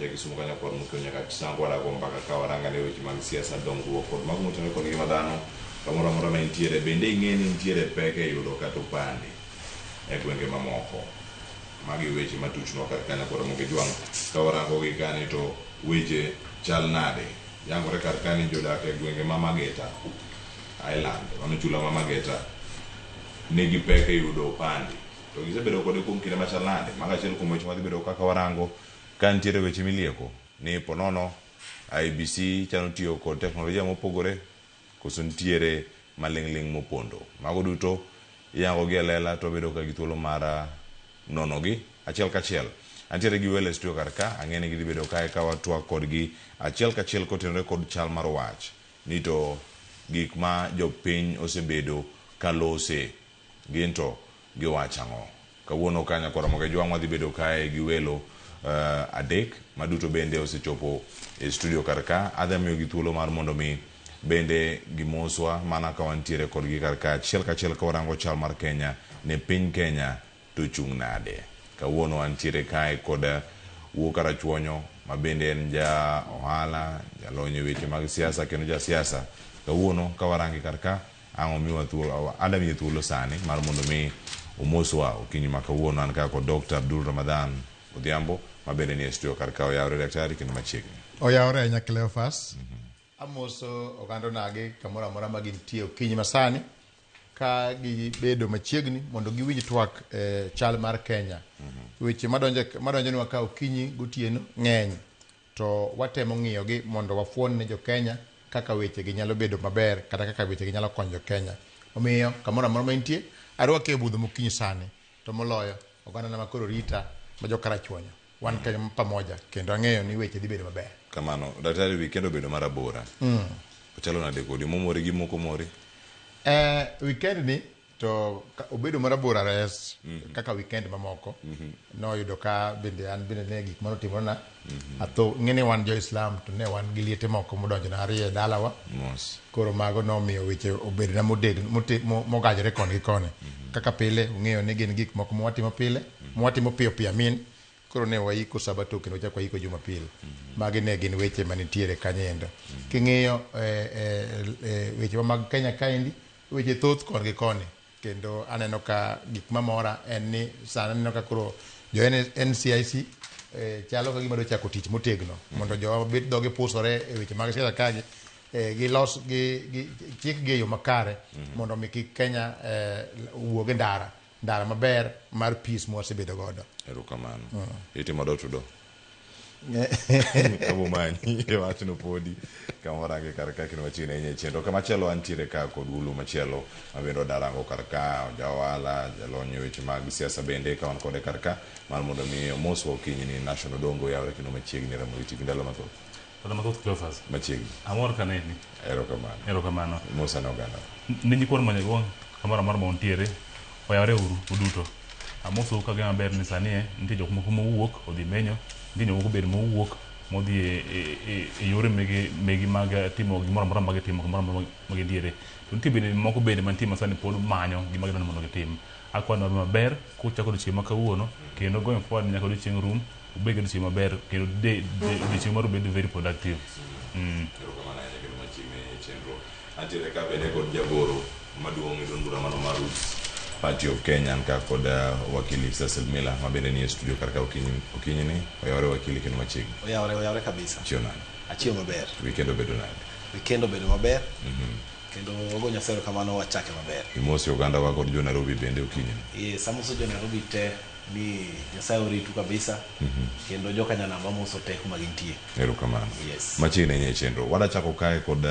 ja Kisumu kanyo kod Mokio nyaka Chisango wadago mbaka ka warangane weche mag siasa, dongruok kod mago motenore kod ngima dhano kamoro amora ma intiere. Bende ing'e ni nitiere pek e yudo kata opande e gwenge mamoko. Magi weche matuchnwa kar kanyo kod Ramogi Jwang' ka warango gi kani to weche chal nade? Yangore kar kani jodak e gwenge ma Mageta Island, mano chula ma Mageta nigi pek e yudo opande. To gisebedo kode kuom kinde machal nade? Mago achiel kuom weche madhi bedo kaka warango ka nitiere weche milieko ni ponono IEBC chano tiyo kod teknolojia mopogore koso nitiere maling'ling' mopondo. Mago duto iyango gi e lela to wabedo ka gi thuolo mar nonogi achiel kachiel. Antiere gi welo e studio kar ka, ang'e ni gidhi bedo kae ka watwak kodgi achiel kachiel kotenore kod chal mar wach ni to gik ma jopiny osebedo ka lose gin to giwacho ang'o. Kawuono ka Nyakwar Ramogi Ajwang' wadhi bedo kae gi welo adek maduto bende osechopo e studio kar ka. Adhi miyogi thuolo mar mondo mi bende gimoswa mana ka wantiere kodgi kar ka achiel kachiel ka warango chal mar Kenya ne piny Kenya to chung' nade. Kawuono antiere kae kod Wuo Karachuonyo ma bende en ja ohala, jalony e weche mag siasa kendo ja siasa. Kawuono ka warange kar ka ang' omiwa thuolo, adwa miye thuolo sani mar mondo mi omoswa okinyi ma kawuono. An ka kod Dr. Abdul Ramadhan Odhiambo ma bende nie studio kar ka. Oyawre daktari kendo machiegni. Oyawre ahinya Cleophas. Amoso oganda onagi kamoro amora ma gintie okinyi masani ka gibedo machiegni mondo giwinj twak e chal mar Kenya. Weche madonjonwa ka okinyi gotieno ng'eny to watemo ng'iyogi mondo wafuon ne jo Kenya kaka weche gi nyalo bedo maber kata kaka weche gi nyalo konyo jo Kenya. Omiyo kamoro amora ma intie, arwaki e budho mokinyi sani to moloyo ogandana ma koro rita ma jo Karachuonyo. Wan kanyo pamoja kendo ang'eyo ni weche dhi bedo maber. Kamano, daktari weekend obedo marabora. Ochalo nade kodi? Momori gi moko mori? Weekend ni to obedo marabora res kaka weekend mamoko. Noyudo ka bende an bende ne gik mane otimorena. Atho ing'e ni wan jo Islam to ne wan gi liete moko modonjona ariyo e dalawa. Mos. Koro mago nomiyo weche obedona motegno mogajore koni gi koni. Kaka pile ung'eyo ni gin gik moko mwatimo pile, mwatimo piyo piyo amin. Koro ne waiko Sabato kendo wachako waiko Jumapil. Magi ne gin weche manitiere kanyo endo. King'iyo weche mag Kenya kaendi, weche thoth koni gi koni. Kendo aneno ka gik mamora en ni sani aneno ka koro jo NCIC chalo ka gima dwa chako tich motegno mondo jowa bet dhogi pusore e weche mag siasa kagi gilos gi chikgi e yo makare mondo mi kik Kenya wuog e ndara ndara maber mar peace mwasebedo godo. Erokamano. Itimo door to door. Abo manyi e wachno podi kama warange kar ka kendo machiegni ahinya e chenro. Kamachielo antiere ka kod Ulu machielo ma bende odarango kar ka, ja ohala, jalony e weche mag siasa bende ka wan kode kar ka mar mondo mi omoswa okinyi ni National Dongo oyawre kendo machiegni Ramogi TV ndalo mathoth. Ndalo mathoth Cleophas. Machiegni. Amor ka neni. Erokamano. Erokamano. Mosa ne oganda. Ne nyikwa Ramogi kamoro amora ma untiere, oyawre uru uduto. Amosou ka gima maber ni sani e nitie jok moko mowuok odhi menyo, nitie jok moko bende mowuok modhi e yore megi mag timo gimoro amora ma gitimo kamoro amora ma gintiere. To nitie bende moko bende mantie ma sani pod manyo gima gidwaro mondo gitim. Akwayo ni maber kuchako odiochieng' ma kawuono kendo going forward nyaka odiochieng' rum ubed gi odiochieng' maber kendo odiochieng' maru bed very productive. Erokamano ahinya kendo machiegni e chenro. Antiere ka bende kod jagoro maduong' e duond bura mano mar Roots Party of Kenya an ka kod wakili Cecil Miller ma bende nie studio kar ka okinyi ni oyawre wakili kendo machiegni. Oyawre, oyawre kabisa. Chiew nade? Achiew maber. Weekend obedo nade? Weekend obedo maber. Kendo wago Nyasaye erokamano wachake maber. Imosi oganda wa kod jo Nairobi bende okinyi ni. Yes, amoso jo Nairobi te ni Nyasaye oritu kabisa. Kendo joka Nyanam amoso te kuma gintie. Erokamano. Yes. Machiegni ahinya e chenro. Wadachako kae kod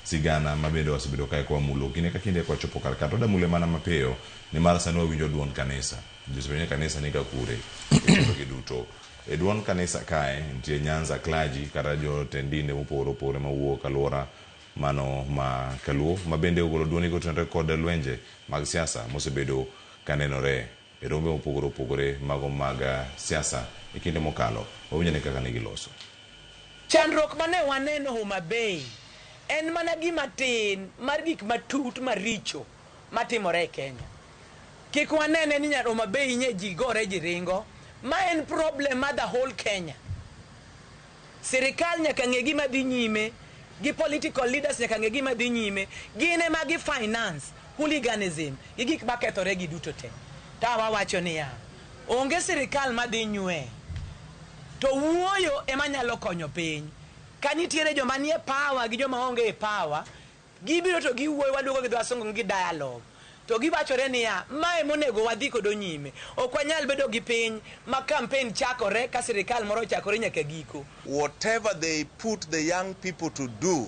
sigana ma bende wasebedo kae kwamulo kinde ka kinde kwachopo kar ka to wadamule mana mapiyo nimar sani wawinjo duond kanisa. Ji osepenjo ni kanisa ni ka kure e chenrogi duto. E duond kanisa kae nitie Nyanza clergy kata jotend dinde mopogore opogore mawuok alwora mano ma kaluo ma bende ogolo duondgi kotenore kod lwenje mag siasa mosebedo kanenore e rombe mopogore opogore mago mag siasa e kinde mokalo. Wawinj ane kaka ne giloso. Chandruok mane waneno Homa Bay en mana gima tin mar gik matut maricho matimore e Kenya. Kik wanene ni Homa Bay nye ji gore ji ringo. Ma en problem mar the whole Kenya. Sirikal nyaka ng'e gima dhi nyime, gi political leaders nyaka ng'e gima dhi nyime. Gin ema gi finance hooliganism gi gik makethore gi duto te. To wawacho niya, onge sirikal madhi nywe, to wuoyo ema nyalo konyo piny. Ka nitiere joma nie power gi joma onge e power, gibiro to giwuoyo, waluongo gi dho wasungu gi dialogue. To giwachore niya, mae monego wadhi kodo nyime. Ok wanyal bedo gi piny ma campaign chakore ka sirikal moro ochakore nyaka giko. Whatever they put the young people to do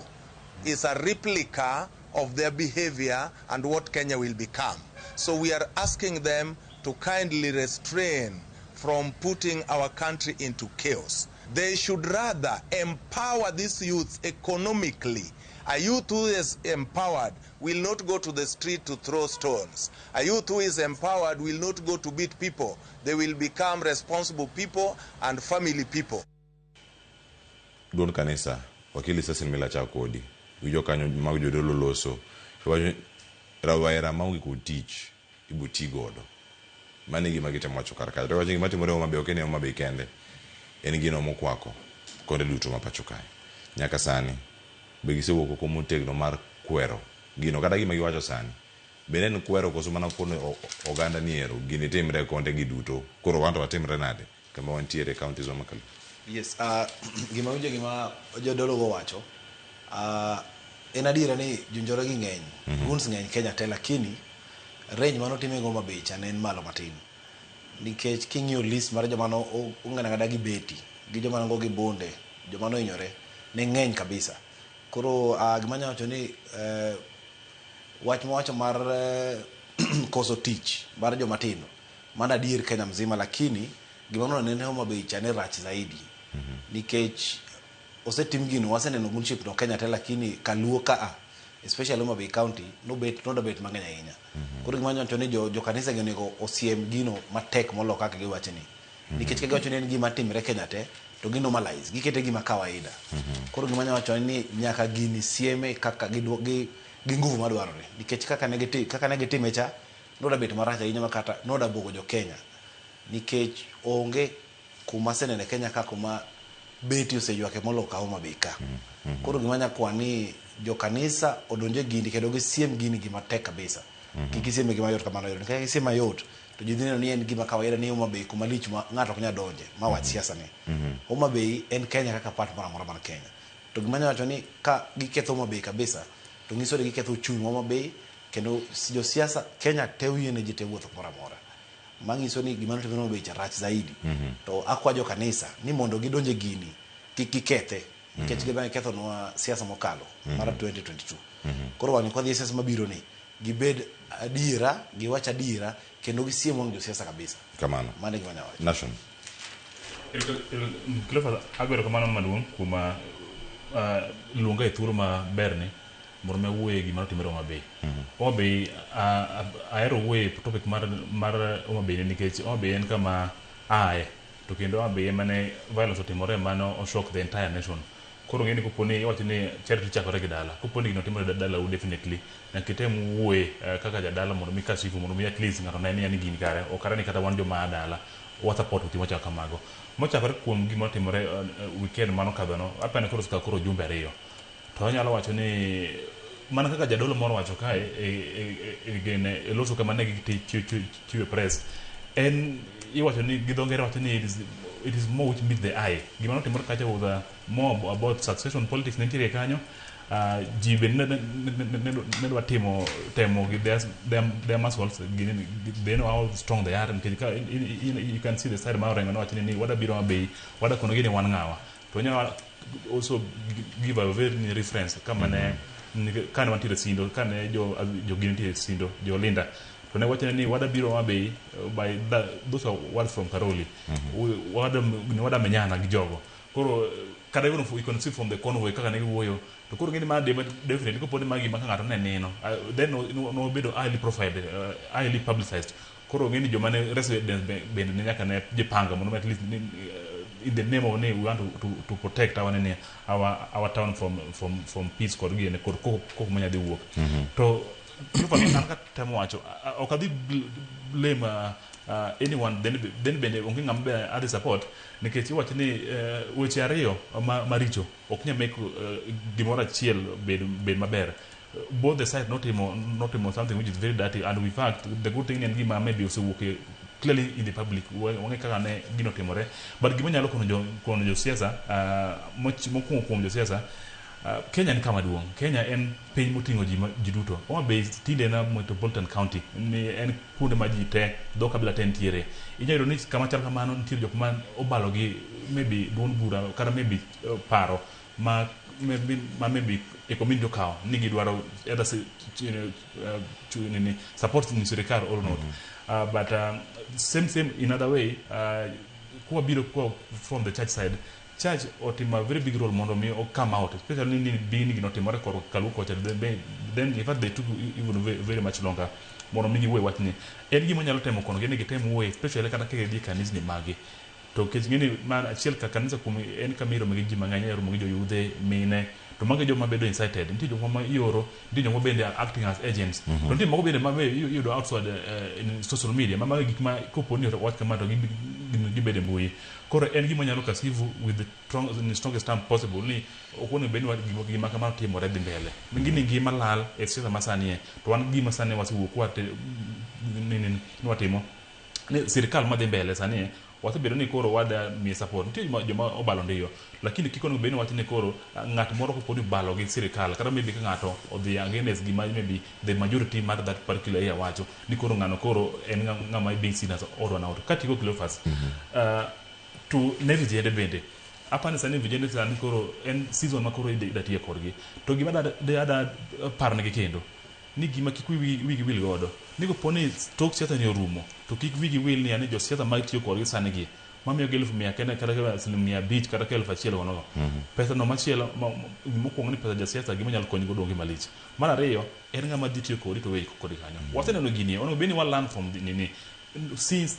is a replica of their behavior and what Kenya will become. So we are asking them to kindly restrain from putting our country into chaos. They should rather empower these youths economically. A youth who is empowered will not go to the street to throw stones. A youth who is empowered will not go to beat people. They will become responsible people and family people. Duond kanisa, wakili Cecil Mila chako kodi. Winjo kanyo mag jodolo loso. To wacho rawera maonge kod tich ibo ti godo. Mano e gima gitemo wacho kar kae. To wacho gima timore Homa Bay ok en Homa Bay kende. En gino mokwako konde duto ma pacho kae. Nyaka sani be gisewuok oko motegno mar kwero gino kata gima giwacho sani. Bende en kwero koso mana kono oganda ni ero gini timre konde gi duto. Koro wan to watimre nade kama wantiere e counties wa ma Kaluo? Yes, gima winjo gima jodolo go wacho, en adiera ni jonjore gi ng'eny, goons ng'eny Kenya te, lakini range manotim e Homa Bay cha ne en malo matin. Nikech king'iyo list mar joma no ong'ado ang'ada gi beti, gi joma nogo gi bunde, joma nohinyore, ne ng'eny kabisa. Koro gima anyalo wacho ni wach mowacho mar koso tich mar joma tindo, mano adier Kenya mzima, lakini gima nonene Homa Bay cha ne rach zaidi. Nikech osetim gino, waseneno goonship no Kenya te, lakini kaluo ka a, especially Homa Bay County, nobet nodobet mang'eny ahinya. Koro gima anyalo wacho ni jo kanisa gi onego osiem gino matek molo kaka giwache ni. Nikech ka giwacho ni en gima timre Kenya te, to gi normalize, gikete gima kawaida. Koro gima anyalo wacho ni nyaka gini sieme kaka gi nguvu madwarore. Nikech kaka ne gitime cha, noda bet marach ahinya ma kata noda buogo jo Kenya. Nikech onge kuma aseneno e Kenya ka kuma beti oseywake molo ka Homa Bay ka. Koro gima anyalo kwa ni jo kanisa odonje gini kendo gisiem gini gima tek kabisa. Kik gisieme gima yot kamano yot. Nikech gisieme mayot, to ji dhi neno ni en gima kawaida ni Homa Bay kuma lich ma ng'ato ok nyal donje, ma wach siasa ni. Homa Bay en Kenya kaka part moro amora mar Kenya. To gima anyalo wacho ni ka giketho Homa Bay kabisa, to nyiso ni giketho uchumi ma Homa Bay, kendo josiasa Kenya te oyiene ji te wuotho kumoro amora. Manyiso ni gima notimore Homa Bay cha rach zaidi. To akwa jo kanisa ni mondo gidonje gini, kik gikethe. Nikech gima gikethonwa siasa mokalo mar 2022. Koro wang'ni kwadhi e siasa mabiro ni, gibed adiera, giwach adiera, kendo gisiem wang' josiasa kabisa. Kamano. Mano e gima anyalo wacho. Nation. Cleophas, ago erokamano maduong' kuom luonga e thuolo maberni mondo mi awuoye gima notimore Homa Bay. Homa Bay, ahero wuoye e topic mar Homa Bay nikech Homa Bay en kama aye to kendo Homa Bay ema ne violence otimore mano o shock the entire nation. Koro ng'eni kopo ni iwacho ni charity chakore gi dala, kopo ni gino timore dalau definitely nyaka item wuoye kaka jadala mondo mi kashifu mondo mi at least ng'ato ne ni gini kare ok kare ni kata wan joma a dala wa support weche machalo kamago. Mochakore kuom gima otimore weekend mano kadhono, apani koro osekawo koro jumbe ariyo. To anyalo wacho ni mana kaka jadolo moro wacho kae e loso kama ne gichiwe press en iwacho ni gi dho ngere wacho ni it is more which meet the eye. Gima notimore kacha was more about succession politics nitiere kanyo. Ji bende ne dwa timo temo gi their muscles, they know how strong they are nikech ka you can see the side mar Orengo nowacho ni wada biro Homa Bay wada kono gi ni wan ng'awa to onyalo also give a very reference kama ne kane wantiere Sindo kane jo gini nitie Sindo jo Linda to ne wachone ni wada biro Homa Bay by those are words from Karoli. Wada menyana gi jogo koro kata even you can see from the convoy kaka ne giwuoyo to koro ng'eni ma definitely kopo ni ma gima ka ng'ato ne neno then nobedo highly profiled, highly publicized. Koro ng'eni joma ne residents bende ne nyaka ne jipanga mondo at least in the name of ni we want to protect our nini our town from peace kod gini kod koko manya dhi wuok. To an katemo wacho ok adhi blame Anyone then bende onge ng'ama be adhi support nikech iwacho ni weche ariyo maricho ok nyal make gimoro achiel bed maber. Both the side notimo something which is very dirty, and in fact the good thing en gima maybe osewuok clearly in the public, wang'e kaka ne gino timore. But gima nyalo kono josiasa, mokwongo kuom josiasa, Kenya en kama duong'. Kenya en piny moting'o ji duto. Homa Bay tinde en a metropolitan county, ni en kuonde ma ji te, dho kabila te nitiere. Inyalo yudo ni kama chal kamano nitie jok ma obalo gi maybe duond bura kata maybe paro ma maybe e community okawo ni gidwaro either nini, support ni sirikal or not. But same in other way, kwabiro kwa from the church side, church otimo a very big role mondo mi o come out, especially ni being gino timore kor kaluo kocha. Then in fact they took even very, very much longer mondo mi giwuo e wachni. En gima nyalo temo kono gi ni gitem wuoye, especially kata ka gidhi e kanisni magi, to nikech ng'eni mar achiel ka kanisa kuom en kama irome gi ji mang'eny, iromo gi joyudhe mine, to mago e joma bedo incited. Nitie jok ma ioro, nitie jok ma bende are acting as agents, to nitie moko bende ma be iyudo outside, in social media, ma mago e gik ma kopo ni owach kama to gibedo e mbui. Koro en gima nyalo kasivu with the in the strongest term possible ni ok onego bed ni gima kamano timore dhi mbele. Gini ngima lal e siasa masani e to wan gima sani wasewuok ni watimo ni sirikal madhi mbele sani e wasebedo ni koro wada miye support. Nitie joma obalo ndiyo, lakini kik onego bed ni wach ni koro ng'at moro kopo ni obalo gi sirikal, kata maybe ka ng'ato odhi against gima maybe the majority mar that particular area wacho ni koro ng'ano koro en ng'ama being seen as odd one out. Katieko, Cleophas, to ne vijende bende apani sani vijende sani koro en season ma koro ida tiye kodgi, to gima da parnegi kendo ni gima kik wigi wil godo ni kopo ni tok siasa ni orumo, to kik wigi wil ni ani josiasa ma tiyo kodgi sani gi mamiyogi 100,000 kata ka siling 500 kata ka 1,000 gonogo pesa no machielo mokwongo ni pesa jasiasa gima nyalo konyi godo onge malich. Mar ariyo en ng'ama dhi tiyo kodi to weyi kodi kanyo. Waseneno gini, onego bed ni wa learn from the nini since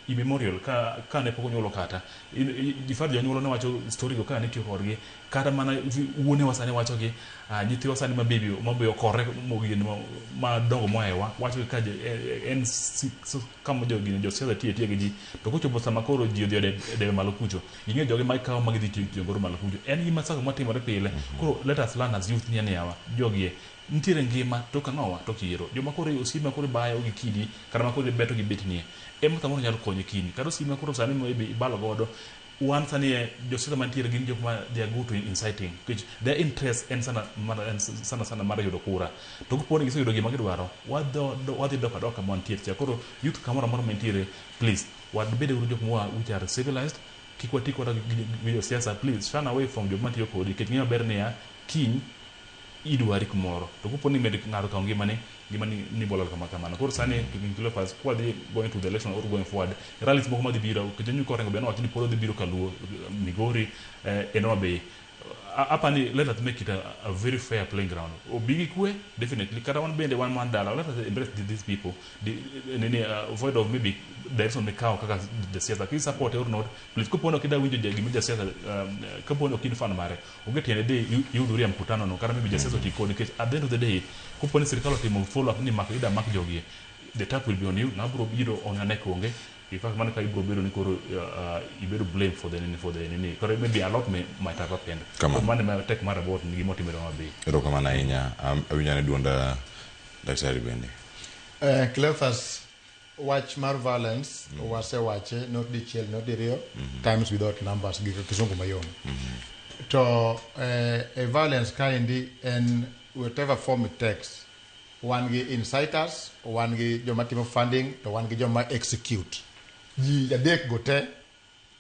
immemorial ka ne pok onyuolo kata in fact jonyuol ne wacho story go ka ne tiyo kodgi, kata mana wuonewa sani wachogi, nyithiwa sani ma baby mabe okore mogin madongo mohewa wacho ka en kama jogi josiasa tiyo tiyo gi ji, to kochopo sama koro ji odhi e debe malo kucho, ging'eyo jogi ma ikawo ma gidhi tiyo godo malo kucho. En gima saka matimore pile. Koro let us learn as youth ni yawa jogie nitiere ngima tok ang'owa tok yiero. Joma koro osiepe ma koro ibayo gi kidi kata ma koro ibeto gi betnie ema samoro nyalo konyo kiny, kata osiepe ma koro sani maybe ibalo godo. Wan sani e josiasa mantiere gin jok ma they are good to inciting, nikech their interest en sana en sana sana mar yudo kura, to kopo ni giseyudo gima gidwaro, wadhi dok adoka ma wantie cha. Koro youth kamoro amora mantiere, please wabed uru jok ma which are civilized. Kik wati koda gi josiasa. Please shun away from jok matiyo kodi, nikech ng'e maber niya kiny idwari kumoro, to kopo ni med ng'ato kawo ngimani, ngimani ni bolal kama kamano. Koro sani Cleophas, kwadhi going to the election or going forward, rallies moko madhi biro nikech Onyu Korengo be nowacho ni pod odhi biro kaluo Migori, en Homa Bay. Apani let us make it a very fair playing ground, obi gi kwe definitely. Kata wan bende wan man dala, let us embrace these people, nini, void of maybe direction mikawo kaka jasiasa ki support or not. Please, kopo ni ok idwa winjo gima jasiasa, kapo ni ok in fan mare, onge tiende dhi ihudhuria mkutano no, kata maybe jasiasa oti kodi, nikech at the end of the day kopo ni sirikal otimo follow up ni mak ida mak jogi, the tap will be on you. Ng'ama biro biro on your neck onge. In fact mano ka ibiro bedo ni koro ibedo blame for the nini, for the nini. Koro maybe a lot might have happened. Kamano. Mano ema tek mar about ni gima otimore Homa Bay. Erokamano ahinya. Awinjo ni duonda daktari bende. Cleophas, wach mar violence wasewache not dichiel, not diriyo, times without numbers gi kisungu mayom. To e violence kaendi en whatever form it takes, wan gi inciters, wan gi joma timo funding, to wan gi joma execute. Ji adek go te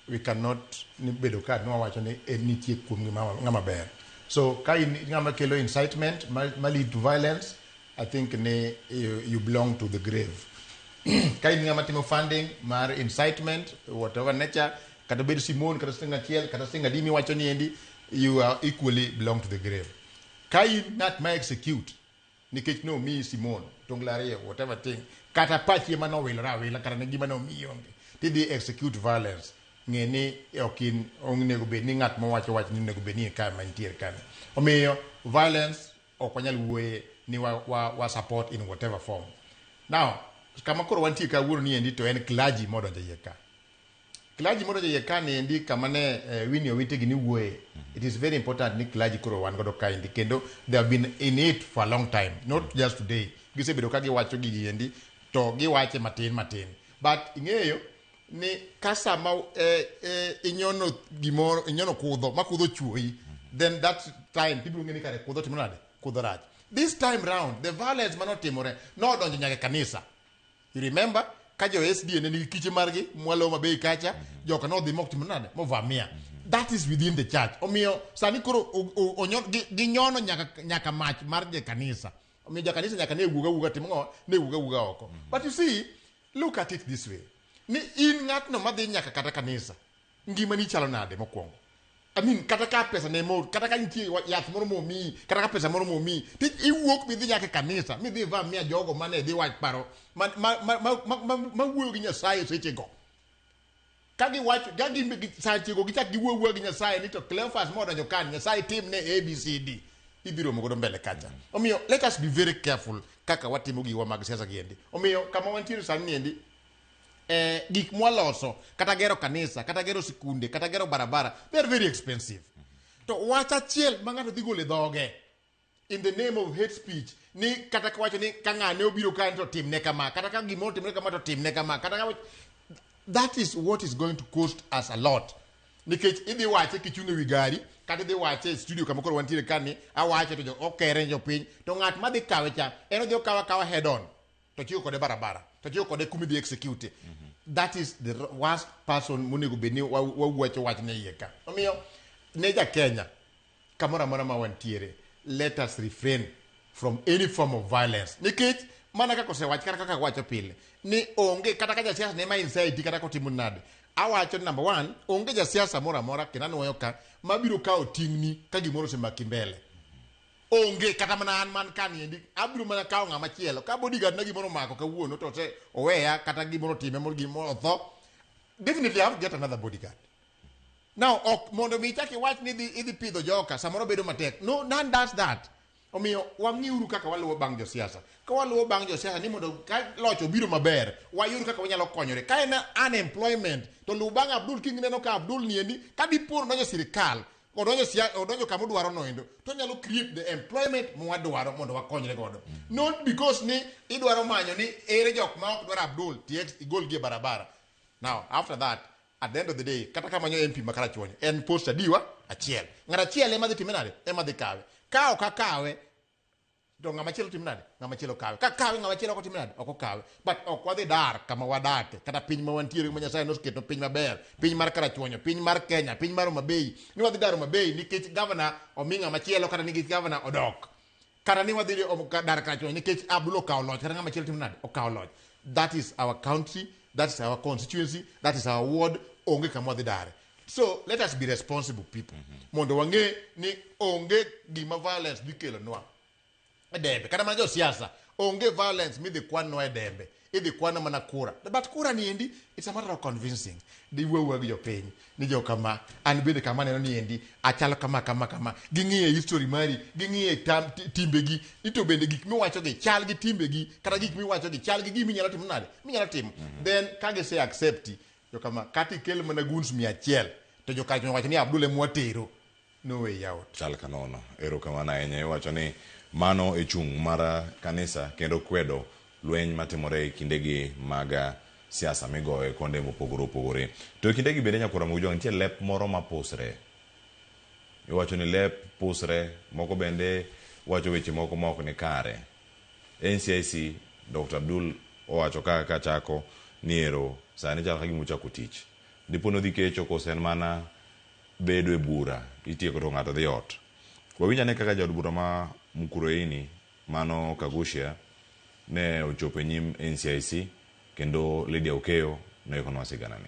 we cannot ni bedo ka nwawacho ni en nitie kuom ng'ama ber. So ka in ng'ama kelo incitement ma lead to violence, I think ni you belong to the grave. Ka in ng'ama timo funding mar incitement, whatever nature, kata bed simon, kata siling achiel, kata siling adi miwacho ni endi, you are equally belong to the grave. Ka in ng'at ma execute nikech nomiyi simon tongla ariyo, whatever thing, kata pachi ema nowilore awila, kata ne gima nomiyi onge, tidhi execute violence, ng'e ni ok in onego bed ni ng'at mawacho wach ni onego bed ni ka mantiere kani. Omiyo violence ok wanyal wuoye ni wa support in whatever form. Now Kama koro wantie kawuono ni endi to en clergy modonjo iye ka. Clergy modonjo iye ka ni endi kama ne Winnie Owiti gi ni wuoye. It is very important ni clergy koro wan godo ka endi kendo they have been in it for a long time, not just today. Gisebedo ka giwacho gigi endi to giwache matin matin. But ing'eyo ni ka sama inyono gimoro, inyono kudho, ma kudho chuoyi, then that time tibiro ng'e ni kare kudho timo nade? Kudho rach. This time round, the violence manotimore nodonjo nyaka e kanisa. You remember ka jo SDA ne nigi kiche margi mwalo Homa Bay kacha, joka nodhi mok timo nade? Movamia. That is within the church. Omiyo sani koro ginyono nyaka mach mar je kanisa. Omiyo ja kanisa nyaka ne wuog awuoga timo ng'o? Ne wuog awuoga oko. But you see, look at it this way. Ni in ng'atno madhi nyaka kata kanisa, ngimani chalo nade mokwongo? I mean, kata ka pesa ne mor, kata ka nitie yath moro momiyi, kata ka pesa moro momiyi, ti iwuok midhi nyaka e kanisa, midhi ivamia jogo mane dhi wach paro, ma wuoyo gi Nyasaye sechego. Ka giwacho, ka gi, sachego gichak giwuo awuoya gi Nyasaye ni to Cleophas modonjo kan, Nyasaye timne A, B, C, D. Idhi romo godo mbele kacha. Omiyo, let us be very careful kaka watimo giwa mag siasa gi endi. Omiyo, kama wantiere sani ni endi, gik mwaloso, kata gero kanisa, kata gero sikunde, kata gero barabara, they are very expensive. To wach achiel ma ng'ato dhi golo e dhoge, in the name of hate speech, ni kata kawacho ni ka ng'ane obiro ka to timne kama, kata ka gimoro otimre kama to timne kama, kata ka that is what is going to cost us a lot. Nikech idhi wache kichung' ewi gari, kata idhi wache e studio kama koro wantiere ka ni, awache to jo okere jopiny, to ng'at madhi kawe cha, en odhi okawe akawa head on, to chiwo kode barabara, to chiwo kode kuma idhi execute. That is the worst person monego bed ni wawacho wach ne iye ka. Omiyo, ne ja Kenya, kamoro amora ma wantiere, let us refrain from any form of violence. Nikech, mana kaka osewach, kata kaka wacho pile, ni onge, kata ka jasiasa ne ma incite kata kotimo nade. Awacho ni number one, onge jasiasa moro amora, kendo anuoyo ka, mabiro kawo ting'ni ka gimoro osemaki mbele. Onge, kata mana an man ka niendi, abiro mana kawo ng'ama chielo. Ka bodyguard na gimoro omako kawuono, to ose oweya, kata gimoro otime, moro gimoro otho, definitely I have to get another bodyguard. Now, ok mondo mi ichak iwach ni idhi pidho joka, samoro bedo matek. No, none does that. Omiyo, wang'iuru kaka waluwo bang' josiasa. Ka waluwo bang' josiasa ni mondo ka loch obiro maber, wayud kaka wanyalo konyore. Ka en unemployment, to luw bang' Abdul King neno ka Abdul niendi, ka dipo odonjo sirikal, odonjo kama odwaro no endo, to onyalo create the employment mwadwaro mondo wakonyre godo. Not because ni idwaro manyo ni ere jok ma ok dwar Abdul, tiek igol gi e barabara. Now, after that, at the end of the day, kata ka manyo MP ma Karachuonyo, en post adiwa achiel. Ng'at achiel ema dhi time nade? Ema dhi kawe. Ka ok akawe, to ng'ama chielo tim nade? Ng'ama chielo kawe. Ka kawe ng'ama chielo ok otim nade? Ok okawe. But ok wadhi dar kama wadake, kata piny ma wantiere ma Nyasaye noseketo piny maber, piny mar Karachuonyo, piny mar Kenya, piny mar Homa Bay. Ni wadhi dar Homa Bay nikech governor omi ng'ama chielo kata nikech governor odok. Kata ni wadhi dar Karachuonyo nikech Abdul okawo loch, kata ng'ama chielo tim nade? Okawo loch. That is our country, that is our constituency, that is our ward, onge kama wadhi dare. So let us be responsible people. Mondo wang'e ni onge gima violence dhi kelonwa e dembe. Kata mana josiasa, onge violence midhi kwanwa e dembe. Idhi kwana mana kura. But kura ni endi, it's a matter of convincing. Di wuo gi jopiny, ni jo kama, an bende kama aneno ni endi, achalo kama, kama, kama. Ging'iye history mari, ging'iye timbegi, ni to bende gik miwacho gi chal gi timbegi, kata gik miwacho gi chal gi gima inyalo timo nade? Minyalo timo. Then ka gise accept, jo kama, kata ikel mana goons 100, to jo kacho wacho ni Abdul ema watero. No way out. Chal ka nono. Erokamano ahinya. Iwacho ni mano e chung' mar kanisa kendo kwedo lweny matimore e kindegi mag siasa migoyo e konde mopogore opogore. To e kindegi bende nyakwar Ramogi Ojwang' nitie lep moro mapusre. Iwacho ni lep pusre, moko bende wacho weche moko ma ok ni kare. NCIC, Dr. Abdul owacho ka kachako ni ero sani chal ka gima ochako tich. Dipo ni odhi kecho koso en mana bedo e bura itieko to ng'ato dhi ot. Wawinj ane kaka jaod bura ma Mukurweini mano Kaguchia ne ochopo e nyim NCIC kendo Lydia Okeyo noikonwa siganani.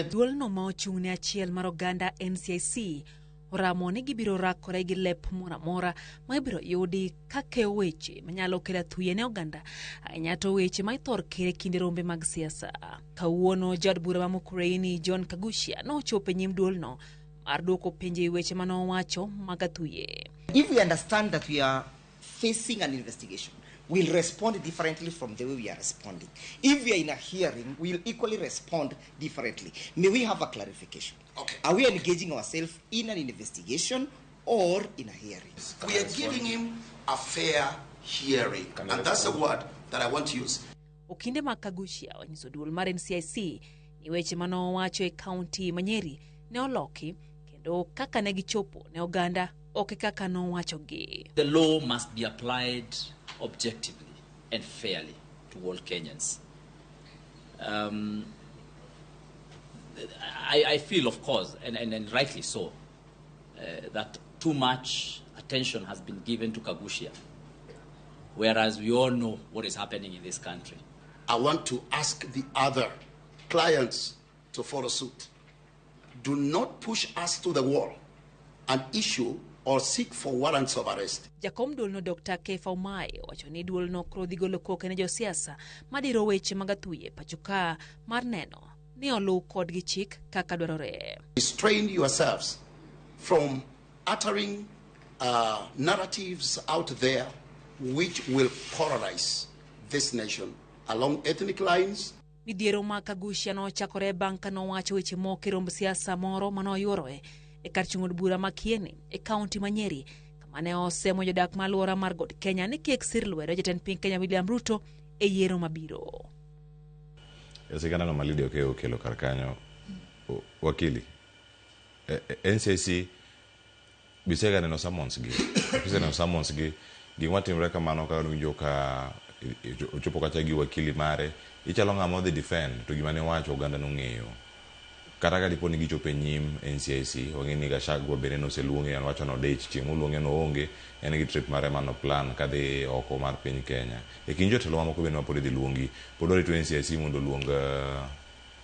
Duolno ma ochung' ne achiel mar oganda NCIC oramo ni gibiro rakore gi lep moro amora ma ibiro yudi ka keyo weche manyalo kelo athuye ne oganda, ahinya to weche ma ithor ker e kinde rombe mag siasa. Kawuono jaod bura ma Mukurweini John Kaguchia nochopo e nyim duolno mar duoko penjo e weche mane owacho mag athuye. If we understand that we are facing an investigation, We'll respond differently from the way we are responding. If we are in a hearing, we'll equally respond differently. May we have a clarification? Okay. Are we engaging ourselves in an investigation or in a hearing? We are giving him a fair hearing. And that's the word that I want to use. Okinde mag Kaguchia onyiso duol mar NCIC ni weche mane owacho e kaunti ma Nyeri ne oloki kendo kaka ne gichopo ne oganda ok e kaka nowachogi. The law must be applied objectively and fairly to all Kenyans. I feel, of course, and rightly so, that too much attention has been given to Kaguchia, whereas we all know what is happening in this country. I want to ask the other clients to follow suit. Do not push us to the wall and issue or seek for warrants of arrest. Jakom duolno Dr. Kefa Umae owacho ni duolno koro dhi golo koke ne josiasa madiro weche mag athuye pacho ka mar neno ni oluw kodgi chik kaka dwarore. Restrain yourselves from uttering narratives out there which will polarize this nation along ethnic lines. Midhiero mag Kaguchia nochakore bang' ka nowacho weche moko e romb siasa moro manoyuoroe e kar chung' od bura ma Kieni e kaunti ma Nyeri kama ne osemo jodak ma alwora mar God Kenya ni kik sir lwedo jatend piny Kenya William Ruto e yiero mabiro. Sigana no ma Lydia Okeyo okelo kar kanyo, wakili, NCIC bisega neno summons gi. Kiseneno summons gi, gima timore kamano ka winjo ka ochopo kacha gi wakili mare, ichalo ng'ama odhi defend to gima ne owacho oganda nong'eyo. Kata ka dipo ni gichopo e nyim NCIC, wang'e ni Gachagua bende noseluonge, en wacho nodich, chieng' moluonge noonge, en gi trip mare mano plan kadhi oko mar piny Kenya. E kind jotelo mamoko bende ma pod idhi luongi, pod warito NCIC mondo oluong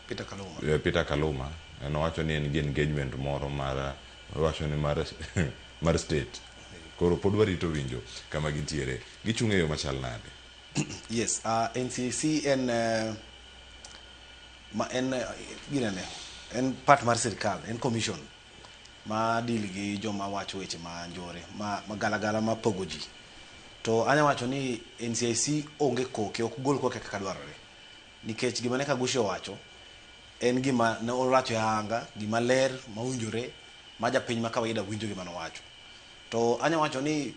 Peter Kaluma. Peter Kaluma. En owacho ni en gi engagement moro mar owacho ni mar state. Koro pod warito winjo kama gintiere. Gichung' e yo machal nade? Yes, NCIC en ma en ginene en part mar sirikal, en commission ma deal gi joma wacho weche ma njore ma galagala ma pogo ji. To anya wacho ni NCIC onge koke, ok gol koke kaka dwarore. Nikech gima ne Kaguchia owacho en gima ne owacho e anga, gima ler, mawinjore, ma japiny ma kawaida winjo gima nowacho. To anya wacho ni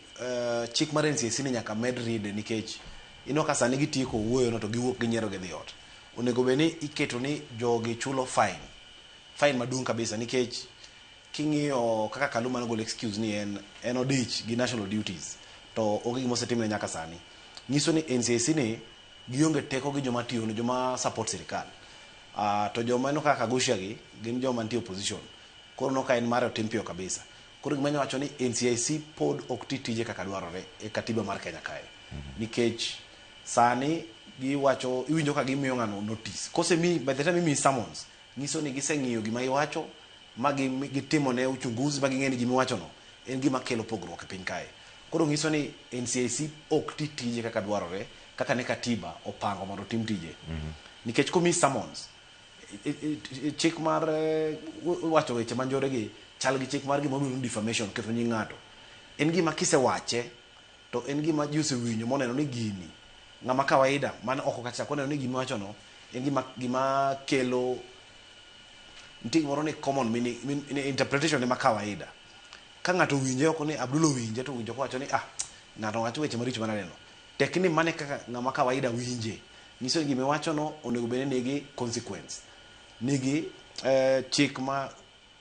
chik mar NCIC ni nyaka med ride nikech ineno ka sani gitieko wuoyo no to giwuok ginyiero gidhi ot. Onego bed ni iketo ni jogi chulo fine. Fine maduong' kabisa nikech king'iyo kaka Kaluma nogolo excuse ni en odich gi national duties to onge gima osetimne nyaka sani. Nyiso ni NCIC ni gionge teko gi joma tiyo joma support sirikal. To joma ineno kaka Kaguchia gi gin joma nitie opposition. Koro no ka en mare otim piyo kabisa. Koro gima anyalo wacho ni NCIC pod ok ti tije kaka dwarore e katiba mar Kenya kae. Nikech sani giwacho iwinjo ka gimiyo ng'ano notice. Kosemi by the time imiyi summons, nyiso ni giseng'iyo gima iwacho ma gitimo ne uchunguzi ma ging'e ni gima iwacho no en gima kelo pogruok e piny kae. Koro nyiso ni NCIC ok ti tije kaka dwarore kaka ne katiba opango mondo otim tije. Nikech komiyi summons, chik mar wacho weche manjore gi chal gi chik mar gima iluongo ni defamation, ketho nying ng'ato. En gima kisewache to en gima ji osewinjo moneno ni gini ng'ama kawaida man oko kacha koneno ni gima iwacho no en gima kelo nitie gimoro ni common meaning, interpretation ne ma kawaida. Ka ng'ato owinje oko ni Abdul owinje to owinjo kowacho ni ng'ato wacho weche maricho manadeno. Tek ni mane kaka ng'ama kawaida winje. Nyiso ni gima iwacho no onego bed ni nigi consequence. Nigi chik ma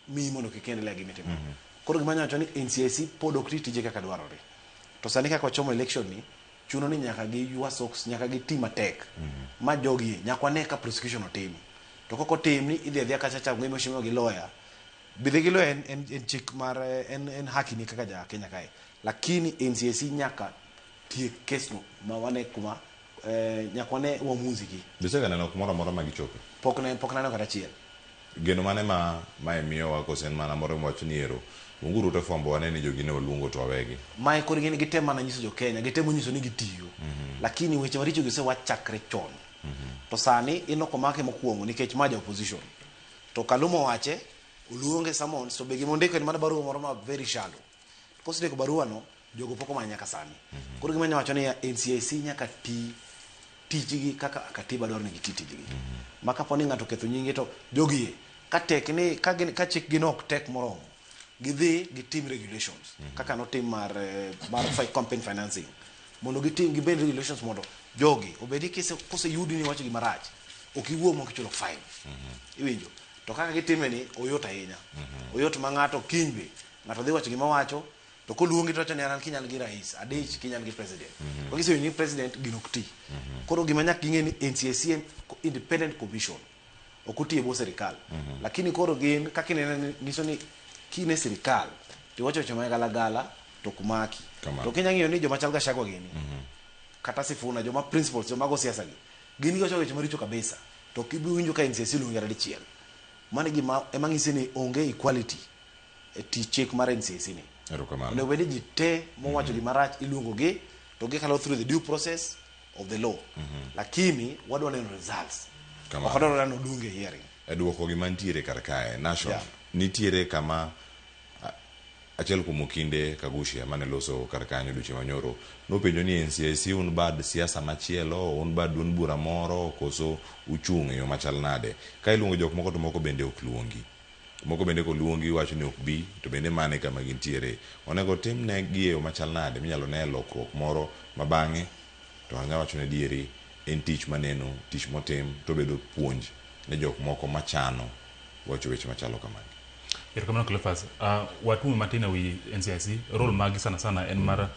miyi mondo kik endelea gi mitimo. Koro gima anyalo wacho ni NCIC pod ok ti tije kaka dwarore. To sani kaka wachomo election ni, chuno ni nyaka gi ywa socks, nyaka gi ti matek. Ma jogi nyaka wane ka prosecution otim. To kok otim ni idhi adhiya kacha cha ng'e gi lawyer. Bidhi gi lawyer en chik mar en haki ni kaka ja Kenya kae. Lakini NCIC nyaka tiek kes no ma wane kuma nyaka wane uamuzi gi. Bisega neno kumoro amora ma gichope? Pok naneno kata achiel. Geno mane ma imiyowa koso en mana moro miwacho ni ero unguru to fwambo wane ni jogi ne oluongo to wawegi. Mae koro gin gitemo mana nyiso jo Kenya, gitemo nyiso ni gitiyo. Lakini weche maricho gi osewach chakre chon. To sani ineno komake mokwongo nikech ma ja opposition. To Kaluma owache, oluonge summons, to be gima ondiko en mana barua moro ma very shallow. Kosendiko barua no, Jogo pok omany nyaka sani. Koro gima anyalo wacho ni NCIC nyaka ti tijgi kaka katiba dwaro ni giti tijgi. Ma kapo ni ng'ato oketho nyinge to jogi e ka tek ni ka gin ka chik gi no ok tek moromo gidhi gitim regulations kaka notim mar mar campaign financing mondo gitim gibed regulations mondo jogi obedi kise koseyudi ni iwacho gima rach ok iwuo mok ichulo fine. Iwinjo? To kaka gitime ni oyot ahinya. Oyot ma ng'ato kiny be ng'ato dhi wacho gima owacho to koluongi to wacho ni an kinyal gi rais adich kinyal gi president. To kisewinjo ni president gino ok ti. Koro gima nyaka ging'e ni NCIC en independent commission. Ok otiyo e bwo sirikal. Lakini koro gin kaka inene nyiso ni kine sirikal to iwacho weche magalagala to ok maki. To kinya ng'iyo ni joma chal Gachagua gini kata Sifuna joma principals joma go siasa gi gin giwacho weche maricho kabisa to ok ibi winjo ka NCIC oluongi kata dichiel. Mano e gima ema ng'isi ni onge equality e tich chik mar NCIC ni. Erokamano. Onego bed ni ji te mowacho gima rach iluongo gi to gikalo through the due process of the law. Lakini wadwa neno results. Kamano. Ok wadwa neno odunge hearing. E duoko gima nitiere kar kae, Nashon, Yeah. nitiere kama achiel kuom okinde Kaguchia mane loso kar kanyo dweche manyoro nopenjo ni NCIC un bad siasa machielo, un bad duond bura moro koso uchung' e yo machal nade? Ka iluongo jok moko to moko bende ok luongi. Moko bende koluongi iwacho ni ok bi to bende mano e kama gintiere. Onego timne gi e yo machal nade minyalo ne lokruok moro ma bang'e to anya wacho ni adieri en tich maneno, tich motim to obedo puonj ne jok moko machano wacho weche machalo kamagi. Erokamano Cleophas. Watume matin ewi NCIC, role magi sana sana en mar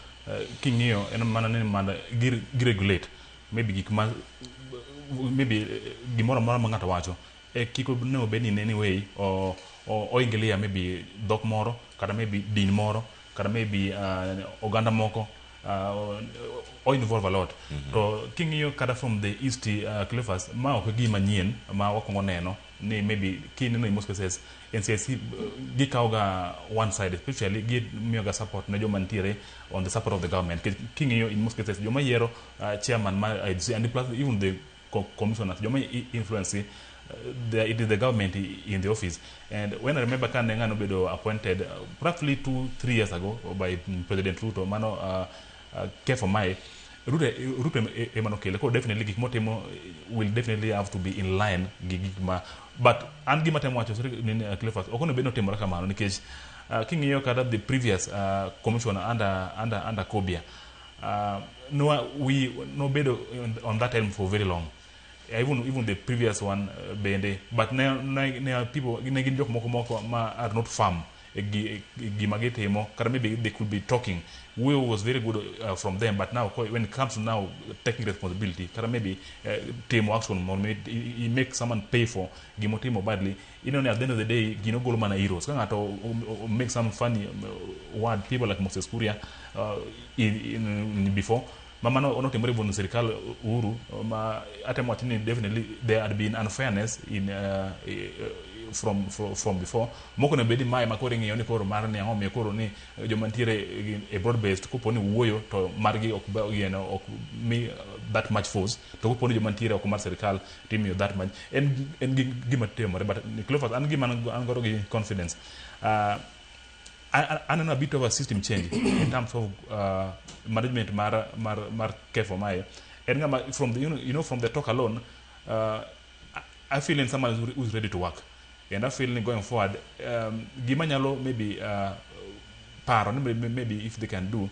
king'iyo en mana ni mana gi regulate maybe gik ma maybe gimoro amora ma ng'ato wacho e kik onego bed ni in any way o, o, oingilia maybe dhok moro kata maybe din moro kata maybe oganda moko o involve a lot. To king'iyo kata from the east, Cleophas, ma ok gima nyien ma wakwongo neno ni maybe kineno in most cases NCIC gikawo ga one side, especially gimiyo ga support ne joma nitiere on the support of the government. Nikech king'iyo in most cases joma yiero chairman mar IEBC and plus even the commissioners joma influence it is the government in the office. And when I remember ka ne ng'ano bedo appointed roughly 2-3 years ago by President Ruto, mano Kefa Mae Ruto ema nokele. Koro definitely gik motimo will definitely have to be in line gi gik ma, but an gima temo wacho, sorry, nini, Cleophas, ok onego bed ni otimore kamano nikech king'iyo kata the previous commissioner under Kobia, no, we nobedo on that time for very long. Even the previous one bende, but ne people ne gin jok moko ma are not firm e e gima gitimo, kata maybe they could be talking we was very good from them, but now when it comes to now taking responsibility kata maybe timo action mondo mi i make someone pay for gimotimo badly, ni at the end of the day gino golo mana heroes ka ng'ato make some funny word, people like Moses Kuria in before ma mano notimore even sirikal Uhuru ma atemo wacho ni definitely there had been unfairness in from before moko ne bedi mae ma koro ing'iyo ni koro mar ni ang'o miyo koro ni joma nitiere e broad based kopo ni wuoyo to margi ok gino ok mi that much force, to kopo ni joma nitiere oko mar sirikal timiyo that much en gima timore. But Cleophas, an gima an godo gi confidence, aneno a bit of a system change in terms of management mar Kefo Mae en ng'ama from the from the talk alone, I feel in someone who's ready to work, and I feel ni going forward gima nyalo maybe paro ni maybe if they can do,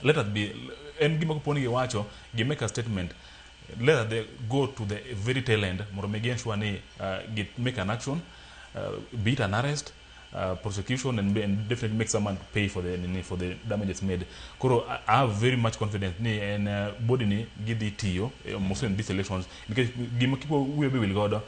let us be en gima kopo ni giwacho gi make a statement, let us they go to the very tail end mondo mi gi ensure ni gi make an action, be it an arrest, prosecution and definitely make someone pay for the damages made. Koro I have very much confidence ni en body ni gidhi tiyo mostly in these elections nikech gima kipo wiye be wil godo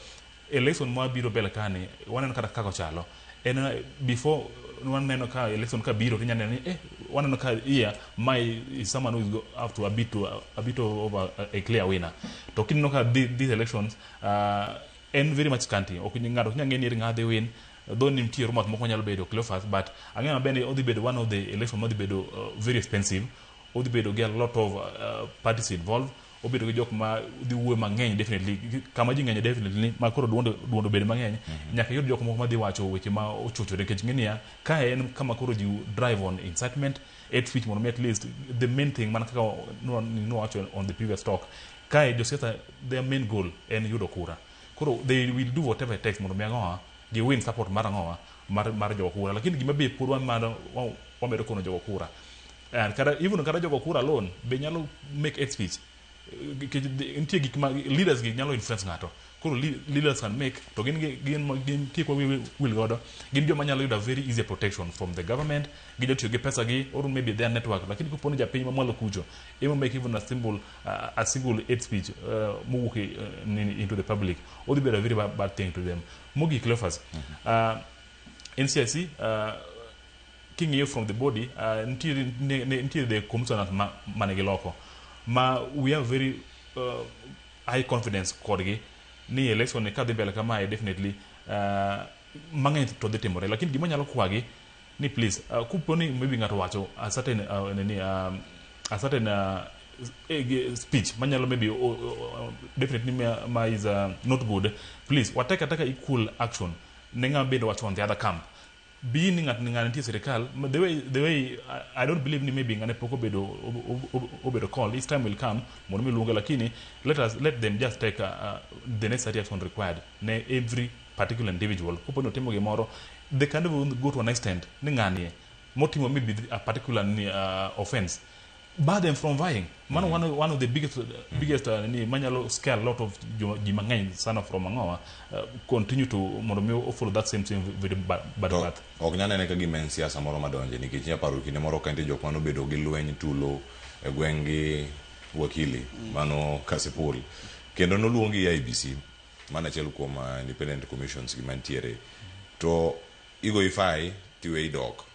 election ma biro mbele kani waneno kata kaka ochalo en before waneno ka election ka biro tinya neno ni waneno ka here my is someone who is go up to a bit of a clear winner, to kineno ka these elections en very much scanty, ok ng'ato ok nyal ng'e ni ere ng'a dhi win, though ni nitie rumors moko nyalo bedo, Cleophas, but ang'eyo maber ni odhi bedo one of the election modhi bedo very expensive, odhi bedo gi a lot of parties involved. Obedo gi jok ma dhi wuoyo mang'eny definitely. Kama ji ng'enye definitely ma koro duond duond obed mang'eny. Nyaka iyud jok moko madhi wacho weche ma ochochore nikech ng'e niya, kae en kama koro ji drive on incitement, hate speech mondo mi at least the main thing mana kaka nwawacho on the previous talk. Kae josiasa their main goal en yudo kura. Koro they will do whatever it takes mondo mi ang'owa gi win support mar ang'owa mar jogo kura. Lakini gima be pod wamedo kono jogo kura. And kata even kata jogo kura alone be nyalo make hate speech. Nikech nitie gik ma leaders gi nyalo influence ng'ato. Koro leaders can make to gin gin kik wil godo gin joma nyalo yudo a very easy protection from the government. Ginyalo tiyo gi pesa gi or maybe their network. Lakini kopo ni japiny mamalo kucho ema make even a single hate speech mowuok into the public, odhi bedo a very bad thing to them. Mogik, Cleophas, NCIC, king'iyo from the body, nitie the commissioners ma mane giloko ma we have very high confidence kodgi ni election ni kadhi mbele kamae definitely mang'eny to dhi timore. Lakini gima nyalo kwagi ni please, kopo ni maybe ng'ato wacho a certain nini, a certain speech manyalo maybe definitely ma is not good, please watake ataka equal action ne ng'ama bende wacho on the other camp. Be ni ng'at ng'ani nitie sirikal, the way I don't believe ni maybe ng'ane pok obedo called. His time will come mondo mi luonge, lakini let them just take the necessary action required ne every particular individual. Kopo ni otimo gimoro, they can even go to an extent ni ng'ani motimo maybe a particular ni, offense, bar them from vying. Mano one of the biggest ni manyalo scare a lot of ji mang'eny sana from ang'owa continue to mondo mi follow that same very bad To path. Ok nyal nene ka gima en siasa moro madonje nikech inya paro kinde moro ka nitie jok manobedo gi lweny tulo e gweng' gi wakili mano Kasipul kendo noluongi IEBC mano achiel kuom independent commissions gi mantiere to igoyi fai tiweyi dok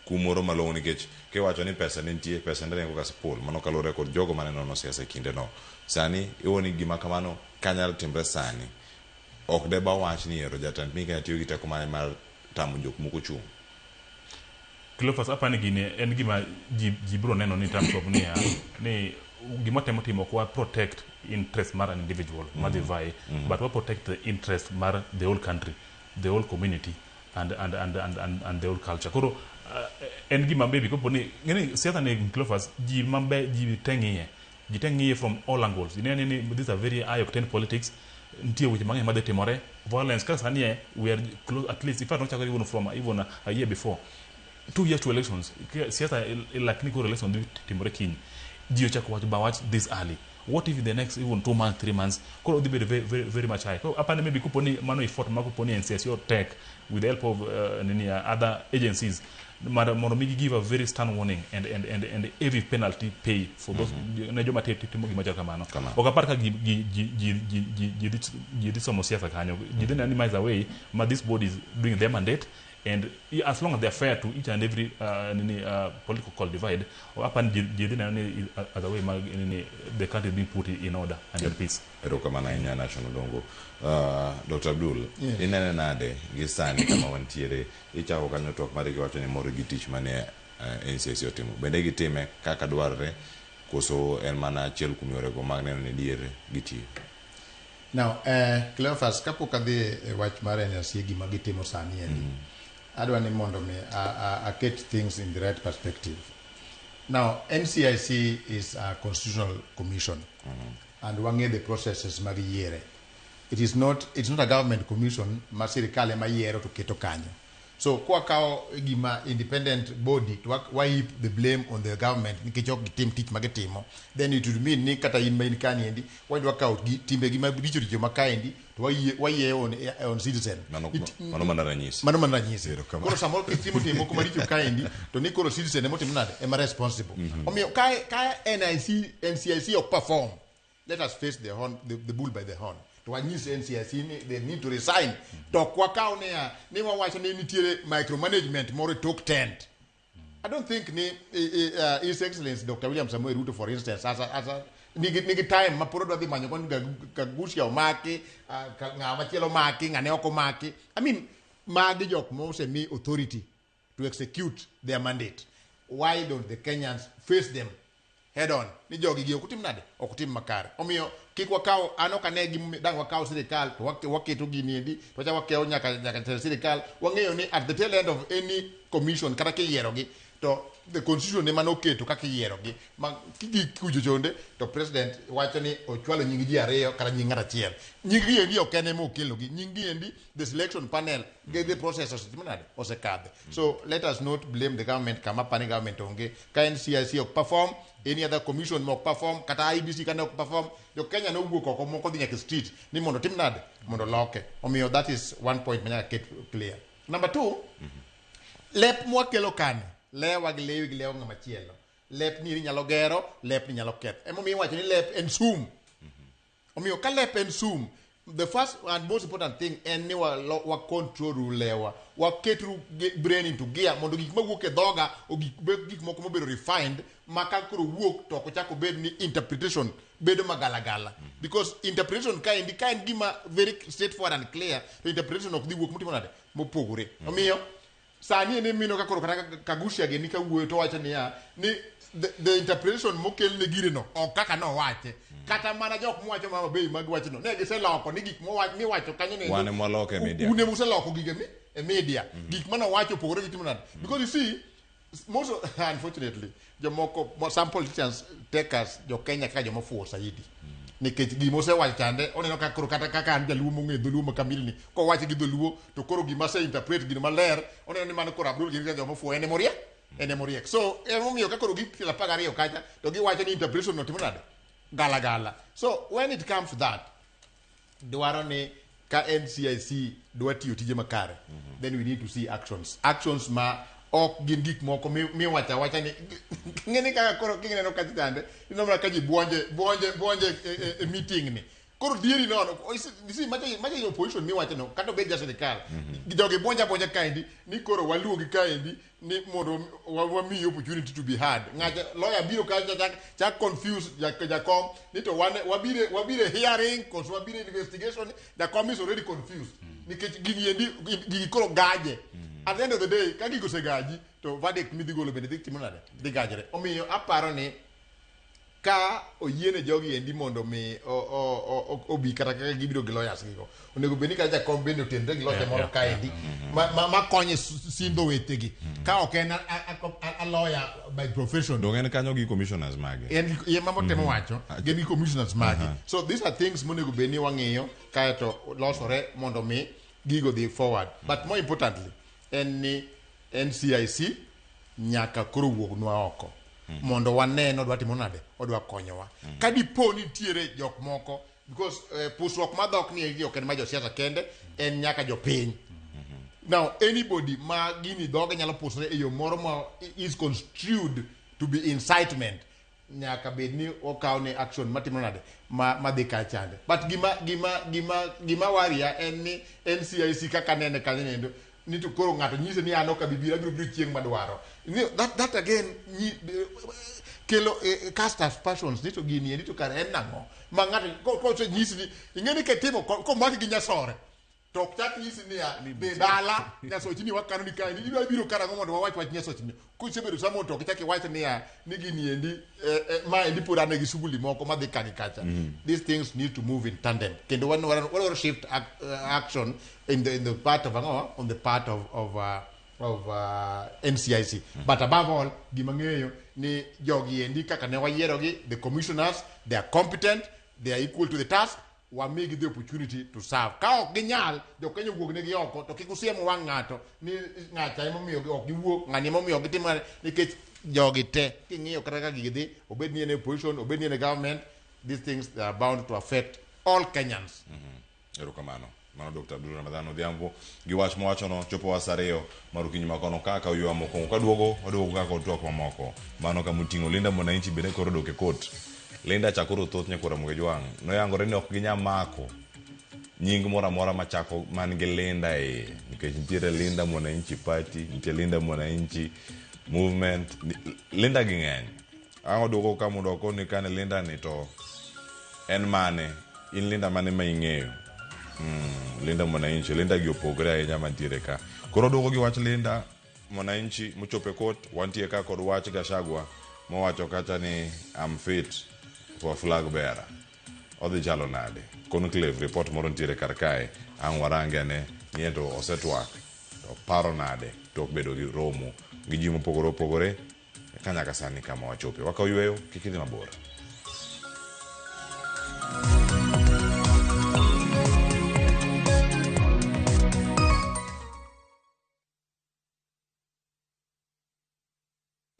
kum moro malong'o nikech kiwacho ni pesa ne nitie, pesa ne ringo Kasipul. Mano kaluwore kod jogo mane nono siasa e kindeno. Sani iwuo ni gima kamano kanyalo timre sani ok deba wach ni ero jatend piny Kenya tiyo gi teko mare mar tamo jok moko chung'. Cleophas, apani gini en gima ji biro neno ni in terms of niya ni gima temo timo ok wa protect interest mar an individual madhi vie, but wa protect the interest mar the whole country, the whole community and the whole culture. Koro en gima maybe kopo ni ng'eni siasa ni, Cleophas, ji mabe ji te ng'iye, ji te ng'iye from all angles. Ineno ni this is a very high octane politics. Nitie weche mang'eny madhi timore, violence kaka sani we are close, at least in fact nochakore even from even a year before, 2 years to elections. Siasa like ni koro election dhi timore kiny, ji ochako wacho ba wach this early. What if in the next even 2 months, 3 months koro dhi bedo very, very, very much high? Koro apani maybe kopo ni mano effort ma kopo ni NCIC take with the help of nini, other agencies mar mondo mi give a very stern warning and heavy penalty pay for those ne joma timo gima chal kamano. Kamano. Ok apar ka ji dhi somo siasa kanyo. Ji dhi neno ni is a way ma this body is doing their mandate, and as long as they are fair to each and every nini, political divide, apani ji dhi neno ni as a way ma nini, the country is being put in order and in peace. Erokamano ahinya, National Dongo. Dr. Abdul, Yes. inene nade gi sani kama wantiere? Ichako kanyo twak mari kiwacho ni mor gi tich mane NCIC otimo. Bende gitime kaka dwarre koso en mana achiel kuom yorego mag neno ni dier gitiyo? Now, Cleophas, kapok adhi e wach mar NRC gima gitimo sani endi, adwa ni mondo mi aket things in the right perspective. Now, NCIC is a constitutional commission, and wang'e the processes mag yiere. It's not a government commission ma sirikal ema yiero to keto kanyo. So kwakawo gima independent body to wa heap the blame on the government nikech ok gitim tich ma gitimo, then it would mean ni kata in ma in kani endi wadwa kawo timbegi maricho richo ma kaendi to wayie on citizen. Mano mana ranyisi. Mano mana ranyisi. Erokamano. Koro samoro kitimo timbe moko maricho kaendi to ni koro citizen ema nade ema responsible. Omiyo ka NIC, NCIC ok perform, let us face the bull by the horn. To wanyis NCIC ni they need to resign. To ok wakaw niya ni wawacho ni nitiere micromanagement moro e tok tent. I don't think ni His Excellency Dr. William Samoei Ruto, for instance, as a nigi time ma pod odwa dhi manyo koni Kaguchia omaki, ng'ama machielo omaki, ng'ane ok omaki. I mean, magi jok mosemi authority to execute their mandate. Why don't the Kenyans face them? head on ni jogi gi ok otim nade, ok otim makare. Omiyo kik wakaw, an ok ane gimomiyo dang' wakaw sirikal to waketo gini endi to wachak wakewo nyaka nyaka telo sirikal. Wang'eyo ni at the tail end of any commission kata kiyierogi to the constitution ema noketo kaka iyierogi ma kigik kucho chonde to president wacho ni ochwalo nying ji ariyo kata nying ng'at achiel. Nying gi endi ok en ema okelogi, nying gi endi the selection panel gi the process osetimo nade, osekadhe. So let us not blame the government kama pani government onge ka NCIC ok perform, any other commission ma ok perform, kata IEBC kane ok perform, jo Kenya nowuok oko moko dhi nyaka e street ni mondo tim nade, mondo loke. Omiyo that is one point manyaka ket clear. Number two, lep mwakelo kani, lewa gi lewi gi lewo ng'ama chielo, lep ni nyalo gero, lep ni nyalo ketho. Emomiyo iwacho ni lep en sum. Omiyo ka lep en sum, the first and most important thing en ni wa control ru lewa, waket ru brain into gear mondo gik mawuok e dhoga ogik bed gik moko mobedo refined, ma ka koro wuok to ok ochak obed ni interpretation bedo magalagala. Because interpretation kaendi ka en gima very straightforward and clear, to interpretation ok dhi wuok motimo nade, mopogore. Omiyo sani en mino ka koro kata Kaguchia gini ka wuoyo to wacho niya ni the interpretation mokel ne gire no ok kaka nowache. Kata mana jok mowacho mama bei mag wachno ne giseloko ni gik miwacho kanyo ne Wan ema waloke e media. Un ema useloko gige mi e media. Gik mane owacho opogore gi timo nade. Because you see, most of, unfortunately jomoko, some politicians take us jo Kenya kaka joma ofuwo saidi. Nikech gima osewacho chande oneno ka koro kata kaka an jaluo mong'eyo dholuo ma kamili kowache gi dholuo to koro gima ase interpret gino maler oneno ni mano koro Abdul gin joma ofuwo en emoriek, en emoriek. So emomiyo ka koro gik tielo 12 kacha to giwacho ni interpretation no timo nade, gala gala. So when it comes to that, dwaro ni ka NCIC dwa tiyo tije makare, then we need to see actions, actions ma ok gin gik moko miwacho awacha ni ng'eni kaka koro kineno kacha chande ineno mana ka ji buonje buonje buonje e meeting ni koro dieri nono. You see, macha opposition miwacho no kata obed ja sirikal, jogi buonja buonja kaendi ni koro waluongi kaendi ni mondo wamiyi opportunity to be heard. Ng'acha lawyer biro kacha chak chak confuse jakom ni to wan wabire hearing koso wabire investigation. Jakom is already confused nikech gini endi gigi koro gaje. At the end of the day, ka gigo osegaji to verdict midhi golo bende dhi timo nade, dhi gajre. Omiyo aparo ni ka oyiene jogi endi mondo mi obi kata kaka gibiro gi lawyers gigo, onego bed ni kata jakom bende otenre gi loche moro kaendi ma konye sindho wechegi ka ok en a lawyer by profession. Dong en kanyo gi commissioners mage. En gi ema motemo wacho gin gi commissioners mage. So these are things monego bed ni wang'iyo kaeto losore mondo mi gigo dhi forward. But more importantly en ni NCIC nyaka koro wuognwa oko mondo wane ni odwa timo nade, odwa konyowa. Ka dipo nitiere jok moko, because pusruok mar dhok ni eki ok en ma josiasa kende, en nyaka jopiny. Now anybody ma gini dhoge nyalo pusre e yo moro ma is construed to be incitement, nyaka bed ni okaw ne action matimo nade, ma dhi kachande. But gima waria en ni NCIC kaka nene kanyo nendo ni to koro ng'ato nyise ni an ok abi biro, abiro biro chieng' madwaro. That again kelo cast aspersions ni to gini endi to kare en nang'o ma ng'ato kosenyisi ni ing'e ni kitimo komaki gi nyasore to ok chak nyisi niya dhi dala nyasochni wakano ni kaendi idwa biro karang'o mondo wawach wach nyasochni kosebedo samo to ok ichak iwach niya ni gini endi ma endi pod an gi shughuli moko madhi ka gi kacha. These things need to move in tandem kendo wadwaro shift action in the part of ang'o, on the part of NCIC. But above all, gima ng'eyo ni jogi endi kaka ne wayierogi, the commissioners, they are competent, they are equal to the task. Wamigi the opportunity to serve. Ka ok ginyal, jo Kenya owuog negi oko to kik usiem wang' ng'ato ni ng'acha emomiyo ok giwuok, ng'ani emomiyo ok gitim nikech jogi te king'iyo kata ka gigi dhi, obed ni en e opposition, obed ni en e government, these things, they are bound to affect all Kenyans. Erokamano. Mano Dr. Abdul Ramadhan Odhiambo gi wach mowachono chopo wa sa 2 mar okinyi makono kaka oywa mokwongo kaduogo waduogo kaka kod twak mamoko mano kamoting'o Linda Mwananchi bende koro dok e kot. Linda chakoro thoth nyakwar Ramogi Jwang' noyangore ni ok ginya mako nying moro amora machako man gi Linda e iye nikech nitiere Linda Mwananchi Party, nitie Linda Mwananchi Movement, Linda gi ng'eny. Ang' oduogo ka mondo wakoni kane Linda ni to en mane in Linda mane ma ing'eyo. Linda Mwananchi, Linda gi opogore ahinya mantiere ka. Koro duogo gi wach Linda Mwananchi mochopo e kot, wantie ka kod wach Gachagua. mowacho kacha ni I'm fit for flag bearer. Odhi chalo nade? Conclave report moro nitiere kar kae, ang' warange ane ni ento osetwak to paro nade tok bedo gi romo gi ji mopogore opogore ka nyaka sani kama wachope. Wakaw yweyo, kik idhi mabor.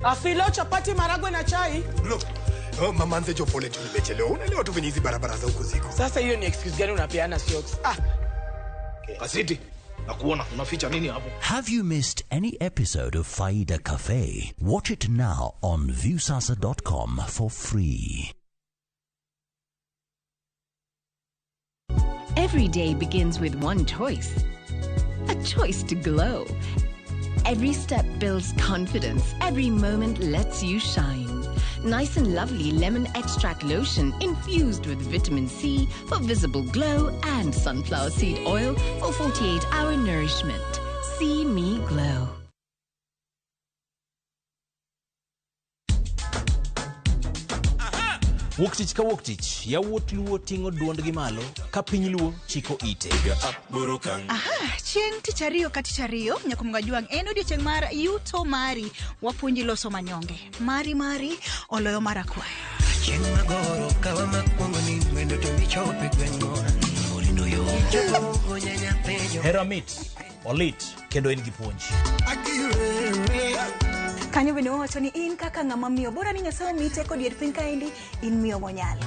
Afilo chapati maragwe na chai. Look, oh, mama anze pole tu nimechelewa. Unaelewa tu venye hizi barabara za huku ziko. Sasa hiyo ni excuse gani unapeana Siox? Ah. Kasiti, nakuona unaficha nini hapo? Have you missed any episode of Faida Cafe? Watch it now on Viusasa.com for free. Every day begins with one choice a choice to glow. Every step builds confidence, every moment lets you shine. Nice and lovely lemon extract lotion infused with vitamin C for visible glow and sunflower seed oil for 48 hour nourishment. See me glow. Wuok tich ka wuok tich, yawuot Luo ting'o duondgi malo ka piny Luo chiko ite. Aha, chieng' tich ariyo ka tich ariyo nyakumga jwang' en odiochieng' mar yuto mari wapuonji loso manyonge mari mari oloyo mar akwaya. Chieng' magoro kawa makwongo ni wendo to michope gweng'wa orindo yo Hera mit, olit kendo en gi puonj. Kanyo bende wawacho ni in kaka ng'ama miyo bora ni Nyasaye omiyi teko dier piny kaendi in miyo monyalo.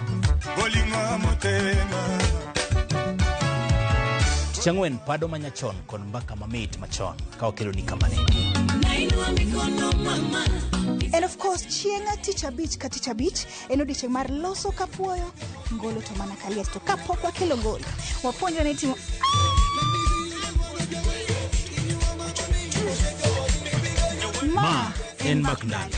Tich ang'wen pado manyachon kod mbaka mamit machon ka wakeloni kamane. And of course chieng' tich abich ka tich abich en odiochieng' mar loso kapuoyo ngolo to mana kaliet to kapok wakelo ngolo wapuonjwa ni timo Ma en Mak Ndalo.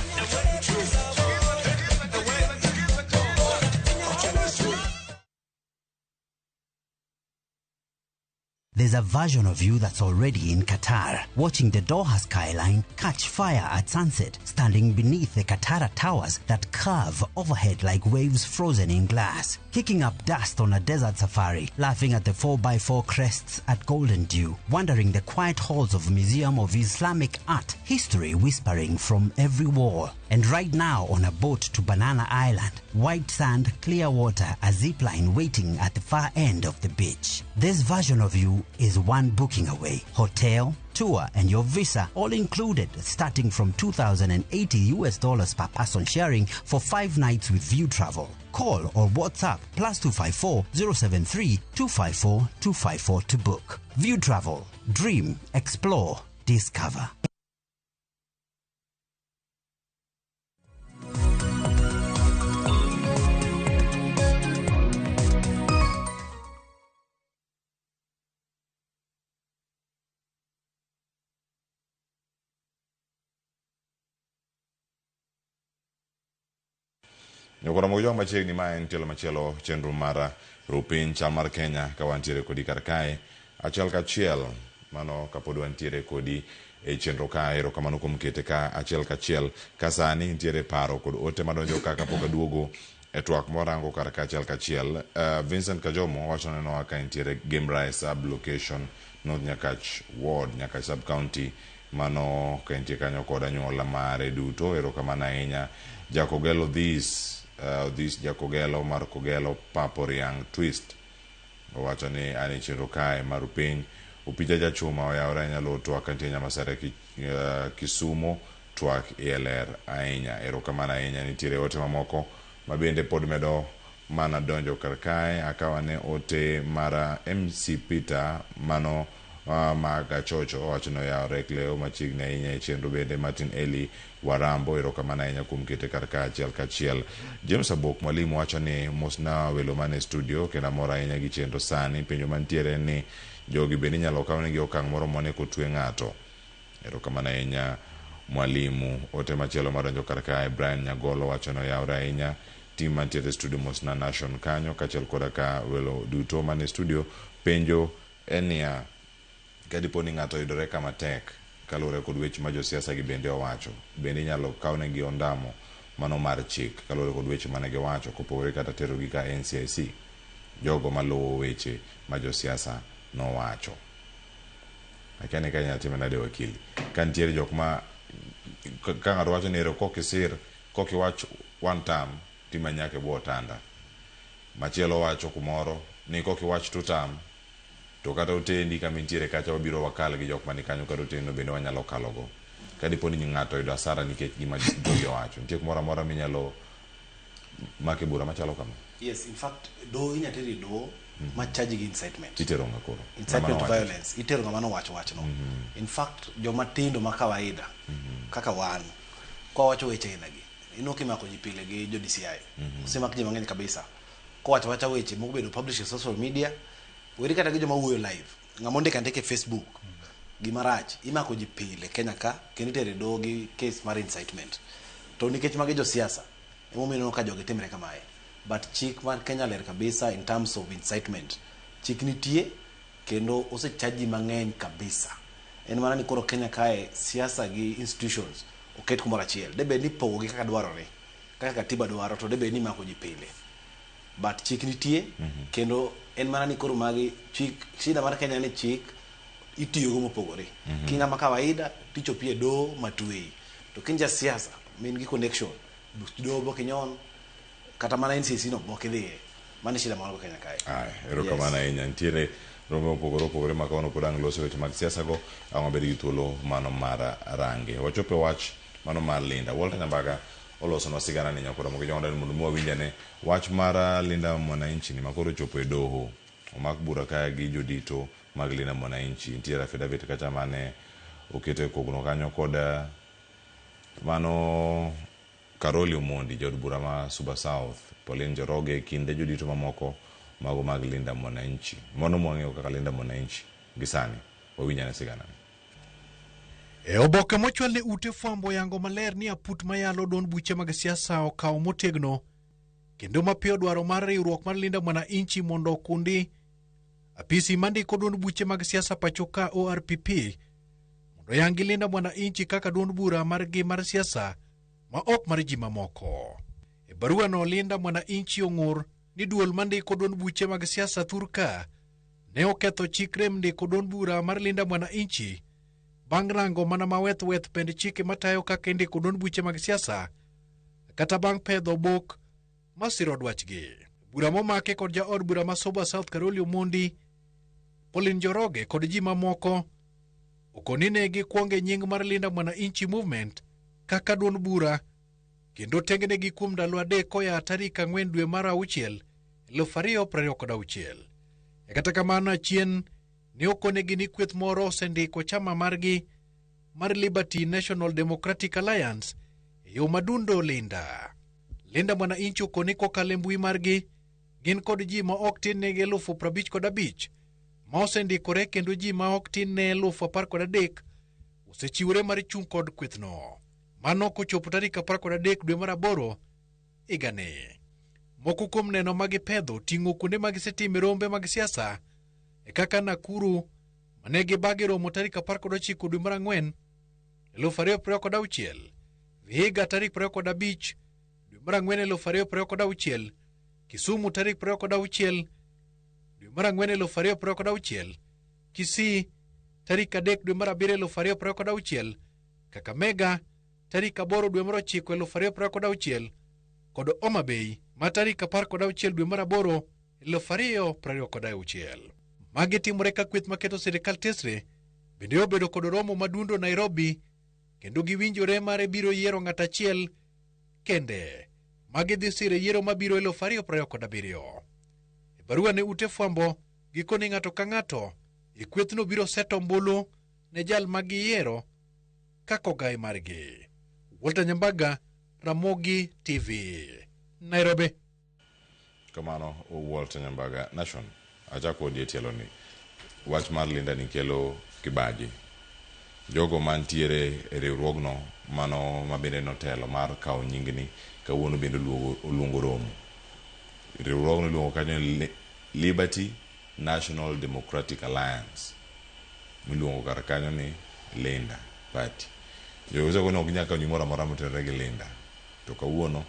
There's a version of you that's already in Qatar, watching the Doha skyline catch fire at sunset, standing beneath the Katara towers that curve overhead like waves frozen in glass, kicking up dust on a desert safari, laughing at the 4x4 crests at Golden Dew, wandering the quiet halls of Museum of Islamic Art, history whispering from every wall. And right now on a boat to Banana Island, white sand, clear water, a zip line waiting at the far end of the beach. This version of you is one booking away. Hotel, tour, and your visa all included, starting from 2,080 US dollars per person sharing for 5 nights with View Travel. Call or WhatsApp +254 073 254 254 to book. View Travel. Dream, explore, discover. Nyokora mogo machiegni ma en tielo machielo chenro mar rupiny chal mar Kenya ka wantiere kodi kar kae achiel kachiel mano kapod wantiere kodi e chenro ka erokamano kuom kete ka achiel kachiel ka sani nitiere paro kod ote madonjo ka kapok aduogo e twak mwarango kar ka achiel kachiel. Vincent Kajomo wacho nenowa ka entiere Gemrai sub location North Nyakach Ward, Nyakach sub county mano ka entie kanyo kod anyuola mare duto erokamano ahinya. Jakogelo this this Jakogelo mar Kogelo Papo Riang Twist owacho ni an e chenro kae mar piny. Opija Jachuma oyawore ahinya luwo twak kantie Nyamasare Kisumo twak iye ler ahinya erokamano ahinya. Nitiere ote mamoko ma bende pod medo mana donjo kar kae. Akawane ote mar MC Peter mano Magachocho owacho ni oyawore Cleo machiegni ahinya e chenro bende. Martin Eli Warambo erokamano ahinya kuom kete kar ka achiel kachiel. James Abok mwalimu wacho ni mosna welo man e studio kendo amor ahinya gi chenro sani. Penjo mantiere en ni jogi bende inyalo kawnegi okang' moromo ne kotwe ng'ato. Erokamano ahinya mwalimu. Ote machielo madonjo kar kae Brian Nyagolo wacho ni oyawore ahinya tim mantiere e studio mosna Nation kanyo kaachiel koda ka welo duto man e studio. Penjo en niya, ka dipo ni ng'ato oyudore kama tek kaluwore kod weche ma josiasa gi bende owacho, bende inyalo kawnegi ondamo mano mar chik kaluwore kod weche mane giwacho kopogore kata terogi ka NCIC jogo maluwo weche ma josiasa nowacho. Akia ni ka inyalo time nade wakili ka nitiere jok ma ka ng'ato wacho ni ero kokisir kokiwach one term timanyi nyaka e bwo otanda machielo wacho kumoro ni kokiwach two term to kata otendi kama intiere kacha wabiro wakal gi jok mani kanyo kata otendino bende wanyalo kalogo ka dipo ni ng'ato oyudo asara nikech gima jogi owacho nitie kumoro amora minyalo make bura machalo kama. Yes, in fact, doho inya teri e doho ma charge gi incitement. Itero ng'a koro? Incitement to Ng'ama nowacho? violence. Itero ng'ama nowacho wachno. In fact, joma tindo ma kawaida kaka wan kwa wacho weche aina gi, ineno kimako ji pile gi jo DCI. Osemak ji mang'eny kabisa. Kowacho wacha weche moko bedo publish e social media, weri kata gi joma wuoyo live. Ng'ama ondiko andika e Facebook gima rach, imako ji pile Kenya ka kendo itere doho gi case mar incitement. To nikech magi josiasa, emomiyo ineno ka jogi timre kamae. But chik mar Kenya ler kabisa in terms of incitement. Chik nitie kendo osecharge ji mang'eny kabisa. En mana ni koro Kenya kae siasa gi institutions oket kumoro achiel. Debed ni pogo gi kaka dwarore, kaka katiba dwaro to debed ni imako ji pile. But chik nitie kendo en mana ni koro magi chik shida mar Kenya ni chik itiyogo mopogore. Ki ng'ama kawaida tichopi e doho matweyi. To kin ja siasa ma in gi connection, doho bok inyon kata mana NCC no bok idhiye. Mano e shida ma wan go Kenya kae. Aya, erokamano ahinya. Nitiere rombe mopogore opogore ma kawuono pod ang' loso weche mag siasa go, ang' wabed gi thuolo mano mar range. Wachopo e wach mano mar Linda. Walter Nyambaga olosonwa sigana ni nyakoro mogi jong'o mondo mi wawinj ane wach mar Linda Mwananchi ni makoro ochopo e doho. Omak bura ka gi jodito mag Linda Mwananchi. Nitiere affidavit kacha mane oketo e kogno kanyo kod mano Caroli Omondi, jaod bura ma Suba South, Pauline Njoroge, kinde jodito mamoko mago mag Linda Mwananchi. Mano mwang'eyo kaka Linda Mwananchi gi sani. Wawinj ane sigana ni. E oboke mochwal ne ute fwambo yango maler ni aput mayalo duond buche mag siasa okawo motegno kendo mapiyo dwaro mar riwruok mar Linda Mwananchi mondo okundi apisi mandiko duond buche mag siasa pacho ka ORPP mondo yangi Linda Mwananchi kaka duond bura margi mar siasa ma ok mar ji mamoko. E barua no Linda Mwananchi ong'ur ni duol mandiko duond buche mag siasa thurka ne oketho chik rem ndiko duond bura mar Linda Mwananchi bang' rango mana maweth weth pend chike matayo kaka indiko duond buche mag siasa kata bang' pedho bok masiro dwachgi. Bura momake kod jaod bura ma Suba South Caroli Omondi, Pauline Njoroge kod ji mamoko okoni ne gikwonge nying mar Linda Mwananchi Movement kaka duond bura kendo tengnegi kuom ndalo 3 koya tarik 4 dwe mar 6 2026. E kata kamano achien ne okonegi ni kweth moro osendiko chama margi mar Liberty National Democratic Alliance e yo madundo Linda. Linda Mwananchi okoni kokalo e mbui margi gin kod ji ma ok tin ne 55,000 ma osendikore kendo ji ma ok tin ne 13,000 osechiwore mar chung' kod kwethno. Mano kochopo tarik 13 dwe mar 8 higani. Moko kuom neno magipedho ting'o kuonde magisetime rombe mag siasa e kaka Nakuru mane gibage romo tarik 19 dwe mar 4 2026, Vihiga tarik 25 dwe mar 4 2026, Kisumu tarik 26 dwe mar 4 2026, Kisii tarik 3 dwe mar 7 2026, Kakamega tarik 8 dwe mar 9 2026 kod Homa Bay ma tarik 16 dwe mar 8 2026. Magi timore ka kweth maketo sirikal tesre bende obedo kod romo madundo Nairobi kendo giwinjore mar biro yiero ng'at achiel kende magi dhi siro e yiero mabiro 2027. E barua ne ute fwambo gikoni ng'ato ka ng'ato e kwethno biro seto ombulu ne jal ma giyiero kaka ogayi margi. Walter Nyambaga, Ramogi TV, Nairobi. Kamano Walter Nyambaga. Nation, achako kodi e tielo ni. Wach mar Linda ni kelo kibaji. Jogo mantiere e riwruogno mano mabende notelo mar kawo nyingni kawuono bende oluongo romo. Riwruogno iluongo kanyo ni Liberty National Democratic Alliance. Miluongo kar kanyo ni Linda Party. Jogo ok ginyal kawo nying moro amora motenore gi Linda. To kawuono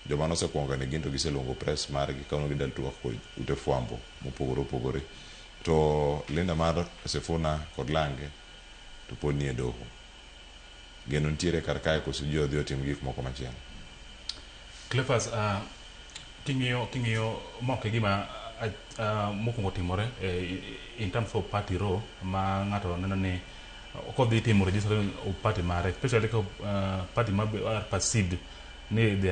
joma nosekuongo ni gin to giseluongo press margi kawuono gidal twak kod ute fwambo mopogore opogore. To Linda mar Sifuna kod Lange to pod nie doho. Geno nitiere kar kae koso ji odhi otim gik moko machielo? Cleophas, king'iyo mok e gima mokwongo timore in terms of party role ma ng'ato neno ni kodhi timo registration of party mare, especially ka party ma are perceived ni they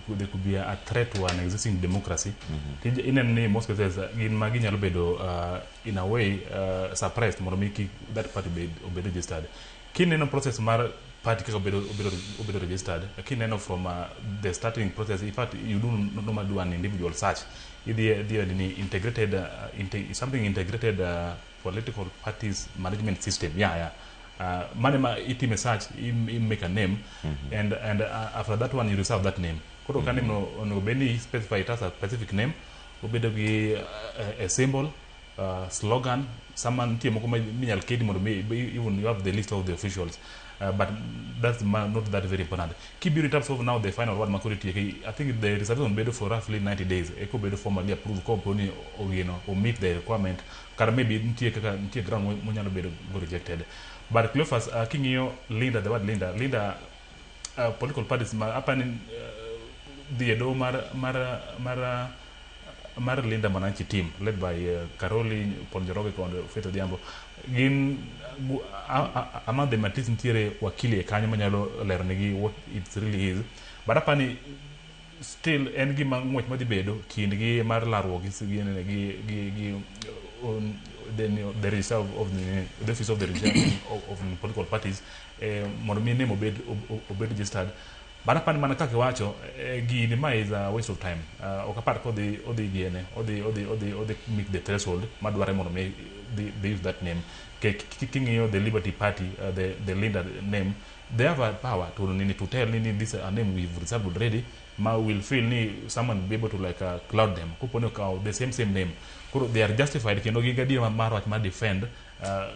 could be a threat to an existing democracy. Ineno ni most cases gin ma ginyalo bedo in a way suppressed mondo mi kik that party obed registered. Kineno process mar party kaka obedo registered, kineno from the starting process, in fact you do normally do an individual search. Idhi ni integrated something integrated political parties management system. Yeah. Mane ma itime search, you make a name, and after that one you reserve that name. Koro ka name no onego bed ni specify it as a specific name, obedo gi a symbol, slogan, sama nitie moko ma minyal keti mondo mi even you have the list of the officials. But that's not that very important. Kibiro in terms of now the final word makoro itieke, I think the reservation bedo for roughly 90 days. Eko bedo formally approved kopo ni ogeno o meet the requirement. Kata maybe nitie kaka nitie ground monyalo bedo go rejected. But Cleophas, king'iyo Linda, the word Linda, political parties ma apani dhi e doho mar Linda Mwananchi team led by Karoli Paul Njoroge kod Faith Odhiambo. Gin among them at least nitiere wakili e kanyo manyalo lero negi what it really is. But apani still en gima ng'wech madhi bedo kindgi mar larruok gi the register of the office of the register of the political parties mondo mi name obed registered. But apani mana kaka iwacho, gini ma is a waste of time. Ok apar kodhi odhi giene odhi meet the threshold madwarre mondo mi they use that name. King'iyo the Liberty Party, the Linda name, they have a power to tell ni this a name we've reserved already, ma will feel ni someone will be able to like cloud them. Kopo ni okawo the same name. Koro they are justified kendo gin gadiera mar wach mar defend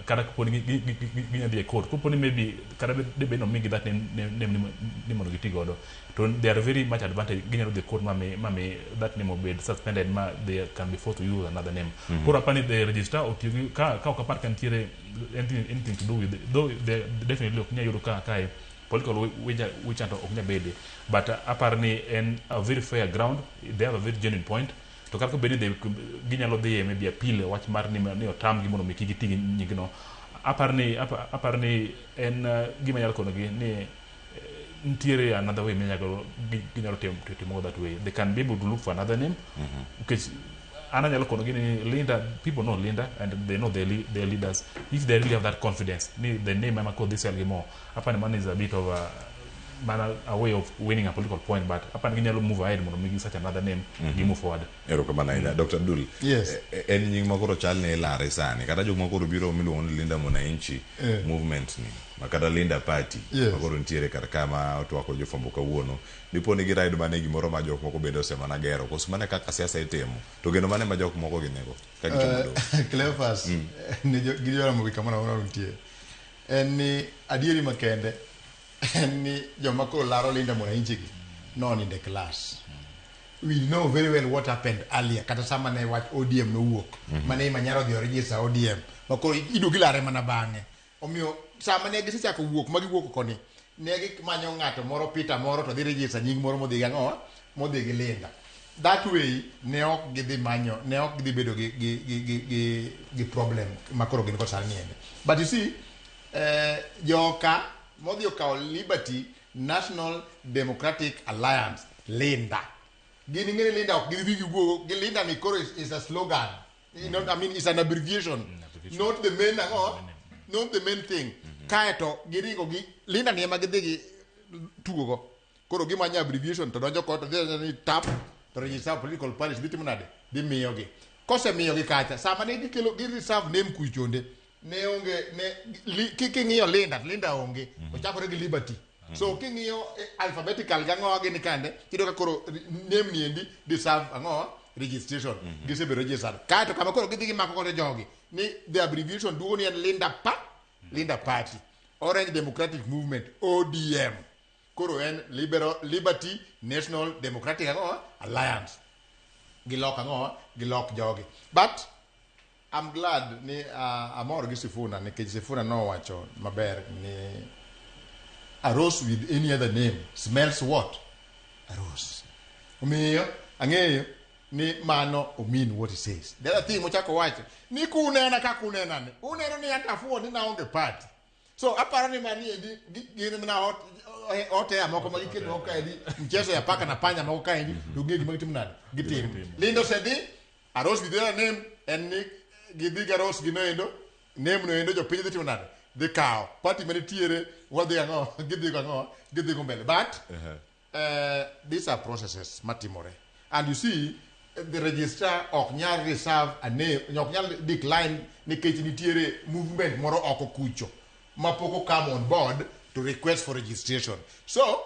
kata kopo ni ginya dhi e court. Kopo ni maybe kata debed ni omigi that name ni mondo giti godo. To they are very much advantage ginyalo dhi e court ma mi that name obed suspended ma they can be forced to use another name. Koro apani the registrar otiyo gi ka ok apar ka nitiere anything to do with, though they definitely ok nyal yudo ka kae political witch hunt ok nyal bede, but apar ni en a very fair ground, they have a very genuine point. To kata kobed ni ginyalo dhiye maybe appeal wach mar ni otamgi mondo mi kik giti gi nyingno, apar ni en gima nyalo konogi ni nitiere another way minyalo ginyalo timo that way. They can be able to look for another name. Nikech an anyalo konogi ni Linda, people know Linda and they know their leaders. If they really have that confidence ni the name ema kodhi sell gi more, apani mano is a bit of a mana a way of winning a political point, but apani ginyalo move ahead mondo mi gi search another name, gi move forward. Erokamano ahinya. Dr. Abdul. Yes. En nying ma koro chal ni ilare sani. Kata jok ma koro biro miluongo ni Linda Mwananchi movement ni. Ma kata Linda Party. Ma koro nitiere kar ka ma otwako jofwambo kawuono. Dipo ni giride mana e gimoro ma jok moko bende osemana gero. Koso mano e kaka siasa itimo. To geno mane ma jok moko ginego? Ka gichomo doho. Cleophas, ne gi Joramogi kamoro amora nitie. En ni adieri makende en ni joma koro laro Linda Mwananchi gi nonindo e class. We know very well what happened earlier. Kata sama ne wach ODM nowuok. Mane Manyara odhi oregister ODM. Ma koro iduogo ilare mana bang'e. Omiyo sama ne gisechako wuok ma giwuok koni, ne gimanyo ng'ato moro Peter moro to dhi register nying moro modhi gang'o modhi gi Linda. That way ne ok gidhi manyo, ne ok gidhi bedo gi problem ma koro gin go sani niendi. But you see, joka modhi okawo Liberty National Democratic Alliance, Linda. Gin ing'e ni Linda ok gidhi giwuogo gi Linda ni koro is a slogan. I mean, it's an abbreviation. Not the main ang'o, not the main thing. Kaeto giringo gi Linda ni ema gidhi gi tugo go. Koro gimanyo abbreviation to donjo kod to dhi ni tap to register political parties dhi timo nade? Dhi miyogi. Kosemiyogi kacha, sama ne gikelo gi reserve name kuchonde, ne onge ne king'iyo Linda, to Linda onge. Ochakore gi Liberty. So king'iyo alphabetical gang'o gini kande, iyudo ka koro name ni endi deserve ang'o registration. Gisebedo registered. Kaeto kama koro gidhi gimako godo jogi ni the abbreviation duogo ni en Linda Party. Orange Democratic Movement, ODM. Koro en Liberal, Liberty National Democratic ang'o? Alliance. Gilok ang'o? Gilok jogi. But I'm glad ni amor gi Sifuna nikech Sifuna nowacho maber ni a rose with any other name smells what? A rose. Omiyo ang'eyo ni mano o mean what he says. The other thing mochako wacho ni kunena kaka unena ni uneno ni anta afuwo ni naonge party. So aparo ni mani endi gin mana hot hot air moko ma giketo moko kaendi mchezo ya paka na panya moko kaendi to ging'e gima gitimo nade gitimo. Linda osedhi a rose with other name en ni gidhi ga rose gino endo name no endo jopiny dhi timo nade dhi kawo party manitiere wadhi ang'o gidhi go ang'o gidhi go mbele but these are processes matimore and you see the registrar ok nyal reserve a name ok nyal decline nikech nitiere movement moro oko kucho mapok o come on board to request for registration so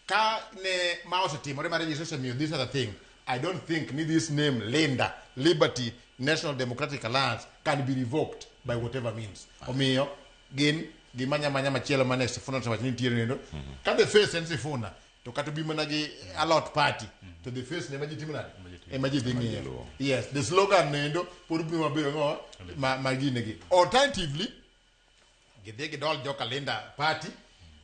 ka ne ma osetimore ma registration miyo this other thing I don't think ni this name Linda Liberty National Democratic Alliance can be revoked by whatever means omiyo gin gimanya manya machielo mane Sifuna osewacho ni nitiere nendo ka the face en Sifuna to kata obi mana gi alot party to the face ne ema ji timo nade ema ji dhi ng'iyo yes the slogan nendo pod biro mabedo ng'o ma gine gi alternatively gidhi gidol joka Linda party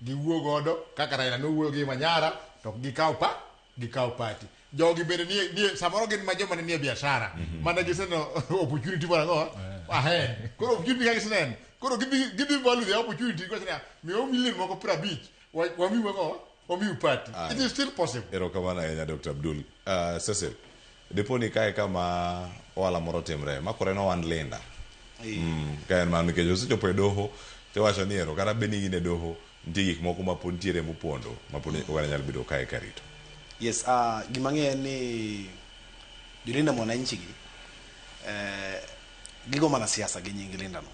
giwuo godo kaka Raila nowuoyo gi Manyara to gikaw pa gikaw party jogi bende nie samoro gin ma joma ne nie biashara mana giseneno opportunity moro ang'o ahe koro opportunity ka giseneno koro gidhi value the opportunity giwacho niya miwa million moko 50 wamiu ang'o wamiu party it is still possible. Erokamano ahinya Dr. Abdul. Cecil, dipo ni kae kama ohala moro timre, makore no wan Linda. Ka en mano nikech osechopo e doho, tiwacho ni ero kata bed ni in e doho, nitie gik moko ma pod nitiere mopondo, ma pod oganda nyalo bedo kae karito. Yes, gima ang'eyo en ni jolinda mwananchi gi gigo mana siasa gi nying Linda no.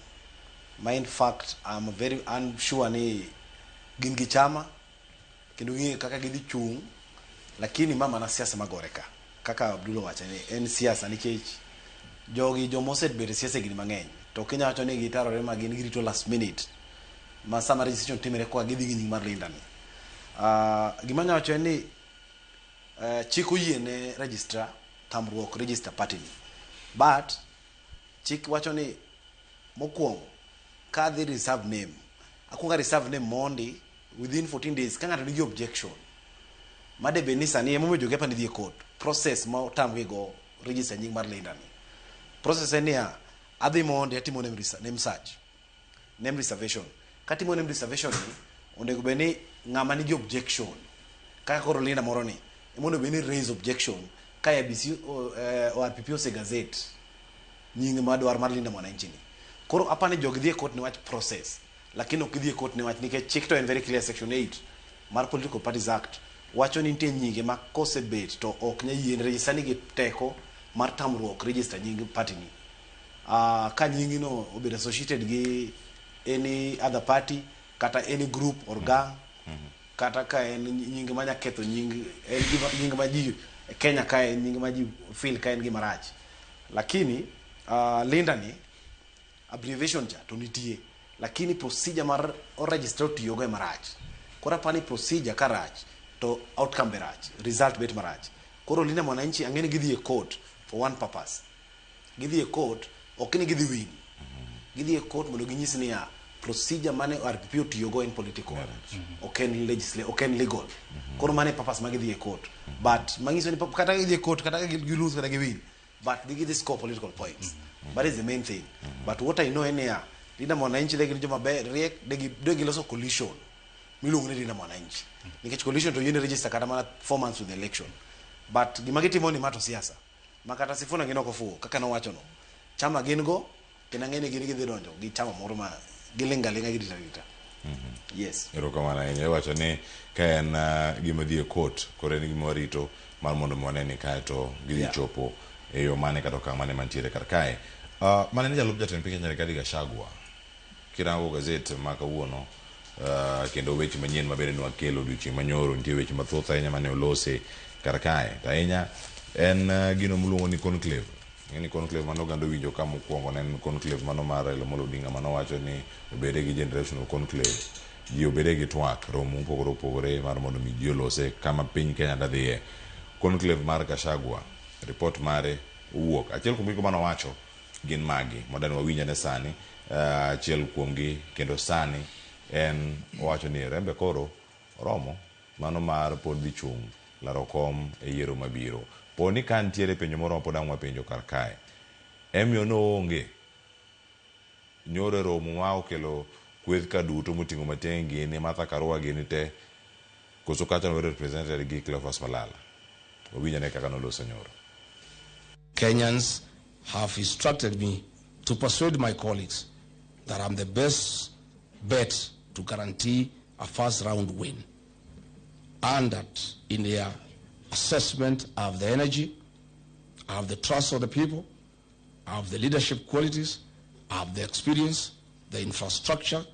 Ma in fact I'm very unsure ni gin gi chama kendo ging'eyo kaka gidhi chung' lakini ma mana siasa magore ka kaka Abdul owacho ni en siasa nikech jogi joma osebet e siasa higni mang'eny to ok inyal wacho ni gitarore ma gin girito last minute ma sama registration timore koka gidhi gi nying mar Linda ni. Gima anyalo wacho en ni chik oyie ne registrar tamruok register party ni but chik wacho ni mokwongo ka adhi reserve name akwongo a reserve name mondi within 14 days ka ng'ato nigi objection made bed ni sani emomiyo jogi apani dhi e court process ma otamgi go register nying mar Linda ni process en niya adhi mondi atimo name search name reservation katimo name reservation ni onego bed ni ng'ama nigi objection kaka koro Linda moro ni ema onego bed ni raise objection ka IEBC ORPP ose gazette nying madwar mar Linda Mwananchi ni koro apani jogi dhi e court niwach process lakini ok gidhi e court niwach nikech chik to en very clear section 8 mar Political Parties Act wacho ni nitie nyinge ma kosebet to ok nyal yien register nigi teko mar tamruok register nying party ni ka nying no obedo associated gi any other party kata any group or gang kata ka en nying manya ketho nying en gima nying ma ji Kenya ka en nying ma ji feel ka en gima rach lakini Linda ni abbreviation cha to nitie lakini procedure mar o register otiyogo ema rach koro apani procedure ka rach to outcome be rach result bet marach koro Linda Mwananchi ang'e ni gidhi e court for one purpose gidhi e court ok ni gidhi win gidhi e court mondo ginyis niya procedure mane RPP otiyogo en political ok en ok en legal koro mano e purpose ma gidhi e court but manyiso ni kata gidhi e court kata gi lose kata gi win but gidhi score political points that is the main thing but what I know en niya Linda Mwananchi de gin joma ber riek de giloso coalition miluongo ni Linda Mwananchi nikech coalition to yiene register kata mana 4 months to the election but gima gitimo ni ma to siasa ma kata Sifuna gin ok ofuwo kaka nowacho no chama gin go kendo ang'e ni gin gidhi donjo gi chama moro ma giling' aling'a girito arita yes. Erokamano ahinya. Iwacho ni ka en gima dhi e court, koro en gima warito mar mondo mi wane ni kae to gidhi chopo e yo mane kata okang' mane mantiere kar kae. Mane en jalup jatend piny Kenya Rigathi Gachagua. Kirango gazet ma kawuono kendo weche manyien mabende nwakelo odiochieng' manyoro nitie weche mathoth ahinya mane olose kar kae. To ahinya en gino miluongo ni conclave. Ing'e ni conclave mane oganda owinjo ka mokwongo ne en conclave mano mar Raila Amolo Odinga mane owacho ni obede gi generational conclave. Ji obede gi twak romo mopogore opogore mar mondo mi ji olose kama piny Kenya dadhiye. Conclave mar Gachagua, report mare owuok. Achiel kuom gigo manowacho gin magi modani wawinj ane sani. Achiel kuomgi kendo sani en owacho ni rembe koro oromo mano mar pod dhi chung' laro kom e yiero mabiro. Po ni ka nitiere penjo moro ma pod ang' wapenjo kar kae. Emiyo noonge nyoro e romo ma okelo kweth ka duto moting'o Matiang'i gini, Martha Karua gini te, koso kacha no represented gi Cleophas Malala. Wawinj ane kaka noloso nyoro. Kenyans have instructed me to persuade my colleagues that I'm the best bet to guarantee a first round win, and that in their assessment I have the energy, I have the trust of the people, I have the leadership qualities, I have the experience, the infrastructure,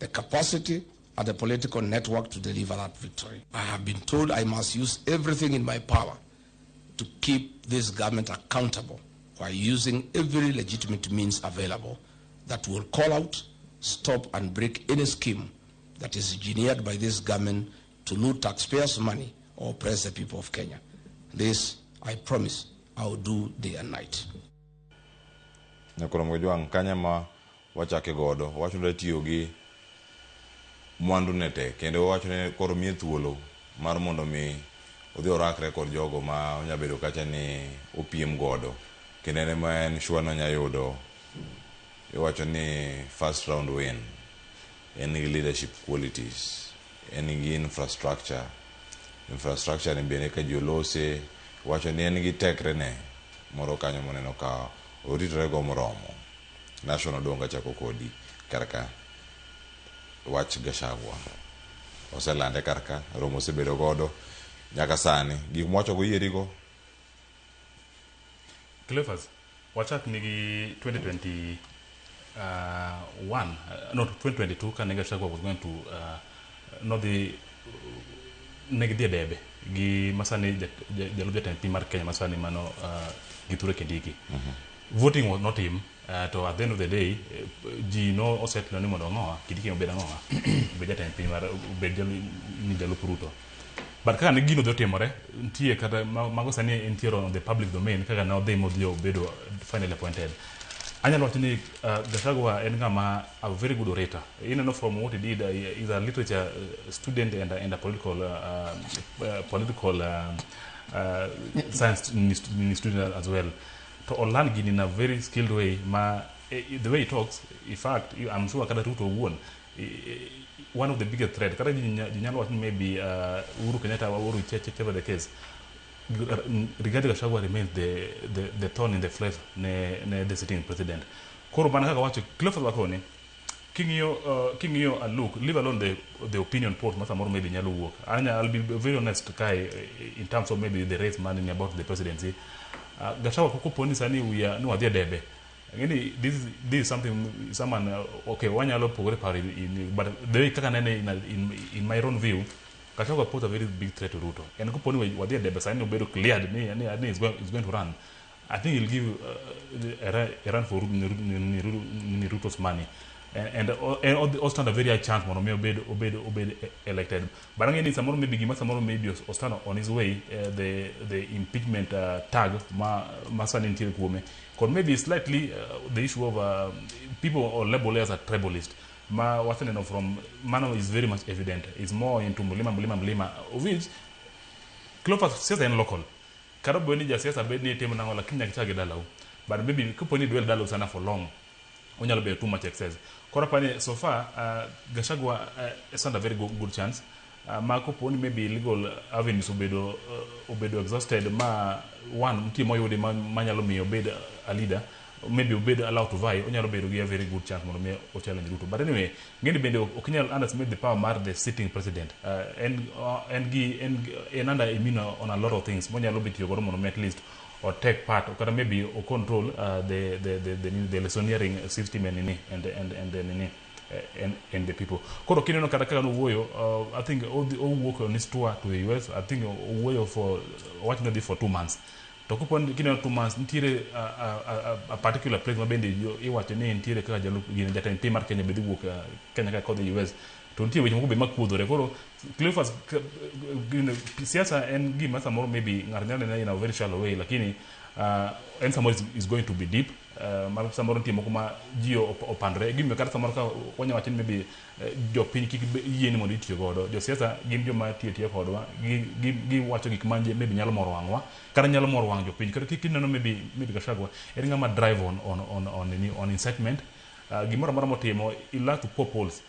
the capacity, and the political network to deliver that victory. I have been told I must use everything in my power to keep this government accountable by using every legitimate means available that will call out, stop, and break any scheme that is engineered by this government to loot taxpayers' money or oppress the people of Kenya. This, I promise, I will do day and night. Nyakoro Mojwang' kanya ma wachake godo wacho ni tiyo gi mwandu ne te kendo wacho ni koro miye thuolo mar mondo mi odhi orakre kod jogo ma onya bedo kacha ni opiem godo kendo en ema en sure ni onya yudo iwacho ni first round win. En gi leadership qualities, en gi infrastructure. Infrastructure ni bende ka ji olose wacho ni en gi tekre ne moro kanyo moneno ka oritore go moromo. National Odongo achako kodi kar ka wach Gachagua oselande kar ka romo osebedo godo nyaka sani gik mwacho go yieri go. Cleophas, wachak nigi 2021, no 2022 kane Gachagua was going to nodhi negi e debe gi masani jalup jatend piny mar Kenya masani mano Kithure Kindiki. Voting was not him, to at the end of the day ji no osetlo ni mondo ang'owa Kindiki obed ang'owa obed jatend piny mar obed ni jalup Ruto. But kaka ne gino dhi otimore nitie kata mago sani nitiere on the public domain kaka ne odhi modhi obedo finally appointed. Anyalo wacho ni Gachagua en ng'ama a very good orator. Ineno from what he did, he is a literature student and a political science student as well. To olearn gini in a very skilled way ma the way he talks, in fact, I'm sure kata Ruto owuon one of the biggest threat kata ji nyalo wacho ni maybe Uhuru Kenyatta or whichever the case, Rigathi Gachagua remains the thorn in the flesh ne the sitting president. Koro mana kaka wacho Cleophas Wakoni king'iyo a look, leave alone the opinion polls ma samoro maybe nyalo wuok. I'll be very honest kae in terms of maybe the race man about the presidency. Gachagua kopo ni sani we are ni wadhi e debe. Ngeni this is something someone okay wanyalo pogore paro but the way kaka nene in my own view, Gachagua pose a very big threat to Ruto. And kopo ni wadhi e debe sani obedo cleared ni is going to run. I think he'll give a run for Ruto's money. And stand a very high chance mondo mi obed elected. But ang'e ni samoro maybe gima samoro maybe stand on his way, the impeachment tag ma sani nitiere kuome. Kod maybe slightly the issue of people or label as a tribalist. Ma waseneno from mano is very much evident. It's more into mlima mlima mlima, of which Cleophas siasa en local. Kata obedo ni jasiasa bed ni itimo nang'o lakini nyaka ichak gi dalau. But maybe kapo ni idwell dalau sana for long, onyalo bedo too much excess. Koro apani so far Gachagua stand a very good chance. Ma kopo ni maybe legal avenues obedo exhausted ma one nitie moyudi manyalo miyo obed a leader, maybe obed allowed to vie, onyalo bedo gi a very good chance mondo mi o challenge Ruto. But anyway, ng'eni bende ok inyal underestimate the power mar the sitting president. En under immune on a lot of things monyalo be tiyo godo mondo mi at least or take part or kata maybe or control the electioneering system and nini and the nini and the people. Koro kineno kata kaka nowuoyo, I think owuok on his tour to the US. I think owuoyo for owacho ni odhi for 2 months. To kopo ni kineno 2 months nitiere a particular place ma bende iwacho ni nitiere kaka jalup gini jatend piny mar Kenya be dhi wuok Kenya ka kodhi US. To nitie weche moko be makuodhore. Koro Cleophas, siasa en gima samoro maybe ng'ato nyalo nene in a very shallow way, lakini en samoro is going to be deep. Ma samoro nitie moko ma ji opandore. Gimiyo kata samoro ka wanya wacho ni maybe jopiny kik yie ni mondo itiyo godo. Josiasa gin joma tiyo tiyo kodwa, giwacho gik ma maybe nyalo moro wang'wa, kata nyalo moro wang' jopiny. Kata kineno maybe Gachagua en ng'ama drive on incitement. Gimoro amora motimo, he like to poke holes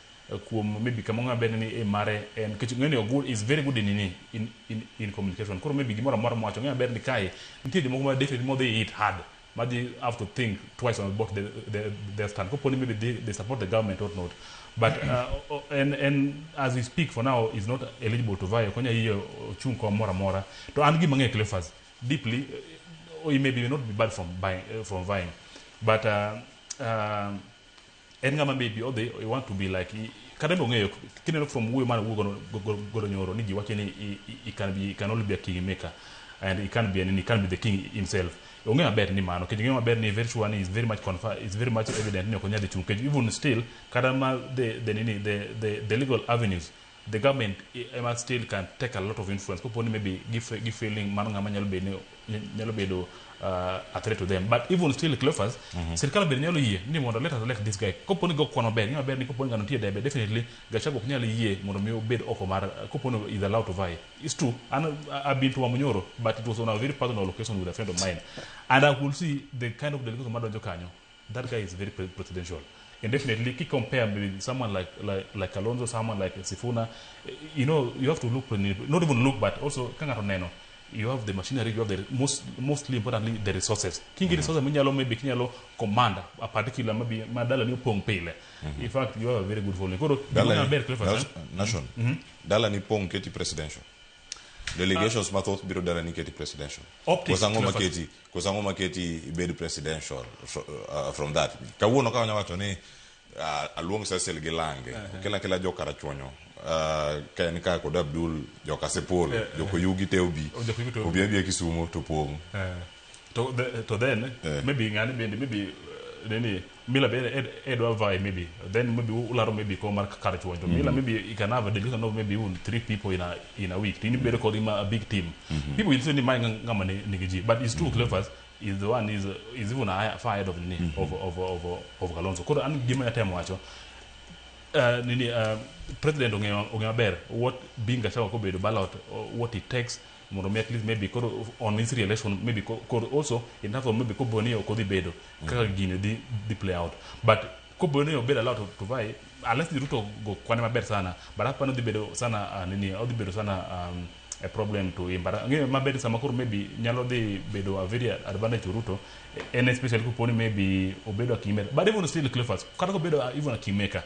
kuom maybe kama ng'ama ber ni e mare en nikech ng'eni good is very good in communication. Koro maybe gimoro amora mowacho ng'e maber ni kae nitie jomoko ma definitely modhi hit hard, ma dhi have to think twice about their stand kopo ni maybe they support the government or not. But and as we speak for now is not eligible to vie. Ok onyal yie ochung' kom moro amora. To an gima ang'eyo Cleophas deeply, he may be not be bad from vying, but en ng'ama maybe odhi he want to be like kata be ong'eyo kineno from wuoyo mane owuoyo godo nyoro ni ji wacho ni he can only be a king maker and he can be the king himself. Ong'eyo maber ni mano nikech ong'eyo maber ni very sure ni is very much evident ni ok onyal dhi chung' nikech even still kata ma the nini the legal avenues, the government ema still can take a lot of influence kopo ni maybe gi feeling mano ng'ama nyalo bedo ni nyalo bedo a threat to them. But even still, Cleophas, sirkal bende nyalo yie ni mondo let us elect this guy kopo ni go kwan maber. Ng'e maber ni kopo ni ng'ano nitie debe, definitely Gachagua ok nyal yie mondo mi obed oko mar kopo ni is allowed to vie. It's true, and I've been to Wamunyoro, but it was on a very personal occasion with a friend of mine, and I could see the kind of delegation madonjo kanyo. That guy is very presidential. And definitely, ki compare with someone like Kalonzo, someone like Sifuna, you have to look, not even look, but also ka ng'ato neno, you have the machinery, you have the mostly importantly the resources. Kingi resources minyalo maybe kinyalo command a particular maybe madala ni opong' pile. In fact, you have a very good following. Koro Dala gima ni maber Cleophas, eh? Nation. Dala ni pong' keti presidential. Delegations mathoth biro dala ni keti presidential. Optics, Koso ang'o Cleophas. maketi, koso ang'o maketi ibed presidential from that. Kawuono ka wanya wacho ni aluong Cecil gi Lange. Okela kela jo Karachuonyo. Ka en ka kod Abdul, jo Kasipul, jo Koyugi te obi. Oh, jo Koyugi te obi. Obi abia Kisumu to pong'. To then maybe ng'ani bende maybe nini Mila bende edwa vie maybe then maybe ularo maybe ko mar Karachuonyo to Mila maybe you can have a delegation of maybe even three people in a week. To in bedo kod a big team. People will say ni mae ng'ama nigi ji, but it's true. Cleophas is the one is even far ahead of nini of Kalonzo. Koro an gima atemo wacho, nini president ong'eyo maber what being Gachagua kobedo ballot, what it takes mondo mi at least maybe koro on his re-election maybe koro also in terms of maybe kopo ni ok odhi bedo kaka gini dhi play out. But kopo ni obedo allowed to vie, unless ni Ruto go kwane maber sana, but apani odhi bedo sana nini odhi bedo sana a problem to him. But ang'eyo maber sama koro maybe nyalo dhi bedo a very advantage to Ruto, en especially kopo ni maybe obedo a kingmaker. But even still, Cleophas, kata kobedo even a kingmaker,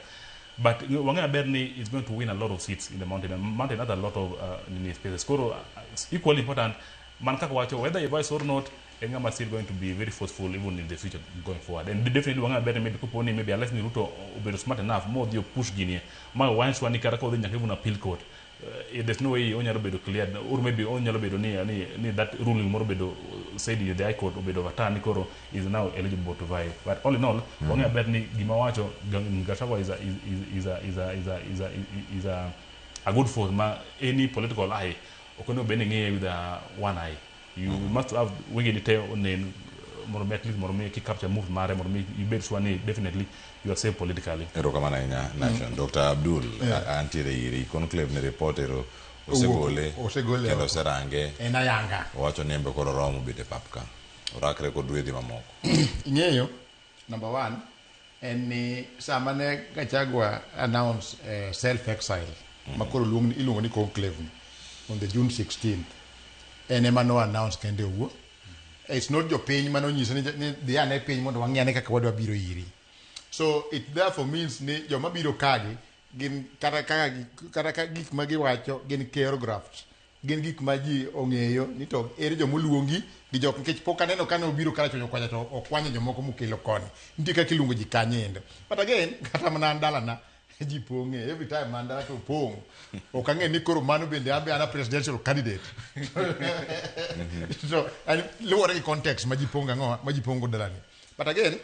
but wang'eyo maber ni is going to win a lot of seats in the mountain, and mountain has a lot of nini spaces. Koro it's equally important man kaka wacho whether he vice or not, en ng'ama still going to be very forceful even in the future going forward. And definitely wang'eyo maber ni maybe kopo ni maybe unless ni Ruto obedo smart enough modhi opush gini ma wanchwa ni kata kodhi nyaka even appeal court, there's no way onyalo bedo cleared, or maybe onyalo bedo ni that ruling moro bedo said in the high court obedo overturned ni koro is now eligible to vie. But all in all, wang'eyo maber ni gima wacho Gachagua is a, is, is a, is a, is a, is a, is a good force ma any political eye ok onego bed ni ng'iye with a one eye. You must have wengeni te onen mondo mi at least mondo mi ki capture move mare mondo mi ibed sure ni definitely you are safe politically. Erokamano ahinya, Nation. Dr. Abdul, antiere iri. Conclave ni report ero osegole. Osegole kendo oko. Oserange. En ayanga. Owacho ni en be koro oromo bet e pap ka. Orakre kod rwedhi mamoko. Ing'eyo, number one, en ni sama ne Gachagua announce self exile ma koro iluongo ni conclave ni, on the June 16th, en ema no announce kende owuon. It's not jopiny mane onyise ni dhi ane piny mondo wang'i ane kaka wadwa biro iri. So it therefore means ni joma biro kagi gin kata kaka kata ka gik ma giwacho gin choreographed, gin gik ma ji ong'eyo ni to ere jomoluongi gi jok nikech pok aneno kane obiro Karachuonyo kocha to okwanyo jomoko mokelo koni. Nitie kaka iluongo ji kanyo endo. But again, kata mana an dalana ji pong'e every time an dala to pong'. Ok ang'e ni koro mano bende an be an a presidential candidate. So and luwore gi context ma ji pong' ang'o ma ji pong'o dalani. But again,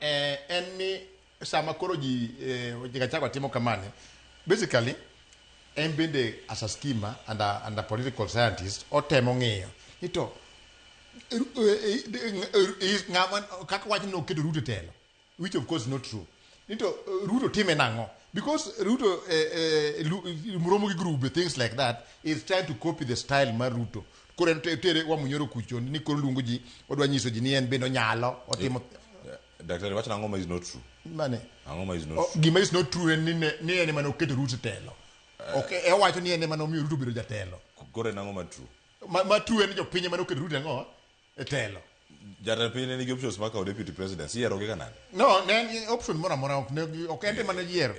en ni sama koro ji Gachagua timo kamane, Basically, en bende as a schemer and a political scientist, otemo ng'iyo ni to ng'ama kaka wach noketo Ruto e telo, which of course is not true. Ni to Ruto time nang'o? Because Ruto romo gi grube, things like that, is trying to copy the style mar Ruto. Koro en tere Wamunyoro kucho ni koro luongo ji, odwa nyiso ji ni en bende onyalo, otimo. Daktari wacho nang'o ma is not true? Mane? Ang'o ma is not true? Gima is not true en ni en ema noketo Ruto e telo. Ok, owacho ni en ema nomiyo Ruto obedo jatelo. Koro en ang'o ma true? Ma true en ni jopiny ema noketo Ruto ang'o? E telo. Jatend piny ne nigi options mar kawo deputy president. Iyiero gi kanade? No, ne en option moro amora, ok en ema noyiero.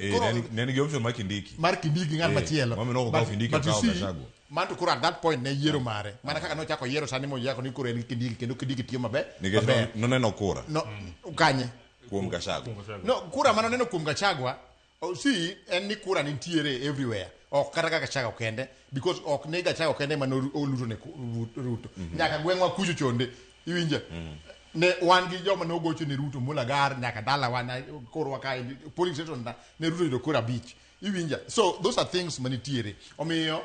Ne nigi option mar Kindiki. Mar Kindiki ng'at machielo. Mamiyo ok okawo Kindiki, okawo Gachagua. Man to koro at that point ne yiero mare. Mana kaka nochako yiero sani moyako ni koro en gi Kindiki kendo Kindiki tiyo maber. Nikech noneno kura. No, kanye? Kuom Gachagua. No, kura mane oneno kuom Gachagua, see, en ni kura nitiere everywhere. Ok kata ka Gachagua kende, because ok ne Gachagua kende ema noluto ne Ruto. Nyaka gweng'wa kucho chonde, iwinjo? Ne wan gi joma nogocho ne Ruto Mulagar nyaka dalawa na korwa kae polling station na ne Ruto yudo kura 5. Iwinja? So those are things manitiere. Omiyo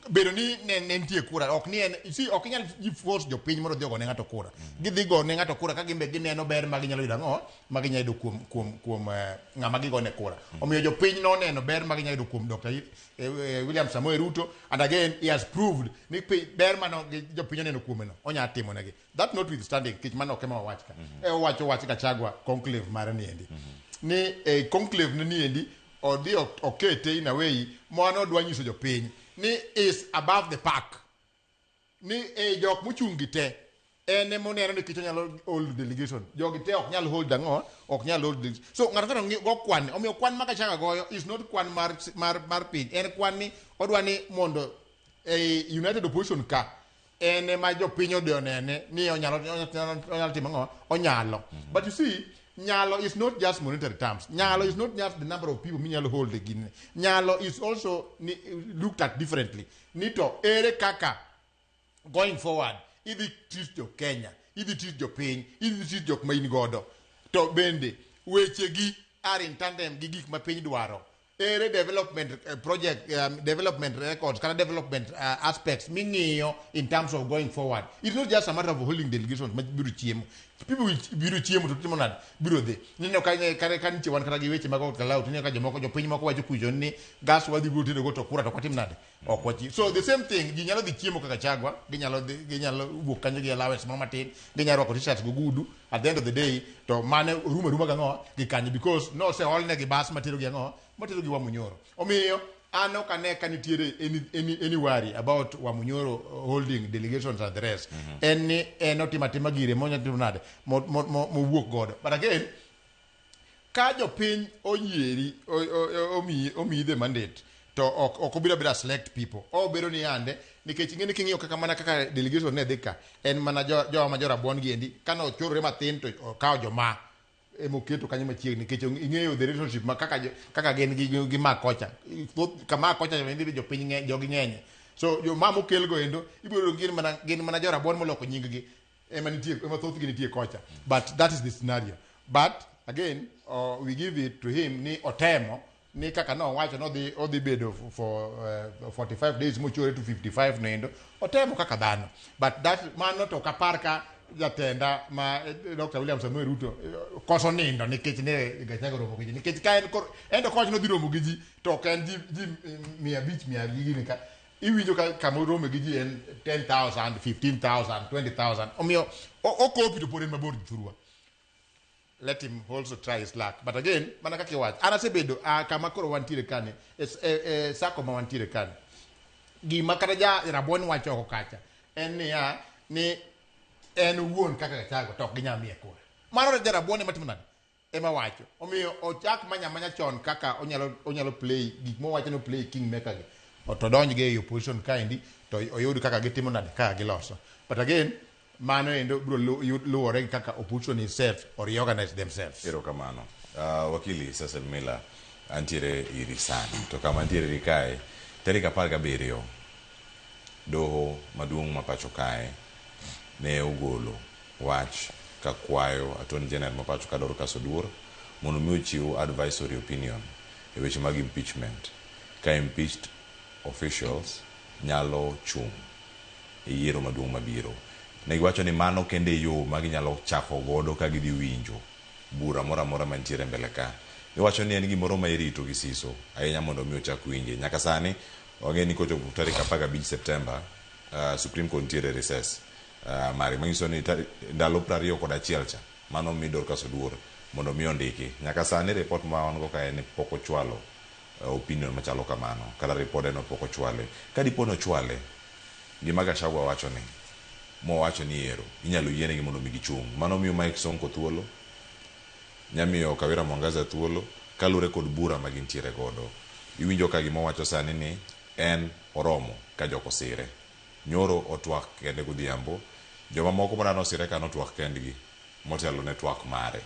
bedo ni ne nitie kura ok ni en, you see, ok inyal ji force jopiny mondo odhi ogone ng'ato kura. Gidhi gone ng'ato kura ka gimbe gineno ber ma ginyalo yudo ang'o ma ginyalo yudo kuom ng'ama gigone kura. Omiyo jopiny noneno ber ma ginyalo yudo kuom Dr. William Samoei Ruto, and again he has proved ni ber mano jopiny oneno kuome no onyalo timo negi. That notwithstanding, kich mano ok ema wawach ka. Owacho wach Gachagua conclave mare niendi. Ni conclave ni niendi odhi okete in a way mano odwa nyiso jopiny ni is above the pack. Ni jok mochung' gi te en ema oneno ni kich onyalo hold delegation. Jogi te ok nyal hold ang'o, ok nyal hold delegation. So ng'ato ng'ato go kwan, omiyo kwan ma Gachagua goyo is not kwan mar piny. En kwan ni odwa ni mondo United Opposition ka en ema jopiny odhi onene ni onyalo timo ang'o, onyalo. But you see, nyalo is not just monetary terms. Nyalo is not just the number of people minyalo hold gini. Nyalo is also looked at differently. Ni to ere kaka going forward idhi treat jo Kenya, idhi treat jopiny, idhi treat jok ma in godo. To bende wechegi are in tandem gi gik ma piny dwaro. Ere development project, development records, kata development aspects ming'iyo in terms of going forward. It's not just a matter of holding delegations ma biro chiemo. People will biro chiemo to timo nade? Biro dhi. Nineno ka nitie wan kata gi weche mag Kalau, tineno ka jomoko jopiny moko wacho kucho ni gas wadhi biro tedo go to kura to watim nade? Ok wachi. So the same thing, ji nyalo dhi chiemo kaka Gachagua, ginyalo wuok kanyo gi allowance moro matin, ginyalo rwako t-shirts go gudu. At the end of the day, to mane rumo ruma gang'o gi kanyo because no se olne gi bas matero gi ang'o matero gi Wamunyoro. Omiyo an ok ane ka nitiere any worry about Wamunyoro holding delegations and the rest. En ni en otimo atima gire monyalo timo nade mowuok godo. But again, ka jopiny oyieri omiyi the mandate to ok obiro abira select people. Obedo ni yande nikech ing'e ni king'iyo kaka mana kaka delegation ne dhi ka en mana jowa ma jorabuon gi endi kane ochorore matin to okawo joma emoketo kanyo machiegni nikech ing'eyo the relationship ma kaka gin gi ma kocha. Kama kocha bende jopiny ng'eny, jogi ng'enye. So joma mokel go endo ibiro yudo gin mana jorabuon moloko nying gi ema nitie, ema thothgi nitie kocha. But that is the scenario. But again, we give it to him ni otemo ni kaka no wacho no odhi bedo for 45 days mochore to 55 noendo otemo kaka dhano. But that mano to kapar ka jatenda ma Dr. William Samoei Ruto koso nindo nikech ne Gachagua romo gi ji. Nikech ka en koro en to kowacho nodhi romo gi ji to ok en ji 500 mia gi gini ka iwinjo ka kama orome gi ji en 10,000, 15,000, 20,000. Omiyo okopi to pod en mabor gi thurwa. Let him also try his luck. But again, mana kaka iwacho, an asebedo kama koro wantiere kani, e sako ma wantiere kani. Gima kata ja rabuon wacho oko kacha, en niya, ni en owuon kaka Gachagua to ok ginyal miye kura. Mano ja rabuon ema timo nade? Ema wacho. Omiyo ochak manya manya chon kaka onyalo play gik mowacho ni play kingmaker gi. To donj gi e opposition kaendi to oyud kaka gitimo nade kaka giloso. But again, mano endo biro luwore gi kaka opposition itself or reorganize themselves. Erokamano. Wakili Cecil Miller antiere iri sani. To kama antiere iri kae, tarik 17 doho maduong' ma pacho kae ne ogolo wach ka kwayo Attorney General ma pacho ka Dorcas Oduor mondo mi ochiw advisory opinion e weche mag impeachment ka impeached officials nyalo chung' e yiero maduong' mabiro. Ne giwacho ni mano kende e yo ma ginyalo chako godo ka gidhi winjo bura moro amora mantiere mbele ka. Giwacho ni en gimoro ma irito gi siso ahinya mondo mi ochak winje. Nyaka sani wang'e ni kochopo tarik 15 Septemba Supreme Court nitiere e recess mare manyiso ni ndalo 21 cha mano mi Dorcas Oduor mondo mi ondiki. Nyaka sani report ma wan go ka en ni pok ochwalo opinion machalo kamano kata ripode no pok ochwale. Ka dipo ni ochwale, gima Gachagua wacho ni mowacho ni ero inyalo yienegi mondo mi gichung'. Mano miyo Mike Sonko thuolo, nyamiyo Kawira Mwangaza thuolo kalure kod bura ma gintiere godo. Iwinjo ka gima owacho sani ni en oromo ka jok osire. Nyoro otwak kende godhiambo, joma moko madwa nosire ka notwak kendgi motelo ne twak mare.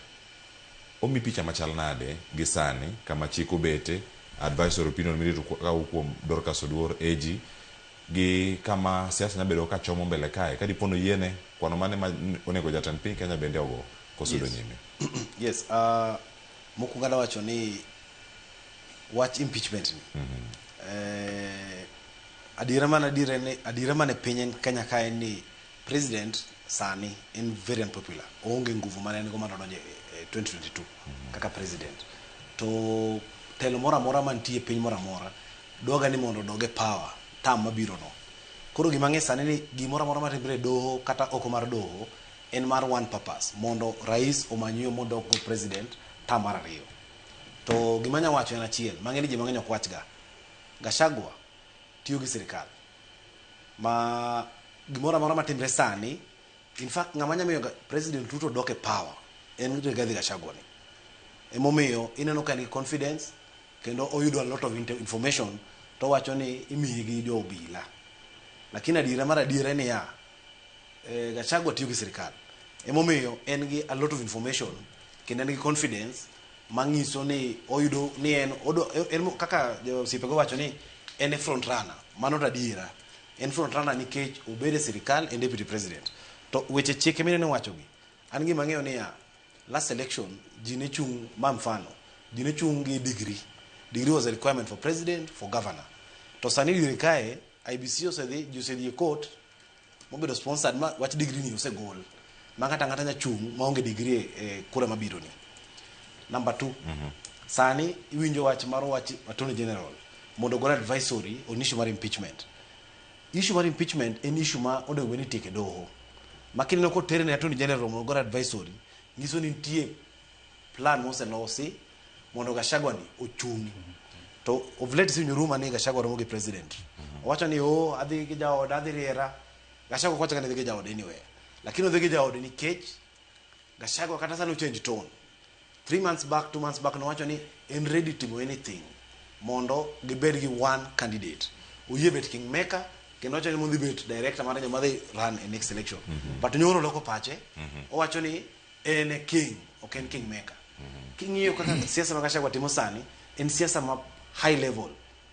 Omi picha machal nade gi sani kama chik obete, advisory opinion mirito kawuok kuom Dorcas Oduor AG gi kama siasa nyalo bedo ka chomo mbele kae ka dipo ni oyiene kwano mane ma onego jatend piny Kenya bende ogo kosudo nyime. Yes, mokwongo adwa wacho ni wach impeachment ni. Adiera man adiera ni adiera man e piny Kenya ka en ni president sani en very unpopular. Oonge nguvu mane en go mane odonjo e 2022 kaka president. To telo moro amora mantie e piny moro amora dwaga ni mondo odog e power term mabiro no. Koro gima ang'e sani ni gimoro amora matimre e doho kata oko mar doho en mar one purpose, mondo rais omany yo modok go president term mar ariyo. To gima anya wacho en achiel, mang'e ni ji mang'eny ok wach ga. Gachagua tiyo gi sirikal. Ma gimoro amora matimre sani, in fact ng'ama nya miyo President Ruto dok e power en Rigathi Gachagua ni. Emomiyo ineno ka en gi confidence kendo oyudo a lot of information to owacho ni imiye gi jo obila. Lakini adiera mar adiera en niya, Gachagua tiyo gi sirikal. Emomiyo en gi a lot of information kendo en gi confidence manyiso ni oyudo ni en odo, en kaka osiepego wacho ni en e front runner. Mano to adiera. En front runner nikech obedo e sirikal en deputy president. To weche chike mineno wachogi, an gima ang'eyo niya, last election ji ne chung' ma mfano, ji ne chung' gi degree. Degree was a requirement for president, for governor. To sani diere kae, IEBC osedhi, ji osedhi e court, mobedo sponsored ma wach degree ni osegol. Ma ng'ato ang'ata nya chung' maonge degree e kura mabiro ni. Number 2, sani iwinjo wach mar wach Attorney General mondo ogol advisory on issue mar impeachment. Issue mar impeachment en issue ma onego bed ni itieko e doho. Ma kineno kotere ne Attorney General mondo ogol advisory, nyiso ni nitie plan moselosi mondo Gachagua ni ochung'. To of late iwinjo rumor ni Gachagua romo gi president. Owacho ni oh, adhi gi jaoda, adhi riera. Gachagua ok wacho ni odhi gi jaode anywhere. Lakini odhi gi jaode nikech Gachagua kata sani ochange tone. 3 months back, 2 months back nowacho ni en ready timo anything mondo gibed gi one candidate. Oyie bet kingmaker kendo owacho ni modhi bet director mar joma dhi run e next election. But nyoro oloko pache, owacho ni en e king, ok en kingmaker. King'iyo kaka siasa ma Gachagua timo sani, en siasa ma high level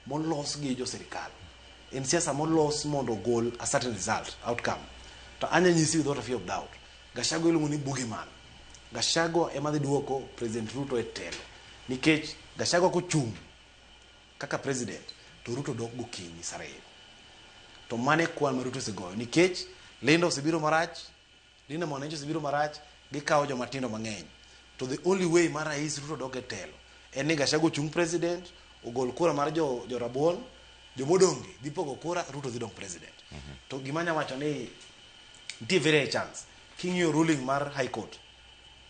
molos gi jo sirikal. En siasa molos mondo ogol a certain result, outcome. To anya nyisi without a fear of doubt, Gachagua iluongo ni boogeyman. Gachagua ema dhi duoko President Ruto e telo. Nikech Gachagua kochung' kaka president, to Ruto dok gokinyi saa 2. To mano e kwan ma Ruto osegoyo. Nikech Linda osebiro marach, Linda Mwananchi osebiro marach, gikawo joma tindo mang'eny. To the only way mar Rais Ruto dok e telo en ni Gachagua ochung' president, ogol kura mar jo rabuon, jomodong' gi dhi pogo kura, Ruto dhi dong president. To gima anya wacho ni nitie very high chance king'iyo ruling mar High Court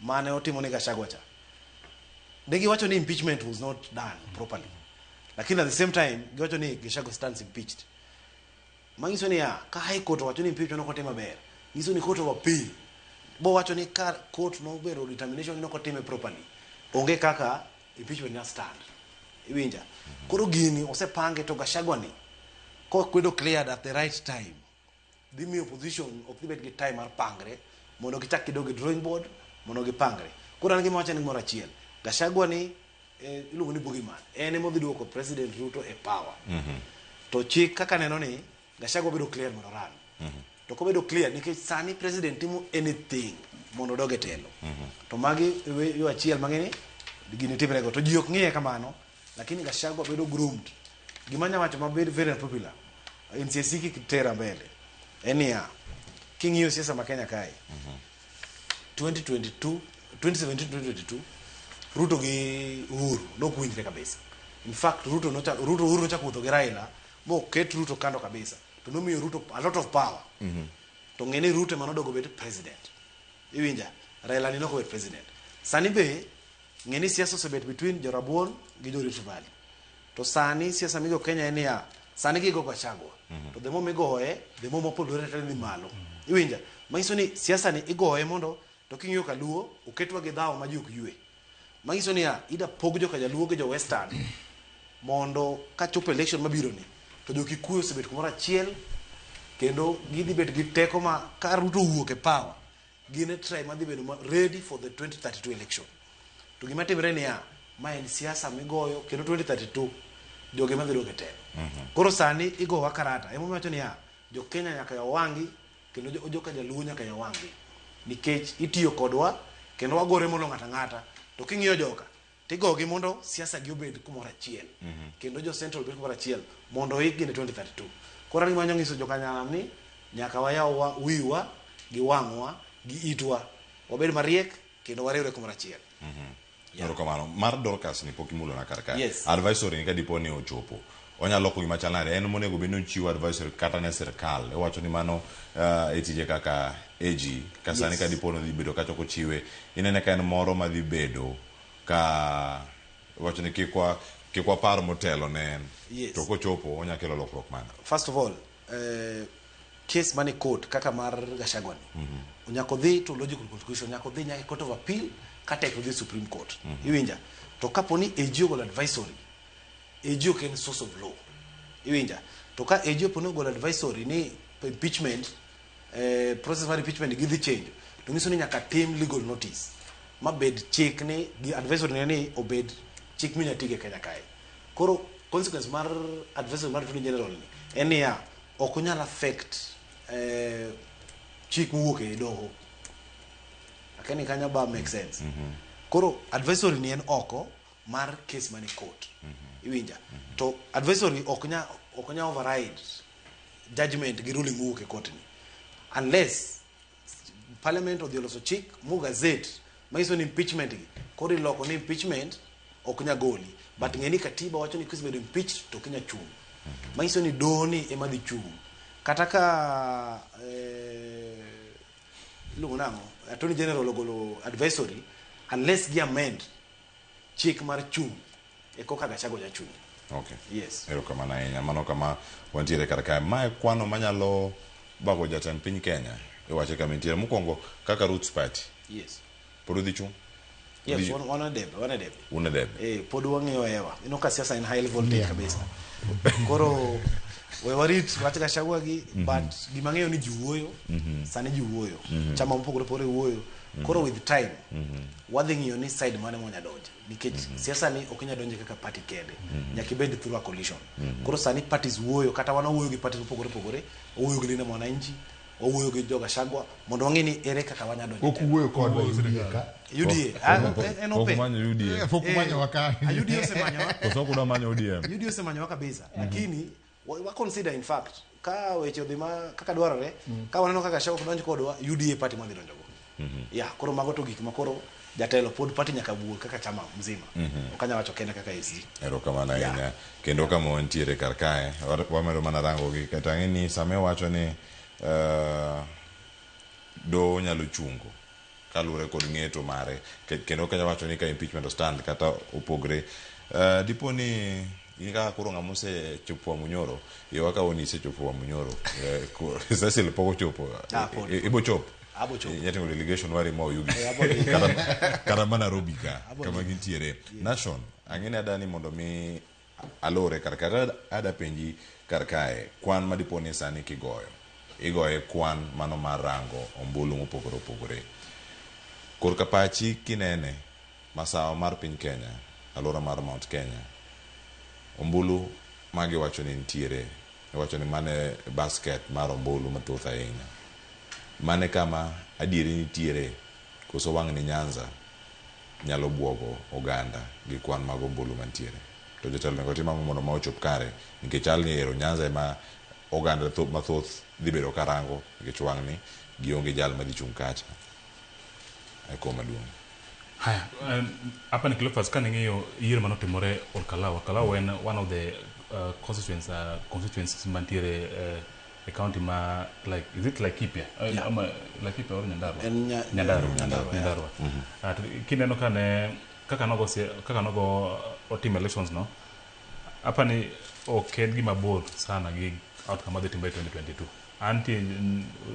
mane otimo ne Gachagua cha, ne giwacho ni impeachment was not done properly, lakini at the same time giwacho ni Gachagua stands impeached. Manyiso niya, ka High Court owacho ni impeachment ok otim maber, nyiso ni Court of Appeal bo wacho ni ka court nobedo determination ni ok otime properly, onge kaka impeachment nya stand. Iwinja? Koro gini osepange to Gachagua ni kokwedo cleared at the right time, dhi miyo opposition ok dhi bet gi time mar pangre mondo gichak gidog e drawing board mondo gipangre. Koro an gima wacho ni gimoro achiel, Gachagua ni iluongo ni boogeyman, en ema odhi duoko President Ruto e power. To chik kaka neno ni Gachagua bedo clear mondo run. To kobedo clear nikech sani president timo anything mondo odog e telo. To magi e yo achiel mang'e ni gini timre go. To ji ok ng'iye kamano. Lakini Gachagua bedo groomed. Gima anya wacho mabed very unpopular. NCIC kik tera mbele. En niya, king'iyo siasa ma Kenya kae, 2022, 2017-2022, Ruto gi Uhuru nok winjre kabisa. In fact, Ruto nochako Ruto Uhuru nochako wuotho gi Raila moket Ruto kando kabisa. To nomiyo Ruto a lot of power. To ng'e ni Ruto ema nodogo bet president. Iwinja? Raila ni nokobet president. Sani be ng'e ni siasa osebet between jorabuon gi jo Rift Valley. To sani siasa migo Kenya en niya, sani gigo Gachagua. To the more migoye, the more mopogore ni malo. Iwinja? Manyiso ni siasa ni igoye mondo to king'iyo kaluo oketwa gi dhawo ma ji ok ywe. Manyiso niya, ida pog joka jaluo gi jo Western mondo kachopo election mabiro ni to jo Kikuyu osebet kumoro achiel kendo gidhi bet gi teko ma ka Ruto owuok e power gin e tribe madhi bedo ready for the 2032 election. To gima timre niya, ma en siasa migoyo kendo 2032 jogi madhi dok e telo. Koro sani igowa karata. Emomiyo awacho niya, jo Kenya nyaka yaw wang'gi kendo joka jaluo nyaka yaw wang'gi. Nikech itiyo kodwa kendo wagore molo ng'ato ang'ata. To king'iyo joka, tigogi mondo siasa gi obed kumoro achiel. Kendo jo Central obed kumoro achiel mondo oikgi ne 2032. Koro an gima anyalo nyiso joka nyanam ni nyaka wayaw wiwa gi wang'wa gi itwa. Wabed mariek kendo wariwre kumoro achiel. Erokamano. Mar Dorcas ni pok imulona kar kae. Yes. Advisory ni kadipo ni ochopo. Onyalo loko gima chal nade? En monego bed ni ochiwo advisory kata ne sirkal. Iwacho ni mano e tije kaka AG. Ka sani kadipo ni odhi bedo kacha ok ochiwe. Inene ka en moro madhi bedo ka iwacho ni kik wa kik wapar motelo ne en. Yes. To kochopo onya kelo lokruok mane? First of all, case mane court kaka mar Gachagua ni. Nyaka odhi to logical conclusion, nyaka odhi nyaka court of appeal kata odhi Supreme Court. Iwinja? To kapo ni AG ogolo advisory, AG ok en source of law. Iwinja? To ka AG opo ni ogolo advisory ni impeachment, process mar impeachment gidhi change, to nyiso ni nyaka tim legal notice mabed chik ni gi advisory ne ni obed chik minya tigo e Kenya kae. Koro consequence mar advisory mar Attorney General ni en niya, ok onyal affect chik mowuok e doho. Akia ni kanyo ba make sense. Koro advisory ni en oko mar case mane court. Iwinja? To advisory ok nya override judgment gi ruling mowuok e court ni. Unless parliament odhi oloso chik mo gazette manyiso ni impeachment gi koro iloko ni impeachment ok nya goli. But ng'e ni katiba wacho ni kisebedo impeached to ok inya chung'. Manyiso ni doho ni ema dhi chung'. Kata ka iluongo nang'o? Attorney General ogolo advisory unless gi amend chik mar chung' e koka Gachagua nya chung'. Okay. Yes. Erokamano ahinya. Mano kama wantiere kar kae. Mae kwano manyalo bago jatend piny Kenya. Iwache kama intiere. Mokwongo kaka Roots Party. Yes. Pod udhi chung'? Yes, wan e debe, wan e debe. Un e debe. Pod wang'iyo hewa. Ineno ka siasa en high voltage kabisa. Koro we warit wach Gachagua gi, but gima ang'eyo ni ji wuoyo, sani ji wuoyo. Chama mopogore opogore wuoyo. Koro with time, wadhi ng'iyo ni side mane mwanya donje. Nikech siasa ni ok inyal donje kaka party kende. Nyaka ibed through a coalition. Koro sani parties wuoyo, kata wan wawuoyo gi parties mopogore opogore, wawuoyo gi Linda Mwananchi, wawuoyo gi jo Gachagua, mondo wang'e ni ere kaka wanya donjo. Pok wuoyo kodwa UDA ka. UDA. En Pok open. umanyo UDA. Pok umanyowa ka. UDA osemanyowa. Koso ok udwa manyo ODM? UDA osemanyowa kabisa. Lakini wa consider in fact ka weche odhi ma kaka dwarore, ka waneno kaka Gachagua ok donj kodwa, UDA party mwadhi donjogo. Yeah, koro mago to gik ma koro jatelo pod party nyaka wuo kaka chama mzima. Ok anyal wacho kende kaka SG. Erokamano ahinya. Kendo kama wantiere kar kae, wamedo mana rango gi kata ang'e ni sama iwacho ni doho nyalo chungo kaluwore kod ng'eto mare kendo kanya wacho ni ka impeachment stand kata opogre dipo ni in kaka koro ng'ama osechopo Wamunyoro iwa ka woni isechopo Wamunyoro Cecil pok ochopo ibo chopo Abo chopo. Inya timo delegation mari ma oyugi kata mana Nairobi ka kama gintiere. Nation ang'e ni adani mondo mi alore kar kae ada penji kar kae kwan madipo ni sani kigoyo igoye kwan mano mar rango ombulu mopogore opogore korka pachi kinene masawa mar piny Kenya alwora mar Mount Kenya ombulu magiwacho ni nitiere iwacho ni mane basket mar ombulu mathoth ahinya mane kama adieri nitiere koso wang' ni Nyanza nyalo buogo oganda gi kwan mag ombulu mantiere. To jotelo onego tim ang'o mondo ma ochop kare? Nikech chal ni ero Nyanza ema oganda mathoth dhi bedo karango nikech wang'ni gionge jal madhi chung' kacha e kom maduong'. Haya, hapa ni Cleophas ka ning'iyo yiero manotimore Olkalau. Olkalau en one of the constituencies mantiere e county ma like is it Laikipia? Yeah. Ama Laikipia or Nyandarua? En Nyandarua. Nyandarua, yeah. Nyandarua. To kineno ka ne kaka nogo kaka nogo otim elections no, hapa ni ok en gima bor sana gi outcome madhi timore 2022. Antie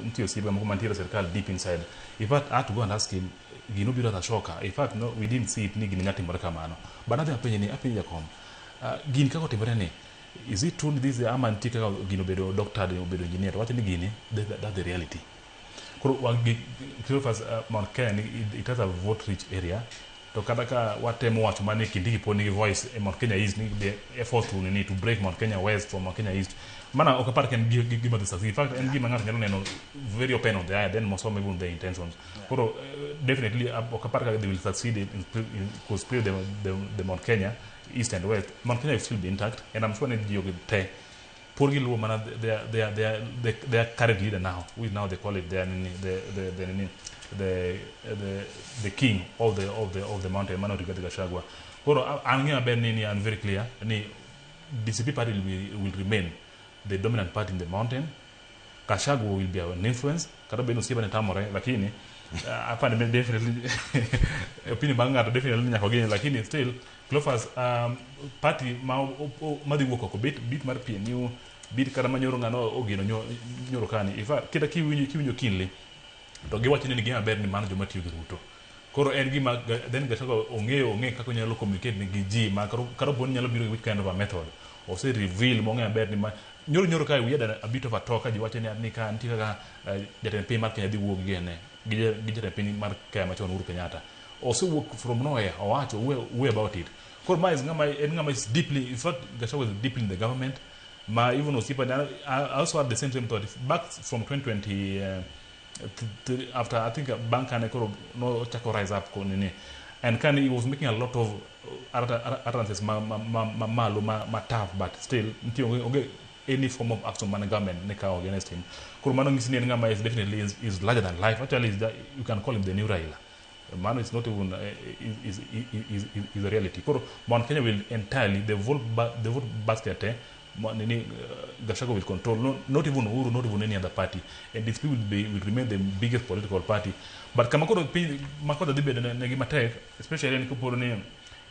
nitie osiepe moko mantiere e sirkal deep inside. In fact, I had to go and ask him, gino biro as a shocker. In fact, no, we didn't see it ni gini nyatimore kamano. But nadhi apenje ni, apenje jakom, gini kaka otimore ni, is it true this ama nitie kaka gino obedo doctored, obedo engineer? To wacho ni gini, that's the reality. Koro Cleophas, Mount Kenya ni, it has a vote rich area. To kata ka watemo wacho mane Kindiki pod nigi voice e Mount Kenya East, ni the effort to nini to break Mount Kenya West from Mount Kenya East. Mana ok apar ka en gima dhi succeed. In fact, en gima ng'ato nyalo neno very open on the eye, then mosomo even their intentions. Koro, definitely, ok apar ka they will succeed in to split the Mount Kenya East and West. Mount Kenya will still be intact, and I'm sure ni ji ok te pod giluwo mana their current leader now, who is now they call it their nini, the nini, the king of the mountain, mano Rigathi Gachagua. Koro an ng'eyo maber ni an very clear ni DCP party will remain the dominant party in the mountain. Gachagua will be an influence, kata bed ni osiepa ne tamore, lakini apani definitely opinion mar ng'ato definitely nyaka ogene, lakini still Cleophas, party ma madhi wuok oko bit mar PNU bit kata manyoro ng'ano ogeno nyoro kani. In fact, kata kiwinjo keenly to giwacho ni gima ber ni mano joma tiyo gi Ruto. Koro en gima then Gachagua ong'eyo kaka onyalo communicate gi ji ma kata opo ni nyalo biro gi which kind of a method ose reveal mong'eyo maber ni ma nyoro nyoro kae we had a bit of a talk ka ji wacho ni ka nitie kaka jatend piny mar Kenya dhi wuok gi gene gi jatend piny mar Kenya machon Uhuru Kenyatta osewuok from nowhere owacho wuoyo about it. Koro ma is ng'ama en ng'ama is deeply, in fact, Gachagua is deeply in the government ma even osiepa I also had the same thought back from 2020 after I think bang kane koro no ochako rise up ko nini and kane he was making a lot of utterances ma malo ma tough, but still nitie onge any form of action man government ne kawo against him. Koro mano nyisi ni en ng'ama is definitely is larger than life. Actually, you can call him the new Raila. Mano is not even is a reality. Koro Mount Kenya will entirely the vote basket nini, Gachagua will control, no, not even Uhuru, not even any other party, and this will remain the biggest political party. But kama koro piny makoda dhi bedo negi matek, especially en koporo ni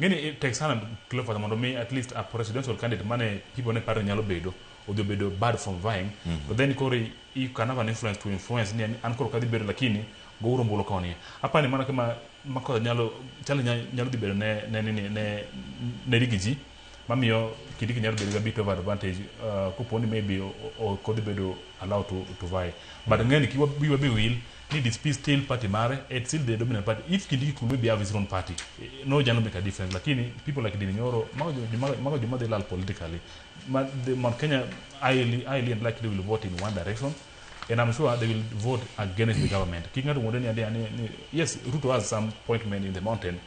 ng'eni tek sana Cleophas mondo mi at least a presidential candidate mane people ne paro nyalo bedo odhi obedo bad from vying. But then koro you can have an influence to influence ni an koro kadhi bedo, lakini gouru ombulu koni. Apani mana kama makoda nyalo chalo nyalo dhi bedo ne nini ne Riggy mamiyo Kindiki nyalo bedo gi a bit of advantage kopo ni maybe ok odhi bedo allowed to vie. But ng'eni kik wiwa be wil ni DCP still party mare, it's still the dominant party. If Kindiki could maybe have his own party, no nyalo make a difference, lakini people like Ndindi Nyoro mago joma dhi lal politically. Ma, the Mount Kenya highly and likely will vote in one direction, and I'm sure they will vote against the government. Kik ng'ato wuonde ni yes, Ruto has some appointment in the mountain,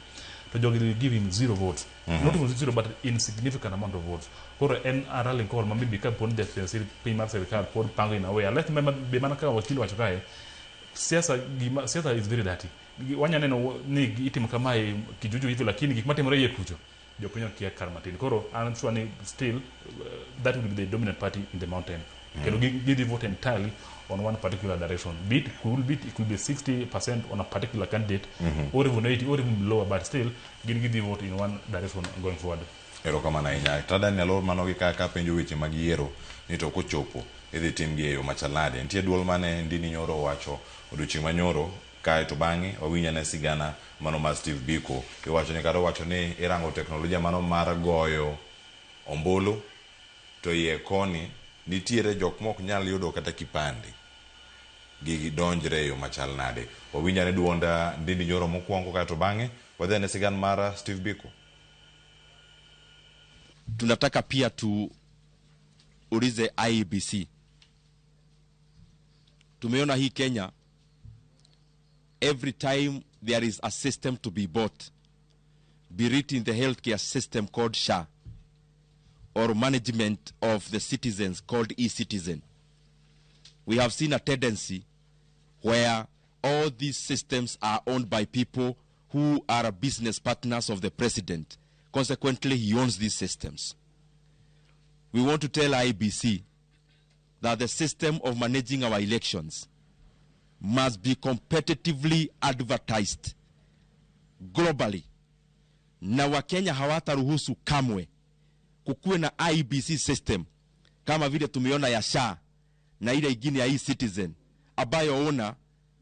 to jogi will give him zero votes. Not even zero, but insignificant amount of votes. Koro en a rallying call ma maybe ka poni jatend piny mar sirikal pod pango in a way. Unless be mana kaka wakili wacho kae, siasa gima siasa is very dirty. Wanya neno ni itimo kamae kijuju hivi, lakini gik matimore iye kucho jopiny ok kia kar matin. Koro I'm sure ni still that will be the dominant party in the mountain. Kendo gidhi vote entirely on one particular direction. Be it could be it could be 60% on a particular candidate or even 80 or even lower, but still gin gidhi vote in one direction going forward. Erokamano ahinya. Tadani alor mano gi kaka penjo weche mag yiero ni to kochopo idhi timgi e yo machal nade. Nitie duol mane Ndindi Nyoro owacho odiochieng' manyoro kae to bang'e wawinj ane sigana mano mar Steve Biko. Iwacho ni kata owacho ni irango teknolojia mano mar goyo ombulu to iye koni nitiere jok mok nyal yudo kata kipande gidonjre e yo machal nade. Wawinj ane duond Ndindi Nyoro mokwongo kae to bang'e wadhi ane sigana mar Steve Biko. Tunataka pia tuulize IEBC. Tumeona hii Kenya, every time there is a system to be bought, be it in the healthcare system called SHA, or management of the citizens called eCitizen. We have seen a tendency where all these systems are owned by people who are business partners of the president. Consequently, he owns these systems. We want to tell IEBC that the system of managing our elections must be competitively advertised globally, na Wakenya hawataruhusu kamwe kukuwe na IEBC system kama vile tumeona ya SHA na ile ingine ya eCitizen ambayo ona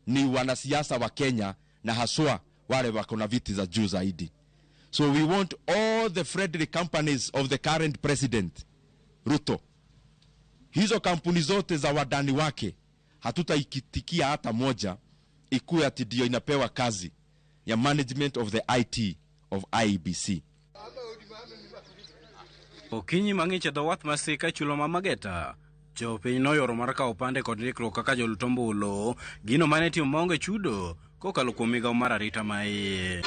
ni wanasiasa wa Kenya na haswa wale wako na viti za juu zaidi. So we want all the friendly companies of the current president Ruto, hizo kampuni zote za wadani wake, hatutaikitikia hata moja ikuwe ati ndio inapewa kazi ya management of the IT of IEBC. Okinyi mang'ich e dho wath ma Thika chulo ma Mageta, jopiny noyoro mar kawo opande kod ndikruok kaka jolut ombulu, gino mane itimo maonge chudo kokalo kuom migawo mar arita maiye.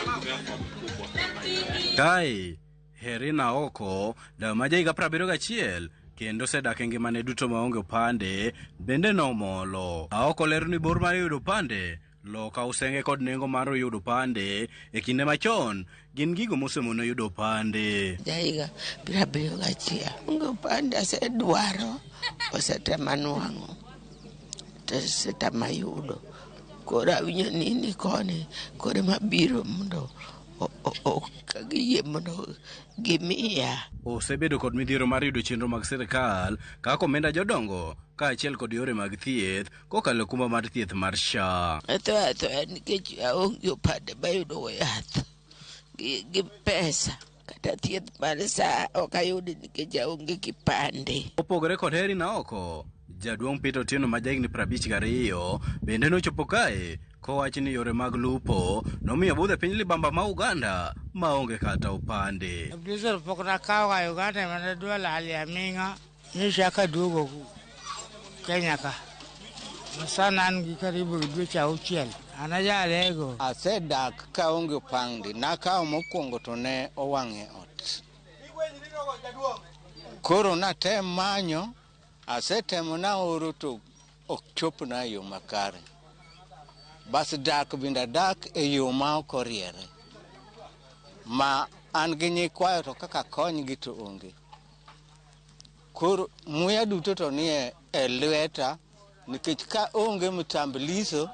Kae, Herina Oko, dayo ma jahiga 71, kendo osedak e ngimane duto maonge opande, bende nomolo. Aoko lero ni bor mar yudo opande, loka usenge kod nengo mar yudo opande e kinde machon gin gigo mosemono yudo opande. Jahiga 71. Onge opande asedwaro, osetema nwang'o, to osetama yudo. Koro awinjo ni ni koni, koro ema biro mondo kagiyie mondo gimiya. Osebedo kod midhiero mar yudo chenro mag sirikal kaka omenda jodongo kaachiel kod yore mag thieth kokalo kumba mar thieth mar SHA. Atho athoya nikech aonge opande mayudo go yath gi pesa kata thieth mar SHA ok ayudi nikech aonge kipande. Opogore kod Heri Naoko, jaduong' Peter Otieno ma jahigni 52 bende nochopo kae kowacho ni yore mag lupo nomiyo budho e piny libamba ma Uganda maonge kata opande. Diesel pok nakawo ga Uganda mane dwa lal aming'a nyocha kaduogo Kenya ka. Sani an gi karibu dweche 6. An ajalego. Asedak kaonge opande. Nakawo mokwongo to ne owang' e ot. Koro natem manyo, asetemo naoro to ok chopna e yo makare. Bas dak bende adak e yo ma ok oriere. Ma an gi nyikwayo to kaka konygi to onge. Koro muya duto to nie e lweta nikech ka onge mtambulisho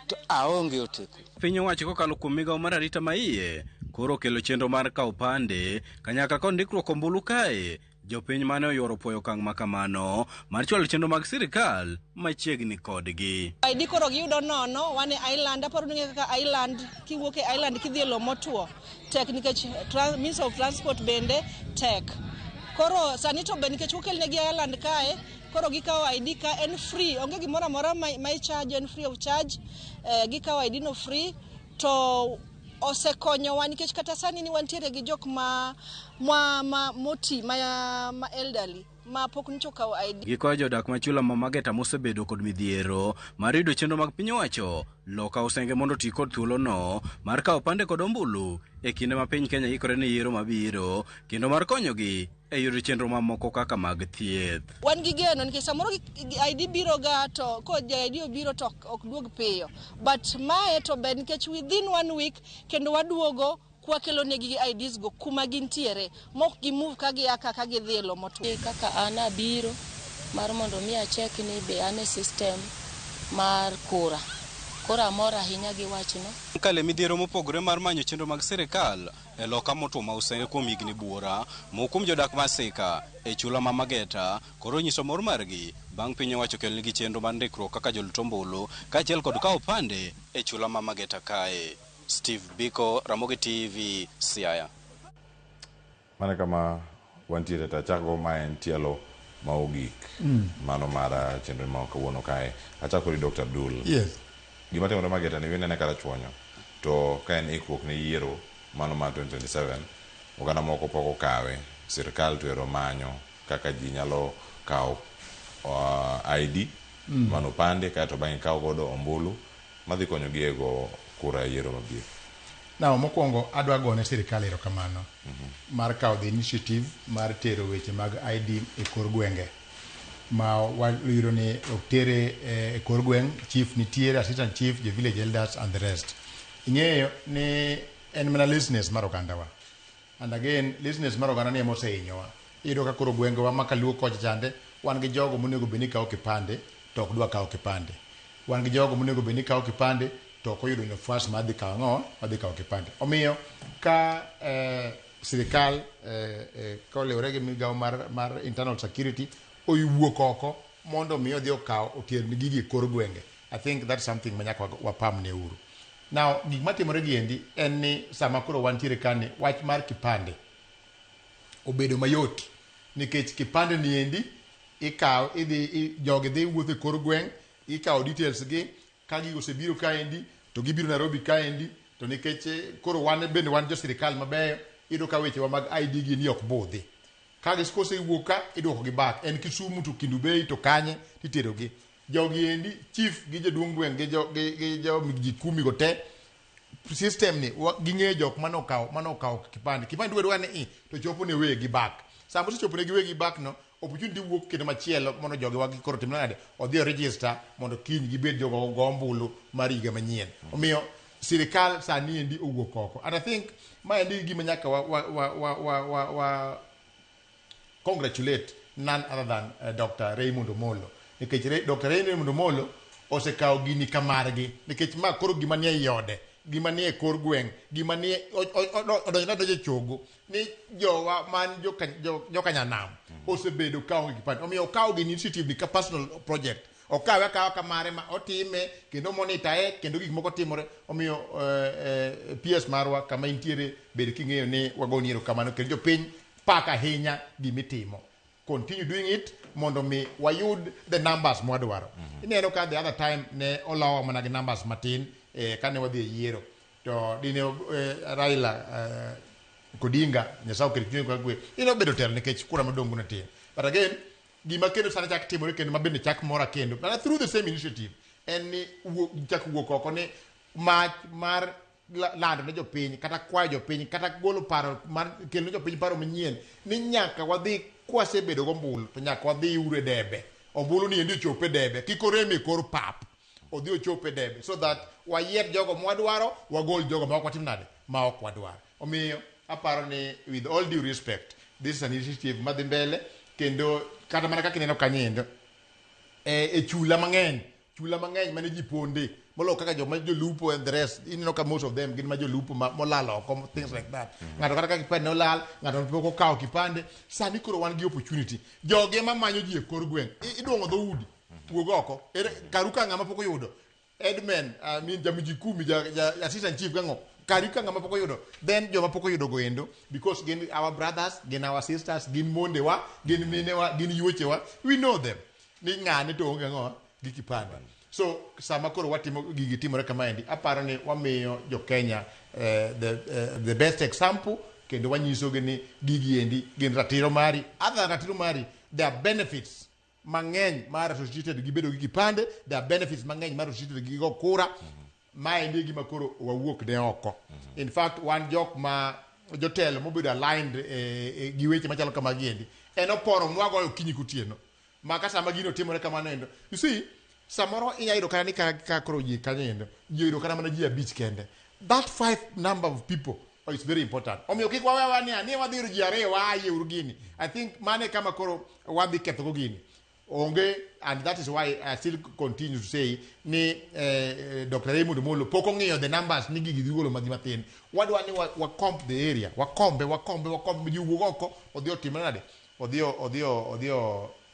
to aonge oteko. Piny owacho kokalo kuom migawo mar arita maiye koro okelo chenro mar kawo opande kanyakla kod ndikruok ombulu kae. Jopiny mane oyuoro puoyo okang' makamano mar chwalo chenro mag sirikal machiegni kodgi. ID koro giyudo nono, wan e island, aparo ni kaka island, kiwuok e island kidhi e lowo motwo, tek nikech means of transport bende tek. Koro sani to be nikech okelnegi island kae, koro gikawo ID ka en free, onge gimoro amora ma i-charge, en free of charge, gikawo ID no free, to osekonyowa nikech kata sani ni wantiere gi jok ma moti, ma elderly, ma pok nyocha okawo ID. Gikwayo jodak ma chula ma Mageta mosebedo kod midhiero mar yudo chenro mag piny owacho loka usenge mondo oti kod thuolono mar kawo opande kod ombulu e kinde ma piny Kenya ikore ne yiero mabiro kendo mar konyogi e yudo chenro mamoko kaka mag thieth. Wan gi geno nikech samoro ID biro ga to ko ID obiro to ok duog piyo. But mae to ber nikech within 1 week kendo waduogo kwakelo negi IDs go kuma gintiere mok gi move ka gia ka gidhi e lowo motwo. Kaka an abiro mar mondo mi achek ni be an e system mar kura. Koro amor ahinya gi wachno. Kale midhiero mopogore mar manyo chenro mag sirikal e loka motwo ma Usenge kuom higni buora, moko kuom jodak ma Thika e chula ma Mageta koro onyiso mor margi bang' piny owacho kelnegi chenro mar ndikruok kaka jolut ombulu kaachiel kod kawo opande e chula ma Mageta kae. Steve Biko, Ramogi TV, Siaya. Mane kama wantiere to achako ma en tielo ma ogik. Mano mar chenro ma kawuono kae. Achako gi Dr. Abdul. Yes. Gima timore Mageta ni winene kata chuonyo. To ka en ikruok ne yiero mano mar 2027, oganda moko pok okawe. Sirkal to ero manyo kaka ji nyalo kawo ID, mano opande, kaeto bang'e kawo godo ombulu madhi konyogi e go kura e yiero mabiro. Now, mokwongo adwa gone sirikal erokamano mar kawo the initiative mar tero weche mag ID e kor gwenge ma wayudo ni ok tere e kor gweng', chief nitiere, assistant chief, jo village elders and the rest. Ing'eyo ni en mana laziness mar ogandawa. And again, laziness mar oganda ni ema osehinyowa. Iyudo ka koro gwengewa ma kaluo kocha chande, wan gi jogo monego bed ni kawo kipande to ok dwa kawo kipande. Wan gi jogo monego bed ni kawo kipande to ok oyudo nafas mar dhi kawo ang'o? Mar dhi kawo kipande. Omiyo ka sirikal koluwore gi migawo mar internal security owuok oko mondo mi odhi okaw oter gigi e kor gwenge. I think that's something ma nyaka wapam ne uru. Now, gik matimore gi endi en ni sama koro wantiere kani, wach mar kipande obedo mayot nikech kipande ni endi ikawo idhi jogi dhi wuotho e kor gweng', ikawo details gi ka gigo osebiro kaendi to gibiro Nairobi kaendi to nikech koro wan bende wan jo sirikal mabeyo, iyudo ka wechewa mag ID gi ni ok budhi. Ka kosewuok ka iduoko gi back, en Kisumu to Kendu Bay to kanye titero gi. Jogi endi chief gi jaduong' gweng' gi jo gi jo jikumi go te system ni ging'eyo jok manokawo kipande. Kipande dwa ni i to chopo ne wegi back. Sama osechopo ne gi wegi back no, opportunity wuok kendo machielo mondo jogi wagi koro tim nade odhi o register mondo kiny gibed jogo go ombulu mar higa manyien. Omiyo sirikal sani endi owuok oko. And I think ma endi gima nyaka wa congratulate none other than Dr. Raymond Omolo. Nikech Dr. Raymond Omolo osekawo gini kamargi nikech ma koro gima nie i ode, gima nie kor gweng', gima nie odonjo adonja e chogo ni jowa man jokanyanam osebedo kaonge kipande. Omiyo okawo gini initiative ni ka personal project. Okawe akawa kamare ma otime kendo monitor e kendo gik moko timore. Omiyo PS marwa kama intiere bed king'eyo ni wagoni erokamano kendo jopiny pak ahinya gimitimo. Continue doing it mondo mi wayud the numbers mwadwaro. Ineno ka the other time ne olowa mana gi numbers matin kane wadhi e yiero. To dine Raila Odinga, Nyasaye oket chunye kod kwe, dine obedo telo nikech kura modong' ne tin. But again, gima kendo sani chak timore kendo ma bende chak mora kendo, mana through the same initiative, en ni chak wuok oko ni mach mar lando ne jopiny, kata kwayo jopiny, kata golo paro mar kelo ne jopiny paro manyien, ni nyaka wadhi kwasebedo gombulu, to nyaka wadhi uru e debe. Ombulu ni endi ochop e debe, kik orem e kor pap. Odhi ochop e debe, so that wayier jogo mwadwaro, wagol jogo ma ok watim nade, ma ok wadwar. Omiyo, aparo ni with all due respect, this is an initiative madhi mbele, kendo kata mana kaka ineno kanyo endo, e chula mang'eny mane ji ponde, moloyo kaka joma jolupo and the rest, ineno ka most of them gin ma jolupo molal oko, things like that. Ng'ato kata ka kipande olal, ng'ato pok okawo kipande, sani koro wan gi opportunity. Jogi ema manyo ji e kor gweng', iduong'o dhoudi, wuog oko. Karu ka ng'ama pok oyudo. Edman, I mean, Jamujikumi, ja assistant chief gang'o, karu ka ng'ama pok oyudo. Then joma pok oyudo go endo, because gin our brothers, gin our sisters, gin mondewa, gin minewa, gin yuochewa, we know them. Ni ng'ane to onge ang'o gi kipande. So sama koro watimo gigi timore kamaendi, aparo ni wamiyo jo Kenya the best example, kendo wanyisogi ni gigi endi gin ratiro mari. Other ratiro mari, there are benefits mang'eny mar associated gi bedo gi kipande, there are benefits mang'eny mar associated gi go kura. Maendi e gima koro wawuok ne oko. In fact, wan jok ma jotelo mobedo aligned gi weche machalo kamagi endi, en oporo mwagoyo okinyi gotieno. Ma ka sama gino timore kamano endo, you see, samoro inya yudo kata ni ka koro ji kanyo endo, ji oyudo kata mana ji 5 kende. That 5 number of people is very important. Omiyo kik wawe ni wadhi yudo ji 2 waaye uru gini. I think mane kama koro wadhi kethogo gini. Onge, and that is why I still continue to say ni Dr. Raymond Omolo pok ong'iyo the numbers ni gigi dhi golo madhi matin. Wadwa ni wakomp the area, wakombe, ji wuog oko, odhi otimre nade? Odhi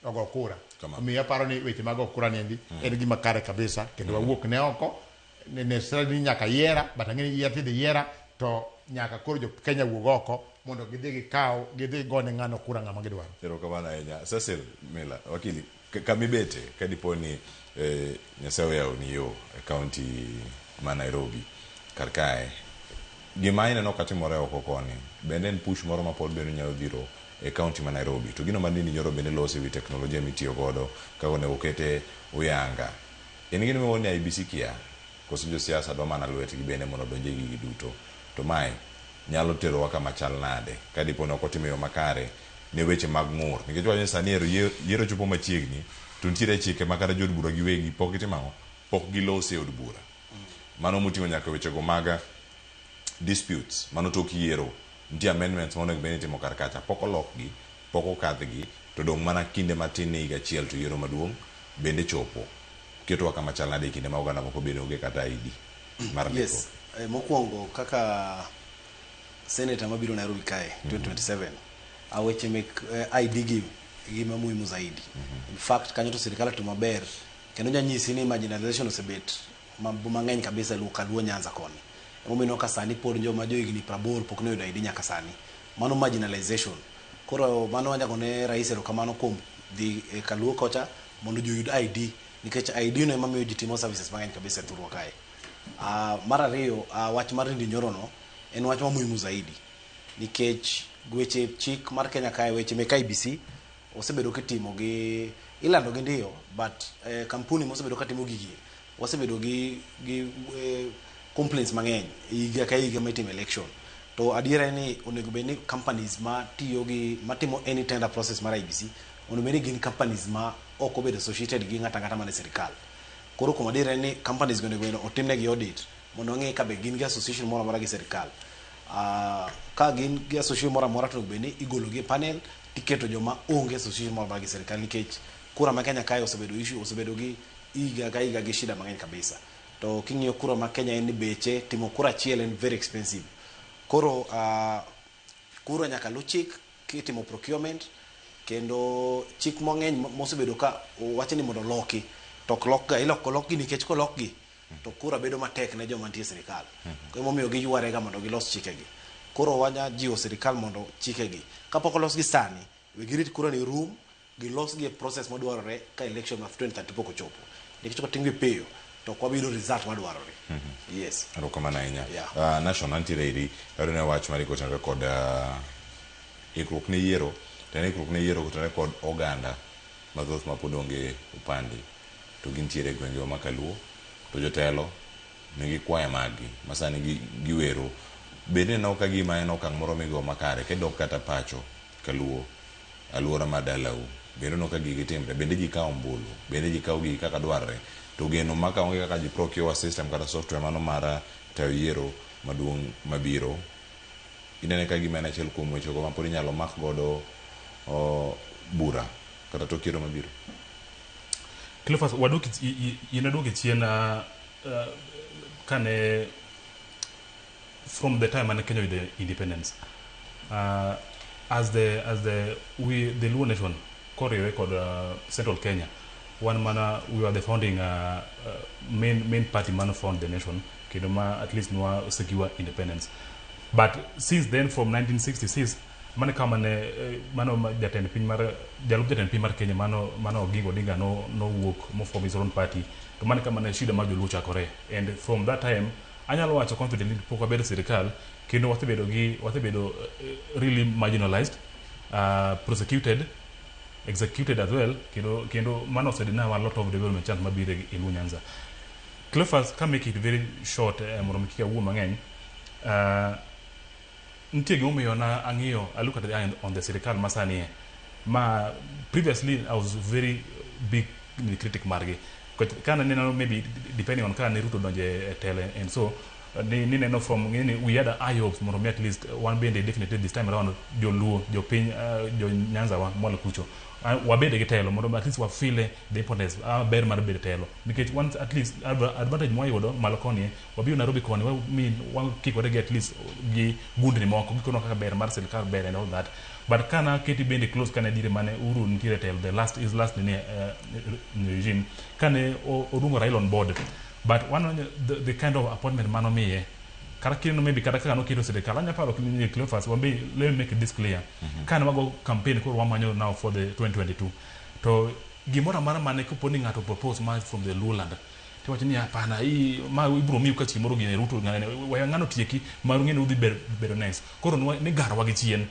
ogo kura. Omiyo aparo ni weche mag go kura ni endi en gima kare kabisa, kendo wawuok ne oko, ne necessarily ni nyaka yiera, but ang'e ni yiera tidhi yiera, to nyaka koro jo Kenya wuog oko mondo gidhi gikaw, gidhi gone ng'ano kura ng'ama gidwaro. Erokamano ahinya. Cecil Miller, wakili, kamibete ka dipo ni Nyasaye oyawoni yo e kaunti ma Nairobi kar kae, gima ineno katimore oko koni, bende en push moro ma pod bende nyalo dhiro e kaunti ma Nairobi. To gino ma Ndindi Nyoro bende loso e wi teknolojia mitiyo godo kaka onego okete uyanga. En gino miwuoyo ni IEBC kia, koso josiasa dwa mana lwetgi bende mondo odonj e gigi duto. To mae nyalo terowa kama chal nade ka dipo ni ok otime e yo makare ne weche mag ng'ur? Nikech wacho ni sani ero yiero chopo machiegni to nitiere chike ma kata jood bura giwegi pok gitimo ang'o? Pok giloso e od bura. Mano moting'o nyaka wechego mag disputes mano tok yiero. Nitie amendments ma onego bed ni itimo kar kacha pok olokgi, pok okadhgi to dong' mana kinde matin ne higa achiel to yiero maduong' bende chopo. Ketowa kama chal nade e kinde ma oganda moko bende onge kata ID mar ndikruok? Yes, mokwongo kaka senator mabiro Nairobi kae 2027 a weche mek ID gi gima muhimu zaidi. In fact kanyo to sirikal otimo maber kendo nyanyisi ni marginalization osebet mang'eny kabisa e Luo Nyanza koni. Emomiyo ineno ka sani pod joma johigni 80 pok noyudo ID nyaka sani. Mano marginalization. Koro mano wanyalo gone rais erokamano kuom dhi e Kaluo kocha mondo ji oyud ID nikech ID no ema miyo ji timo services mang'eny kabisa e thurwa kae. Mar ariyo, wach mar Ndindi Nyoro no en wach ma muhimu zaidi nikech weche chik mar Kenya kae, weche mek IEBC osebedo kitimo gi ilando gi ndiyo, but kampuni mosebedo katimo gigi wasebedo gi complaints mang'eny higa ka higa mitimo election. To adiera en ni onego bed ni companies ma tiyo gi matimo any tender process mar IEBC onego bed ni gin companies ma ok obedo associated gi ng'ata ang'ata man e sirikal. Koro kuom adiera en ni companies go onego bed otimnegi audit mondo wang'e ka be gin gi association moro amora gi sirikal. Ka gin gi association moro amora to onego bed ni igolo gi e panel tiketo joma onge association moro amora gi sirikal, nikech kura ma Kenya kae osebedo issue, osebedo gi higa ka higa gi shida mang'eny kabisa. To king'iyo kura ma Kenya en ni beche timo kura achiel en very expensive. Koro kura nyaka lu chik kitimo procurement, kendo chik mang'eny mosebedo ka wacho ni mondo oloki to ok lok ga, iloko lokgi nikech kolokgi to kura bedo matek ne joma nitie e sirikal. Emomiyo giyware ga mondo gilos chikegi. Koro wanya jiwo sirikal mondo chikegi kapok olosgi sani, we girit kura ni rum, gilosgi e process madwarore ka election mar 2030 pok ochopo, nikech kotimgi piyo to ok wabi yudo result madwarore. Yes. Erokamano ahinya. Yeah. Nation antiere iri adwaro ne wach mari kotenore kod ikruok ne yiero, to en ikruok ne yiero kotenore kod oganda mathoth ma pod onge opande to gintiere e gwengewa ma Kaluo to jotelo nigi kwaya maggi ma sani giwero. Bende ineno ka gima en okang' moro migo makare kidok kata pacho Kaluo, aluora mar dalau, bende ineno ka gigi timre, bende ji kawo ombulu, bende ji kawo gigi kaka dwarre, to geno ma ka onge kaka ji procure system kata software mano mar tayo yiero maduong' mabiro, inene ka gima en achiel kuom wechego ma pod inyalo mak godo bura kata tok yiero mabiro? Cleophas, wadok in aduoki chien kane from the time mane Kenya oyudo independence, as the we the Luo nation koriwre kod Central Kenya, wan mana we were the founding main party mano found the nation, kendo ma at least nwa secure independence. But since then, from 1966 mane kama ne mano jatend piny mar jalup jatend piny mar Kenya mano Oginga Odinga no nowuok mo form his own party, to mane kama ne shida mar joluo chakore. And from that time anyalo wacho confidently pok wabedo sirikal kendo wasebedo really marginalized, prosecuted, executed as well, kendo mano osedeny a lot of development chance mabiro e Luo Nyanza. Cleophas, ka make it very short, mondo mi kik awuo mang'eny, nitie gimomiyo na ang'iyo, I look at the eye on the sirikal masani ma previously I was very big critic margi. Kana neno maybe depending on kaka ne Ruto donje e telo and so ni nineno from ng'eni we had high hopes mondo mi at least wan bende definitely this time around joluo, jopiny, jo Nyanza wa mwalo kucho, wabede gi telo mondo at least wa feel the importance, ber mar bedo telo, nikech once at least advantage mwayudo malo koni, wabiro Nairobi koni mi wakikore gi at least gi gundni moko gikonwa kaka ber mar sirikal ber and all that. But kana keti bende close kane dire mane Uhuru nitiere telo, the last is last nini regime kane oluongo Raila on board, but one the kind of appointment manomiye kata kineno maybe kata kaka noketo sirikal anya paro ni Cleophas wambe, let me make this clear, kane wago campaign koro wamanyo now for the 2022 to gimoro amora mane kopo ni ng'ato propose ma from the Luoland tiwacho ni hapana, hii ma ibiro miu ka chieng' moro gine Ruto ng'ane weyo ng'ano tieki maru ng'e ni udhi bedo next koro ni garowa gi chien.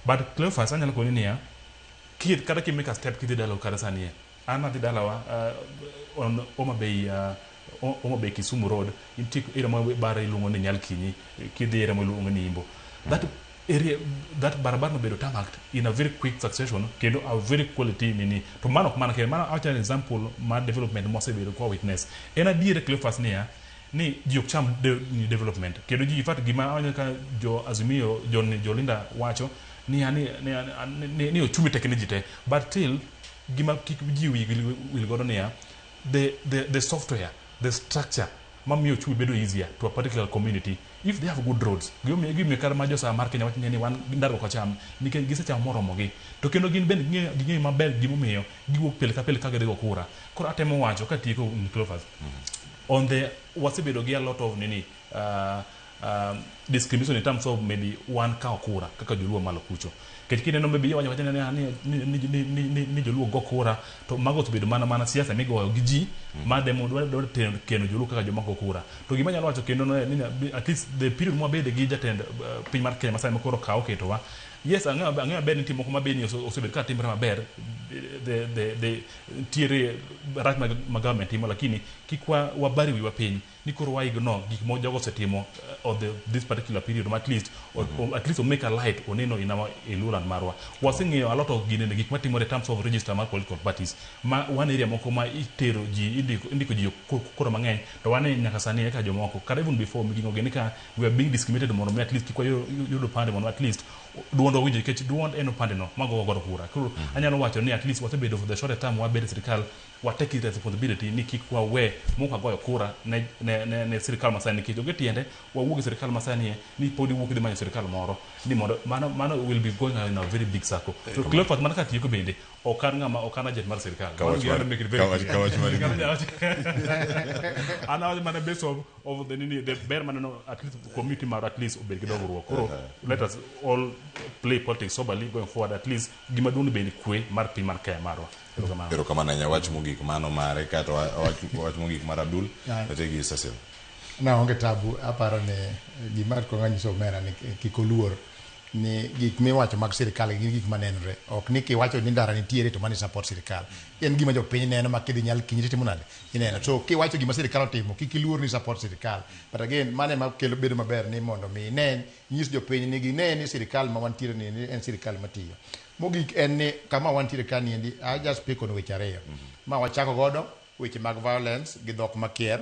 But Cleophas, anyalo koni niya, kata ki make a step kidhi dalau kata sani an adhi dalawa on Homa Bay. Homa Bay Kisumu Road, nitie area moro bare iluongo ni Nyalkinyi, kidhi area moro iluongo ni Imbo. That area, that barabara nobedo tarmacked in a very quick succession kendo a very quality nini. To mano ok mana kende, mano awacho an example mar development mwasebedo kwa witness. En adier Cleophas niya, ni ji ok cham ni development kendo ji in fact gima awacho ka jo Azimio jo, jo Linda wacho niya ni ochumi tek ne ji te, but still gima kik ji wigi wil godo niya, the software, the structure mamiyo ochumi bedo easier to a particular community if they have good roads. Gimomiyo kata ma josa mar Kenya wacho ni wan ndara ok wacham nikech gisechamo moromogi, to kendo gin bende ging'eyo maber gimomiyo giwuok pile ka pile ka gidhi go kura. Koro atemo wacho katieko, Cleophas, on the wasebedo gi a lot of nini discrimination in terms of maybe wan kawo kura kaka joluo malo kucho, nikech kineno maybe iwacho wacha ni joluo go kura, to mago osebedo mana siasa migoyo gi ji ma demo dwa keno joluo kaka joma go kura. To gima anyalo wacho kendo no, ni at least the period mwabede gi jatend piny mar Kenya masani makoro kawo oketowa, yes, ang'eyo maber ni nitie moko mabe ni osebedo ka timre maber, the ntiere rach ma government timo, lakini kik wabari wiwa piny ni koro wa ignore gik ma jogo osetimo of this particular period, ma at least at least make a light oneno in our e Luoland marwa. Waseng'eyo a lot of ginene gik matimore in terms of register mar political parties, ma wan area moko ma itero ji indiko ji kura mang'eny, to wan nyaka sani eka jomoko kata even before Migingo gini ka we are being discriminated mondo mi at least kik wayud opande, mondo at least duond owinjo, nikech duond en opande no mago godo kura. Koro anyalo wacho ni at least wasebedo for the short time wabedo e sirikal, wa take responsibility ni kik wawe mok wagoyo kura ne sirikal masani, nikech onge tiende wawuok e sirikal masani ni pod iwuok idhi manyo sirikal moro ni mondo mano will be going in a very big circle. To Cleophas, mana katieko bende, ok an ng'ama, ok an agent mar sirikal. Mano make it very clear. Kawach mari. An awacho mana based of the nini, the ber maneno at least community mar at least obed gi dongruok. Koro let us all play politics soberly going forward. At least gima duong' bende kwe mar piny mar Kenya marwa. Erokamano. Erokamano ahinya. Wach mogik mano mare kato wach mogik mar Abdul. Aye. Ategi Cecil. Na onge tabu. Aparo ni gima kong anyiso omera ni kik oluor ni gik miwacho mag sirikal gin gik manenore. Ok ni kiwacho ni ndara nitiere to mani support sirikal, en gima jopiny neno ma kidhi nyal kinyi titimo nade ineno. So kiwacho gima sirikal otimo, kik iluor ni support sirikal. But again, mano ema kelo bedo maber ni mondo mi ine nyis jopiny ni gine ni sirikal ma wantiere ni en sirikal matiyo. Mogik en ni kama wantiere ka niendi, I just speak on weche ariyo ma wachako godo, weche mag violence gi dhok makier.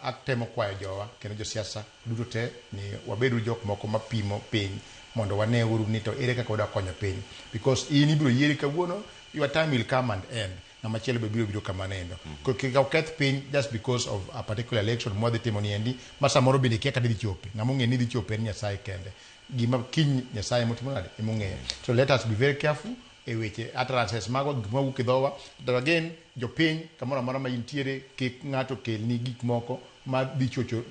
Atemo kwayo jowa kendo josiasa duto te ni wabedu jok moko mapimo piny mondo wane uru ni to ere kaka wadwa konyo piny, because in ibiro yieri kawuono, your time will come and end, ng'ama chielo be biro biro kamano endo. Koro kik oketh piny just because of a particular election mwadhi timo niendi, ma samoro bende kia kata dhi chope. Ng'ama ong'e ni dhi chope en Nyasaye kende. Gima kiny Nyasaye motimo nade emong'eyo. So let us be very careful e weche utterances magwa, gik mawuok e dhowa. To again, jopiny kamoro amora ma intiere, kik ng'ato kelni gik moko ma dhi chocho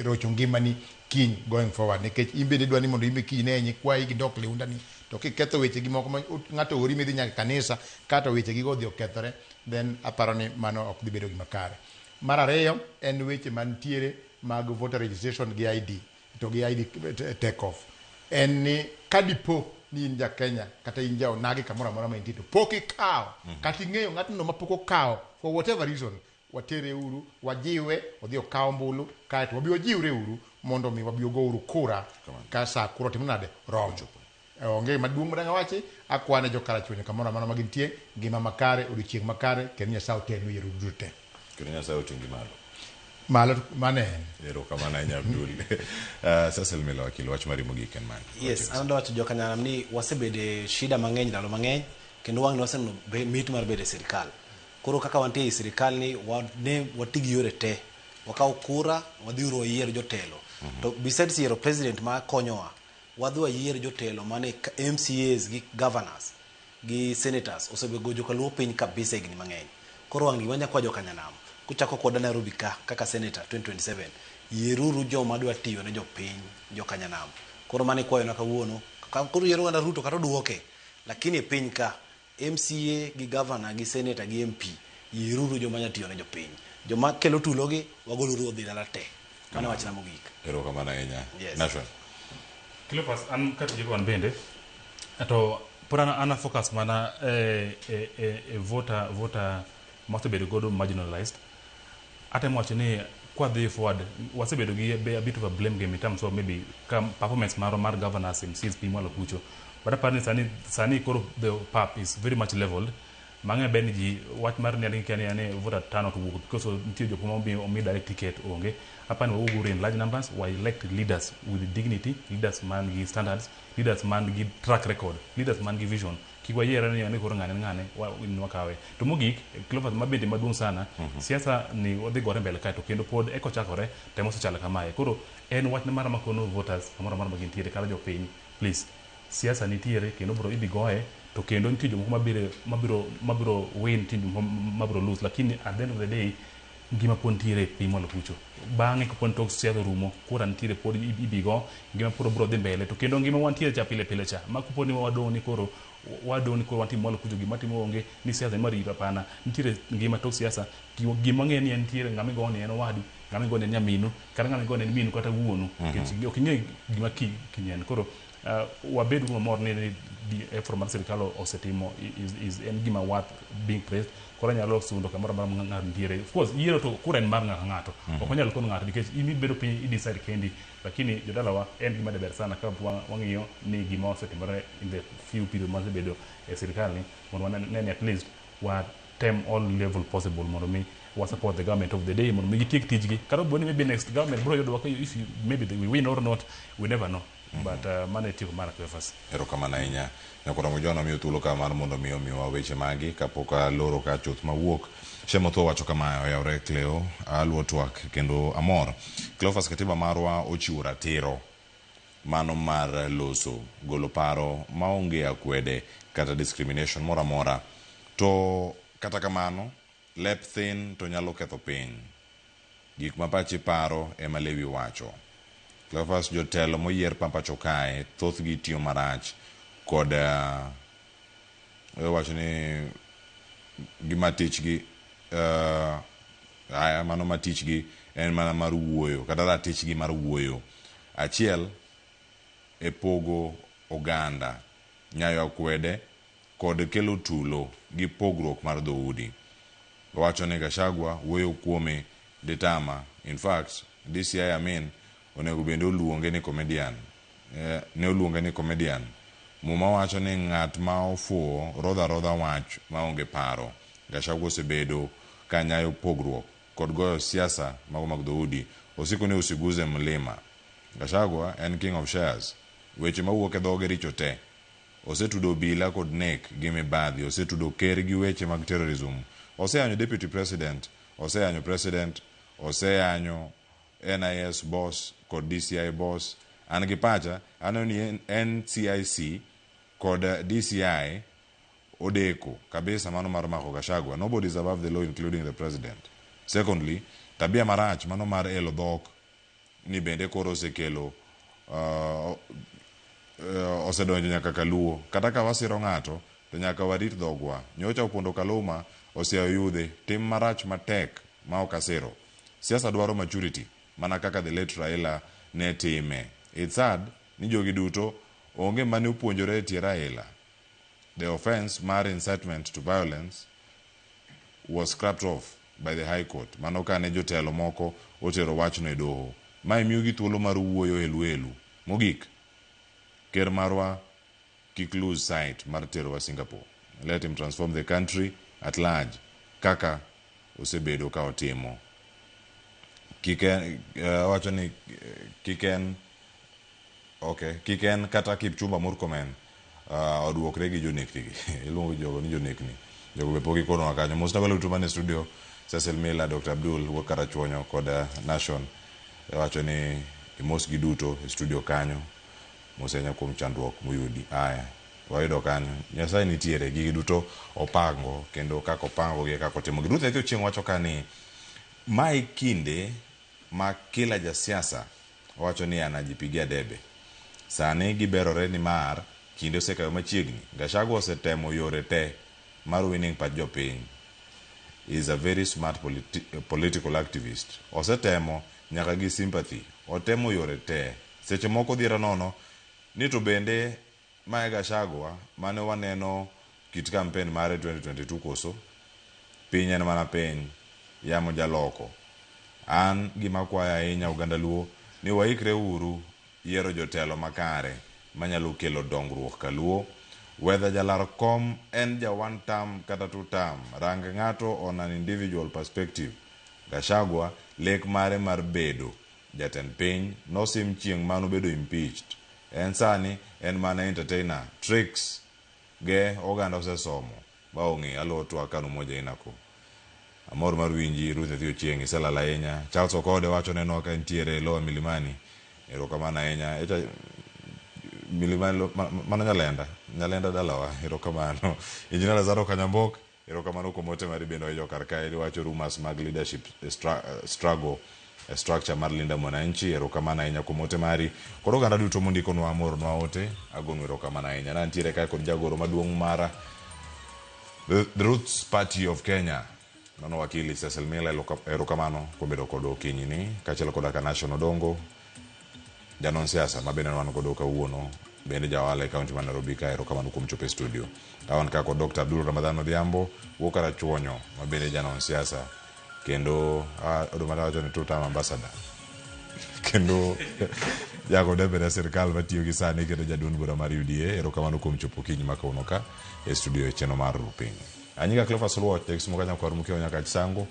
rocho ngimani kiny going forward, nikech in bende idwa ni mondo in be kiny ne nyikwayi gidok liundani, to kiketho weche gi moko ma ng'ato ori midhi nyaka kanisa kata weche gigo odhi okethore, then aparo ni mano ok dhi bedo gima kare. Mar ariyo en weche mantiere mag voter registration gi ID, to gi ID take off, en ni kadipo ni in ja Kenya kata in ja onagi kamoro amora ma intie to pok ikawo kata ing'eyo ng'atno ma pok okawo for whatever reason, watere uru, wajiwe odhi okaw ombulu, kaeto wabi wajiwre uru mondo mi wabi ogo uru kura ka sa kura otimo nade romo. Onge maduong' madang' awachi. Akwane jokarachuonyo kamoro amora ma gintie ngima makare, odiochieng' makare, kendo Nyasaye otelnu yiero duto te. Kendo Nyasaye oting'i malo. Malo mano en. Erokamano ahinya, Abdul. Cecil Mila Wakil, wach mari mogik en mane? Yes, an adwa wacho jokanyanam ni wasebede shida mang'eny ndalo mang'eny, kendo wang'ni waseneno mit mar bedo e sirikal. Koro kaka wantie e sirikal ni ne wati gi yore te, wakaw kura, wadhi uru wayier jotelo. To besides yiero president ma konyowa, wadhi wayier jotelo mane MCAs gi governors gi senators osebego jokaluo piny kabisa higni mang'eny. Koro wang' gima nyakwa jokanyanam kuchako koda Nairobi ka kaka senator 2027, yieruru joma dwa tiyo ne jopiny jokanyanam. Koro mano ikwayona kawuono. Koro yiero oganda Ruto kata oduoke, lakini e piny ka MCA gi governor gi senator gi MP, yieruru joma nya tiyo ne jopiny. Joma kelo tulogi wagoluru odhi dala te. Mano wachna mogik. Erokamano ahinya. Yes. Nashwan. Cleophas, an katieko an bende to pod an focus mana e voter mosebedo godo marginalized. Atemo wacho ni kwadhi forward, wasebedo gi a bit of a blame game in terms of maybe ka performance marwa mar governors, MCs piny mwalo kucho. But aparo ni sani koro the pap is very much leveled. Mang'e ber ni ji wach mar ni kia ni ane voter turnout owuok because nitie jok ma omi direct ticket onge. Aparo ni wawuog in large numbers, wa elect leaders with dignity, leaders man gi standards, leaders man gi track record, leaders man gi vision. Kik wayiere ni ane koro ng'ane ng'ane wakawe. To mogik, Cleophas, mabende maduong' sana, siasa ni odhi gore mbele kae to kendo pod eko chakore temo osechalo kamae. Koro en wach mar makono voters kamoro amora ma gintiere kata jopiny, please, siasa nitiere kendo bro idhi goye to kendo nitie jomoko mabiro win, nitie jomoko mabiro lose, lakini at the end of the day ngima pod nitiere piny mwalo kucho. Bang'e kapod tok siasa orumo, kura nitiere pod ibi go, ngima pod biro dhi mbele to kendo ngima wantiere cha pile pile cha ma kopo ni wadong' ni koro wadong' ni koro wantie mwalo kucho, gima timo onge ni siasa ema rito, hapana. Nitiere ngima tok siasa. Gima ng'e ni en nitiere ng'ama igone en owadu, ng'ama igone en nyaminu, kata ng'ama igone en minu kata wuonu, nikech ok ing'e gima kinyen. Koro wabed mamor ni effort mar sirikal osetimo is en gima worth being praised. Koro anyalo sundo kamoro amora ma ng'ato nitiere. Of course, yiero to kura en mar ng'ato ng'ato, ok onyal kono ng'ato nikech in ibedo piny i decide kendi, lakini jodalawa en gima ber sana ka wang'iyo ni gima osetimore in the few period masebedo e sirikal ni mondo wane ni at least wa tem all level possible mondo mi wa support the government of the day mondo mi gitiek tijgi. Kata obedo ni maybe next government biro yudowa if maybe we win or not, we never know. But mano e tieko mara, Cleophas. Erokamano ahinya. Nyakoromo John amiyo thuolo ka mar mondo mi omiwa weche magi kapok aloro ka chuth mawuok. Shemotho wacho kamae: oyawre Cleo, aluo twak kendo amor. Cleophas, katiba marwa ochiwo ratiro mano mar loso golo paro maonge akwede kata discrimination moro amora. To kata kamano, lep thin to nyalo ketho piny. Gik ma pachi paro ema lewi wacho. Cleophas, jotelo moyier pacho kae thothgi tiyo marach kod wacho ni gima tichgi aya mano ma tichgi en mana mar wuoyo kata ratichgi mar wuoyo. Achiel e pogo oganda, nyayo akwede kod kelo tulo gi pogruok mar dhoudi. Owacho ni Gachagua wuoyo kuome ditama. In fact, DCI Amin onego bende oluonge ni comedian. Ne oluonge ni comedian. Muma wacho ni ng'at ma ofuwo rodho arodha wach maonge paro. Gachagua osebedo ka nyayo pogruok kod goyo siasa mago mag dhoudi. Osiko ni usiguze mlima. Gachagua en king of shares. Weche mawuok e dhoge richo te. Osetudo obila kod nek gi mibadhi. Osetudo ker gi weche mag terrorism. Oseyanyo deputy president. Oseyanyo president. Oseyanyo NIS boss kod DCI boss. An gi pacha, aneno ni NCIC kod DCI odeko kabisa mano mar mako Gachagua. Nobody is above the law, including the president. Secondly, tabia marach mano mar elo dhok ni bende koro osekelo osedonjo nyaka kaluo. Kata ka wasiro ng'ato to nyaka warit dhogwa. Nyocha opondo Kaluma oseyawo yudhe. Tim marach matek ma ok asiro. Siasa dwaro maturity mana kaka the late Raila ne time. It's sad ni jogi duto onge mane opuonjore e tie Raila. The offense mar incitement to violence was scrapped off by the High Court. Mano kane jotelo moko otero wachno e doho. Mae miyogi thuolo mar wuoyo elu elu. Mogik, ker marwa kik lose sight mar terowa Singapore. Let him transform the country at large kaka osebedo ka otimo. Kik en, wacho ni kik en, okay, kik en kata Kipchumba Murkomen oduokre gi jonekni gi. Iluongo jogo ni jonekni. Jogo be pok ikonwa kanyo. Mosna welo duto mane studio, Cecil Miller, Dr. Abdul wuod Karachuonyo kod Nation. Wacho ni imosgi duto e studio kanyo. Mos ahinya kuom chandruok muyudi. Aya, wayudo kanyo. Nyasaye nitiere, gigi duto opango kendo kaka opango gi kaka otimo. Ruth Aitho Ochieng wacho ka ni mae kinde ma kila jasiasa wacho ni anajipigia debe. Sani giberore ni mar kinde osekayo machiegni. Gachagua osetemo yore te mar winning pach jopiny. Is a very smart political activist. Osetemo nyaka gi sympathy. Otemo yore te. Seche moko dhiera nono ni to bende mae Gachagua mane waneno kit campaign mare 2022 koso. Piny en mana piny. Yamo jaloko. An gima kwayo ahinya oganda Luo ni waikre uru yiero jotelo makare manyalo kelo dongruok kaluo. Whether jalar kom en ja one term kata two term, rang ng'ato on an individual perspective. Gachagua lek mare mar bedo jatend piny nosim chieng' manobedo impeached. En sani en mana entertainer, tricks ge oganda osesomo ba ong'eyo. Aluwo twak kanu moja inako. Amor mar winji Ruth Nyathi Ochieng' iselal ahinya. Charles Okode wacho nenwa ka entiere e Lower Milimani. Erokamano ahinya. Echa Milimani mano Nyalenda. Nyalenda dalawa. Erokamano. Engineer Lazaro Kanyambok. Erokamano kuom ote mari bende wayijo kar kae. Iwacho rumors mag leadership struggle structure mar Linda Mwananchi. Erokamano ahinya kuom ote mari. Kod oganda duto mondikonwa moornwa ote. Agonu erokamano ahinya. Nantiere kae kod jagoro maduong' mar The Roots Party of Kenya. Mano wakili Cecil Miller, erokamano kuom bedo kodwa okinyi ni kaachiel koda ka Nation Odongo, janon siasa ma bende wan godo kawuono, bende ja ohala e kaunti ma Nairobi ka, erokamano kuom chopo e studio. Ka wan ka kod Dr. Abdul Ramadhan Odhiambo, wuok Karachuonyo, ma bende janon siasa kendo oduma wacho ni two term ambassador kendo jago debe ne sirkal matiyo gi sani kendo jaduond bura mar UDA. Erokamano kuom chopo okinyi ma kawuono ka e studio e chenro mar Rupiny. Anyinga Cleophas Oluoch, jakisumo ka nyakwar Mukeo nyaka Chisango.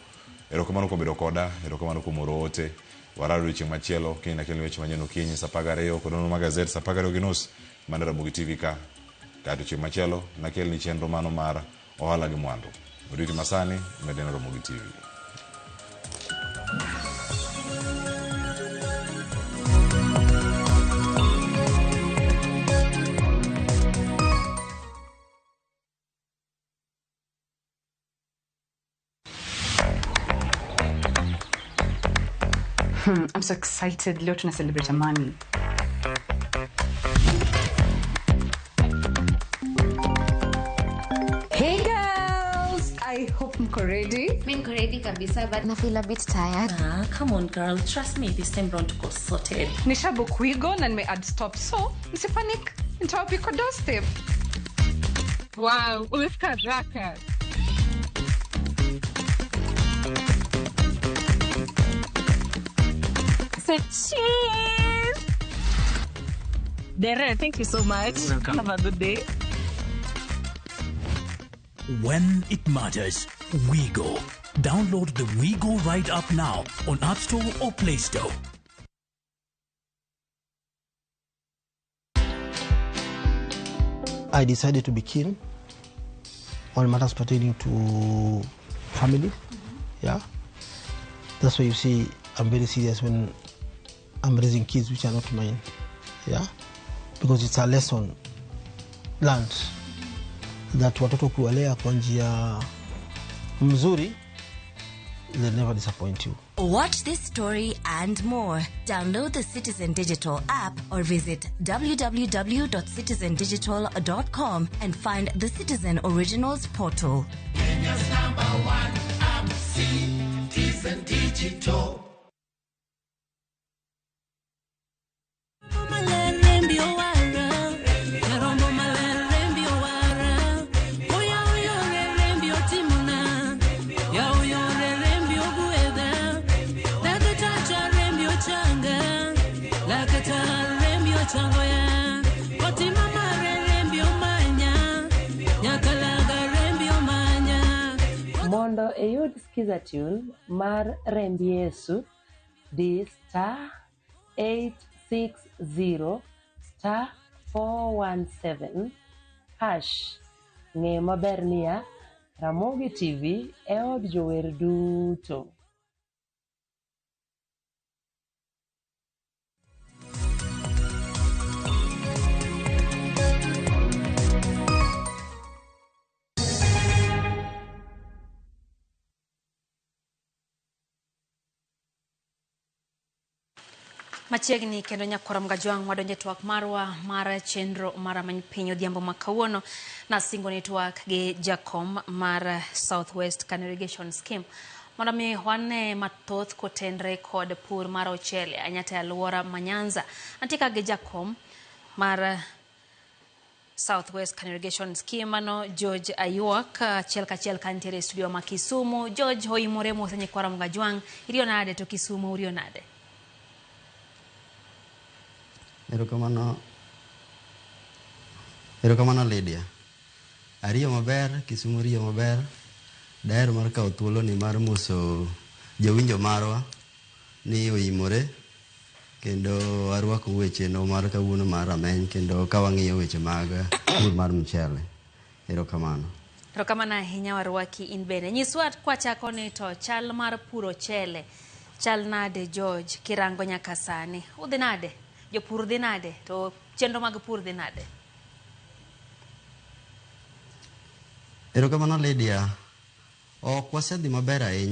Erokamano kuom bedo koda, erokamano kuom oro ote. Warar odiochieng' machielo, kiny nakelni weche manyien okinyi saa 12 kod nonro mag gazet saa 12:30 mana Ramogi TV ka. Kaeto chieng' machielo nakelni chenro mano mar ohala gi mwandu. Oriti masani, med neno Ramogi TV. I'm so excited. Leo tuna celebrate Amani. Hey girls, I hope mko ready. Mi niko ready kabisa but na feel a bit tired. Ah, come on girl, trust me, this time round tuko sorted. Nishabook Wigo na nime add stop, so msipanic. Nitawapika doorstep. Wow, umefika haraka. Say cheers. Dere, thank you so much. Welcome. Have a good day. When it matters, we go. Download the WeGo Ride app now on App Store or Play Store. I decided to be keen on matters pertaining to family. Yeah. That's why you see I'm very serious when I'm raising kids which are not mine. Yeah. Because it's a lesson learned that watoto kuwalea kwa njia mzuri, they'll never disappoint you. Watch this story and more. Download the Citizen Digital app or visit www.citizendigital.com and find the Citizen Originals portal. Kenya's number one app, Citizen Digital. Mondo iyud skiza tune mar Remb Yesu, di star 860 star 417 hash. Ng'e maber niya, Ramogi TV e od jower duto. Machiegni kendo nyakwar Mgajwang' wadonje twak marwa mar chenro mar Amany Piny odhiambo ma kawuono. Nasingo ni twak gi jakom mar South West Kano Irrigation Scheme mondo mi wane mathoth kotenre kod pur mar ochele ahinya to e alwora ma Nyanza. Antie ka gi jakom mar South West Kano Irrigation Scheme mano George Ayuak achiel kachiel kantiere e studio ma Kisumu. George oimore mos nyikwara Mgajwang', iriyo nade to Kisumu uriyo nade? Erokamano, erokamano Lydia. Ariyo maber, Kisumu riyo maber. Daher mar kawo thuoloni mar moso jowinjo marwa ni oimore kendo arwako weche no mar kawuono mar rameny kendo ka wang'iyo weche mag pur mar mchele. Erokamano. Erokamano ahinya warwaki in bende. Nyiswa kwachako ni to chal mar puro chele chal nade George kirango nyaka sani? Udhi nade? Jopur dhi nade? To chenro mag pur dhi nade? Erokamano Lydia. Ok wasedhi maber ahinya.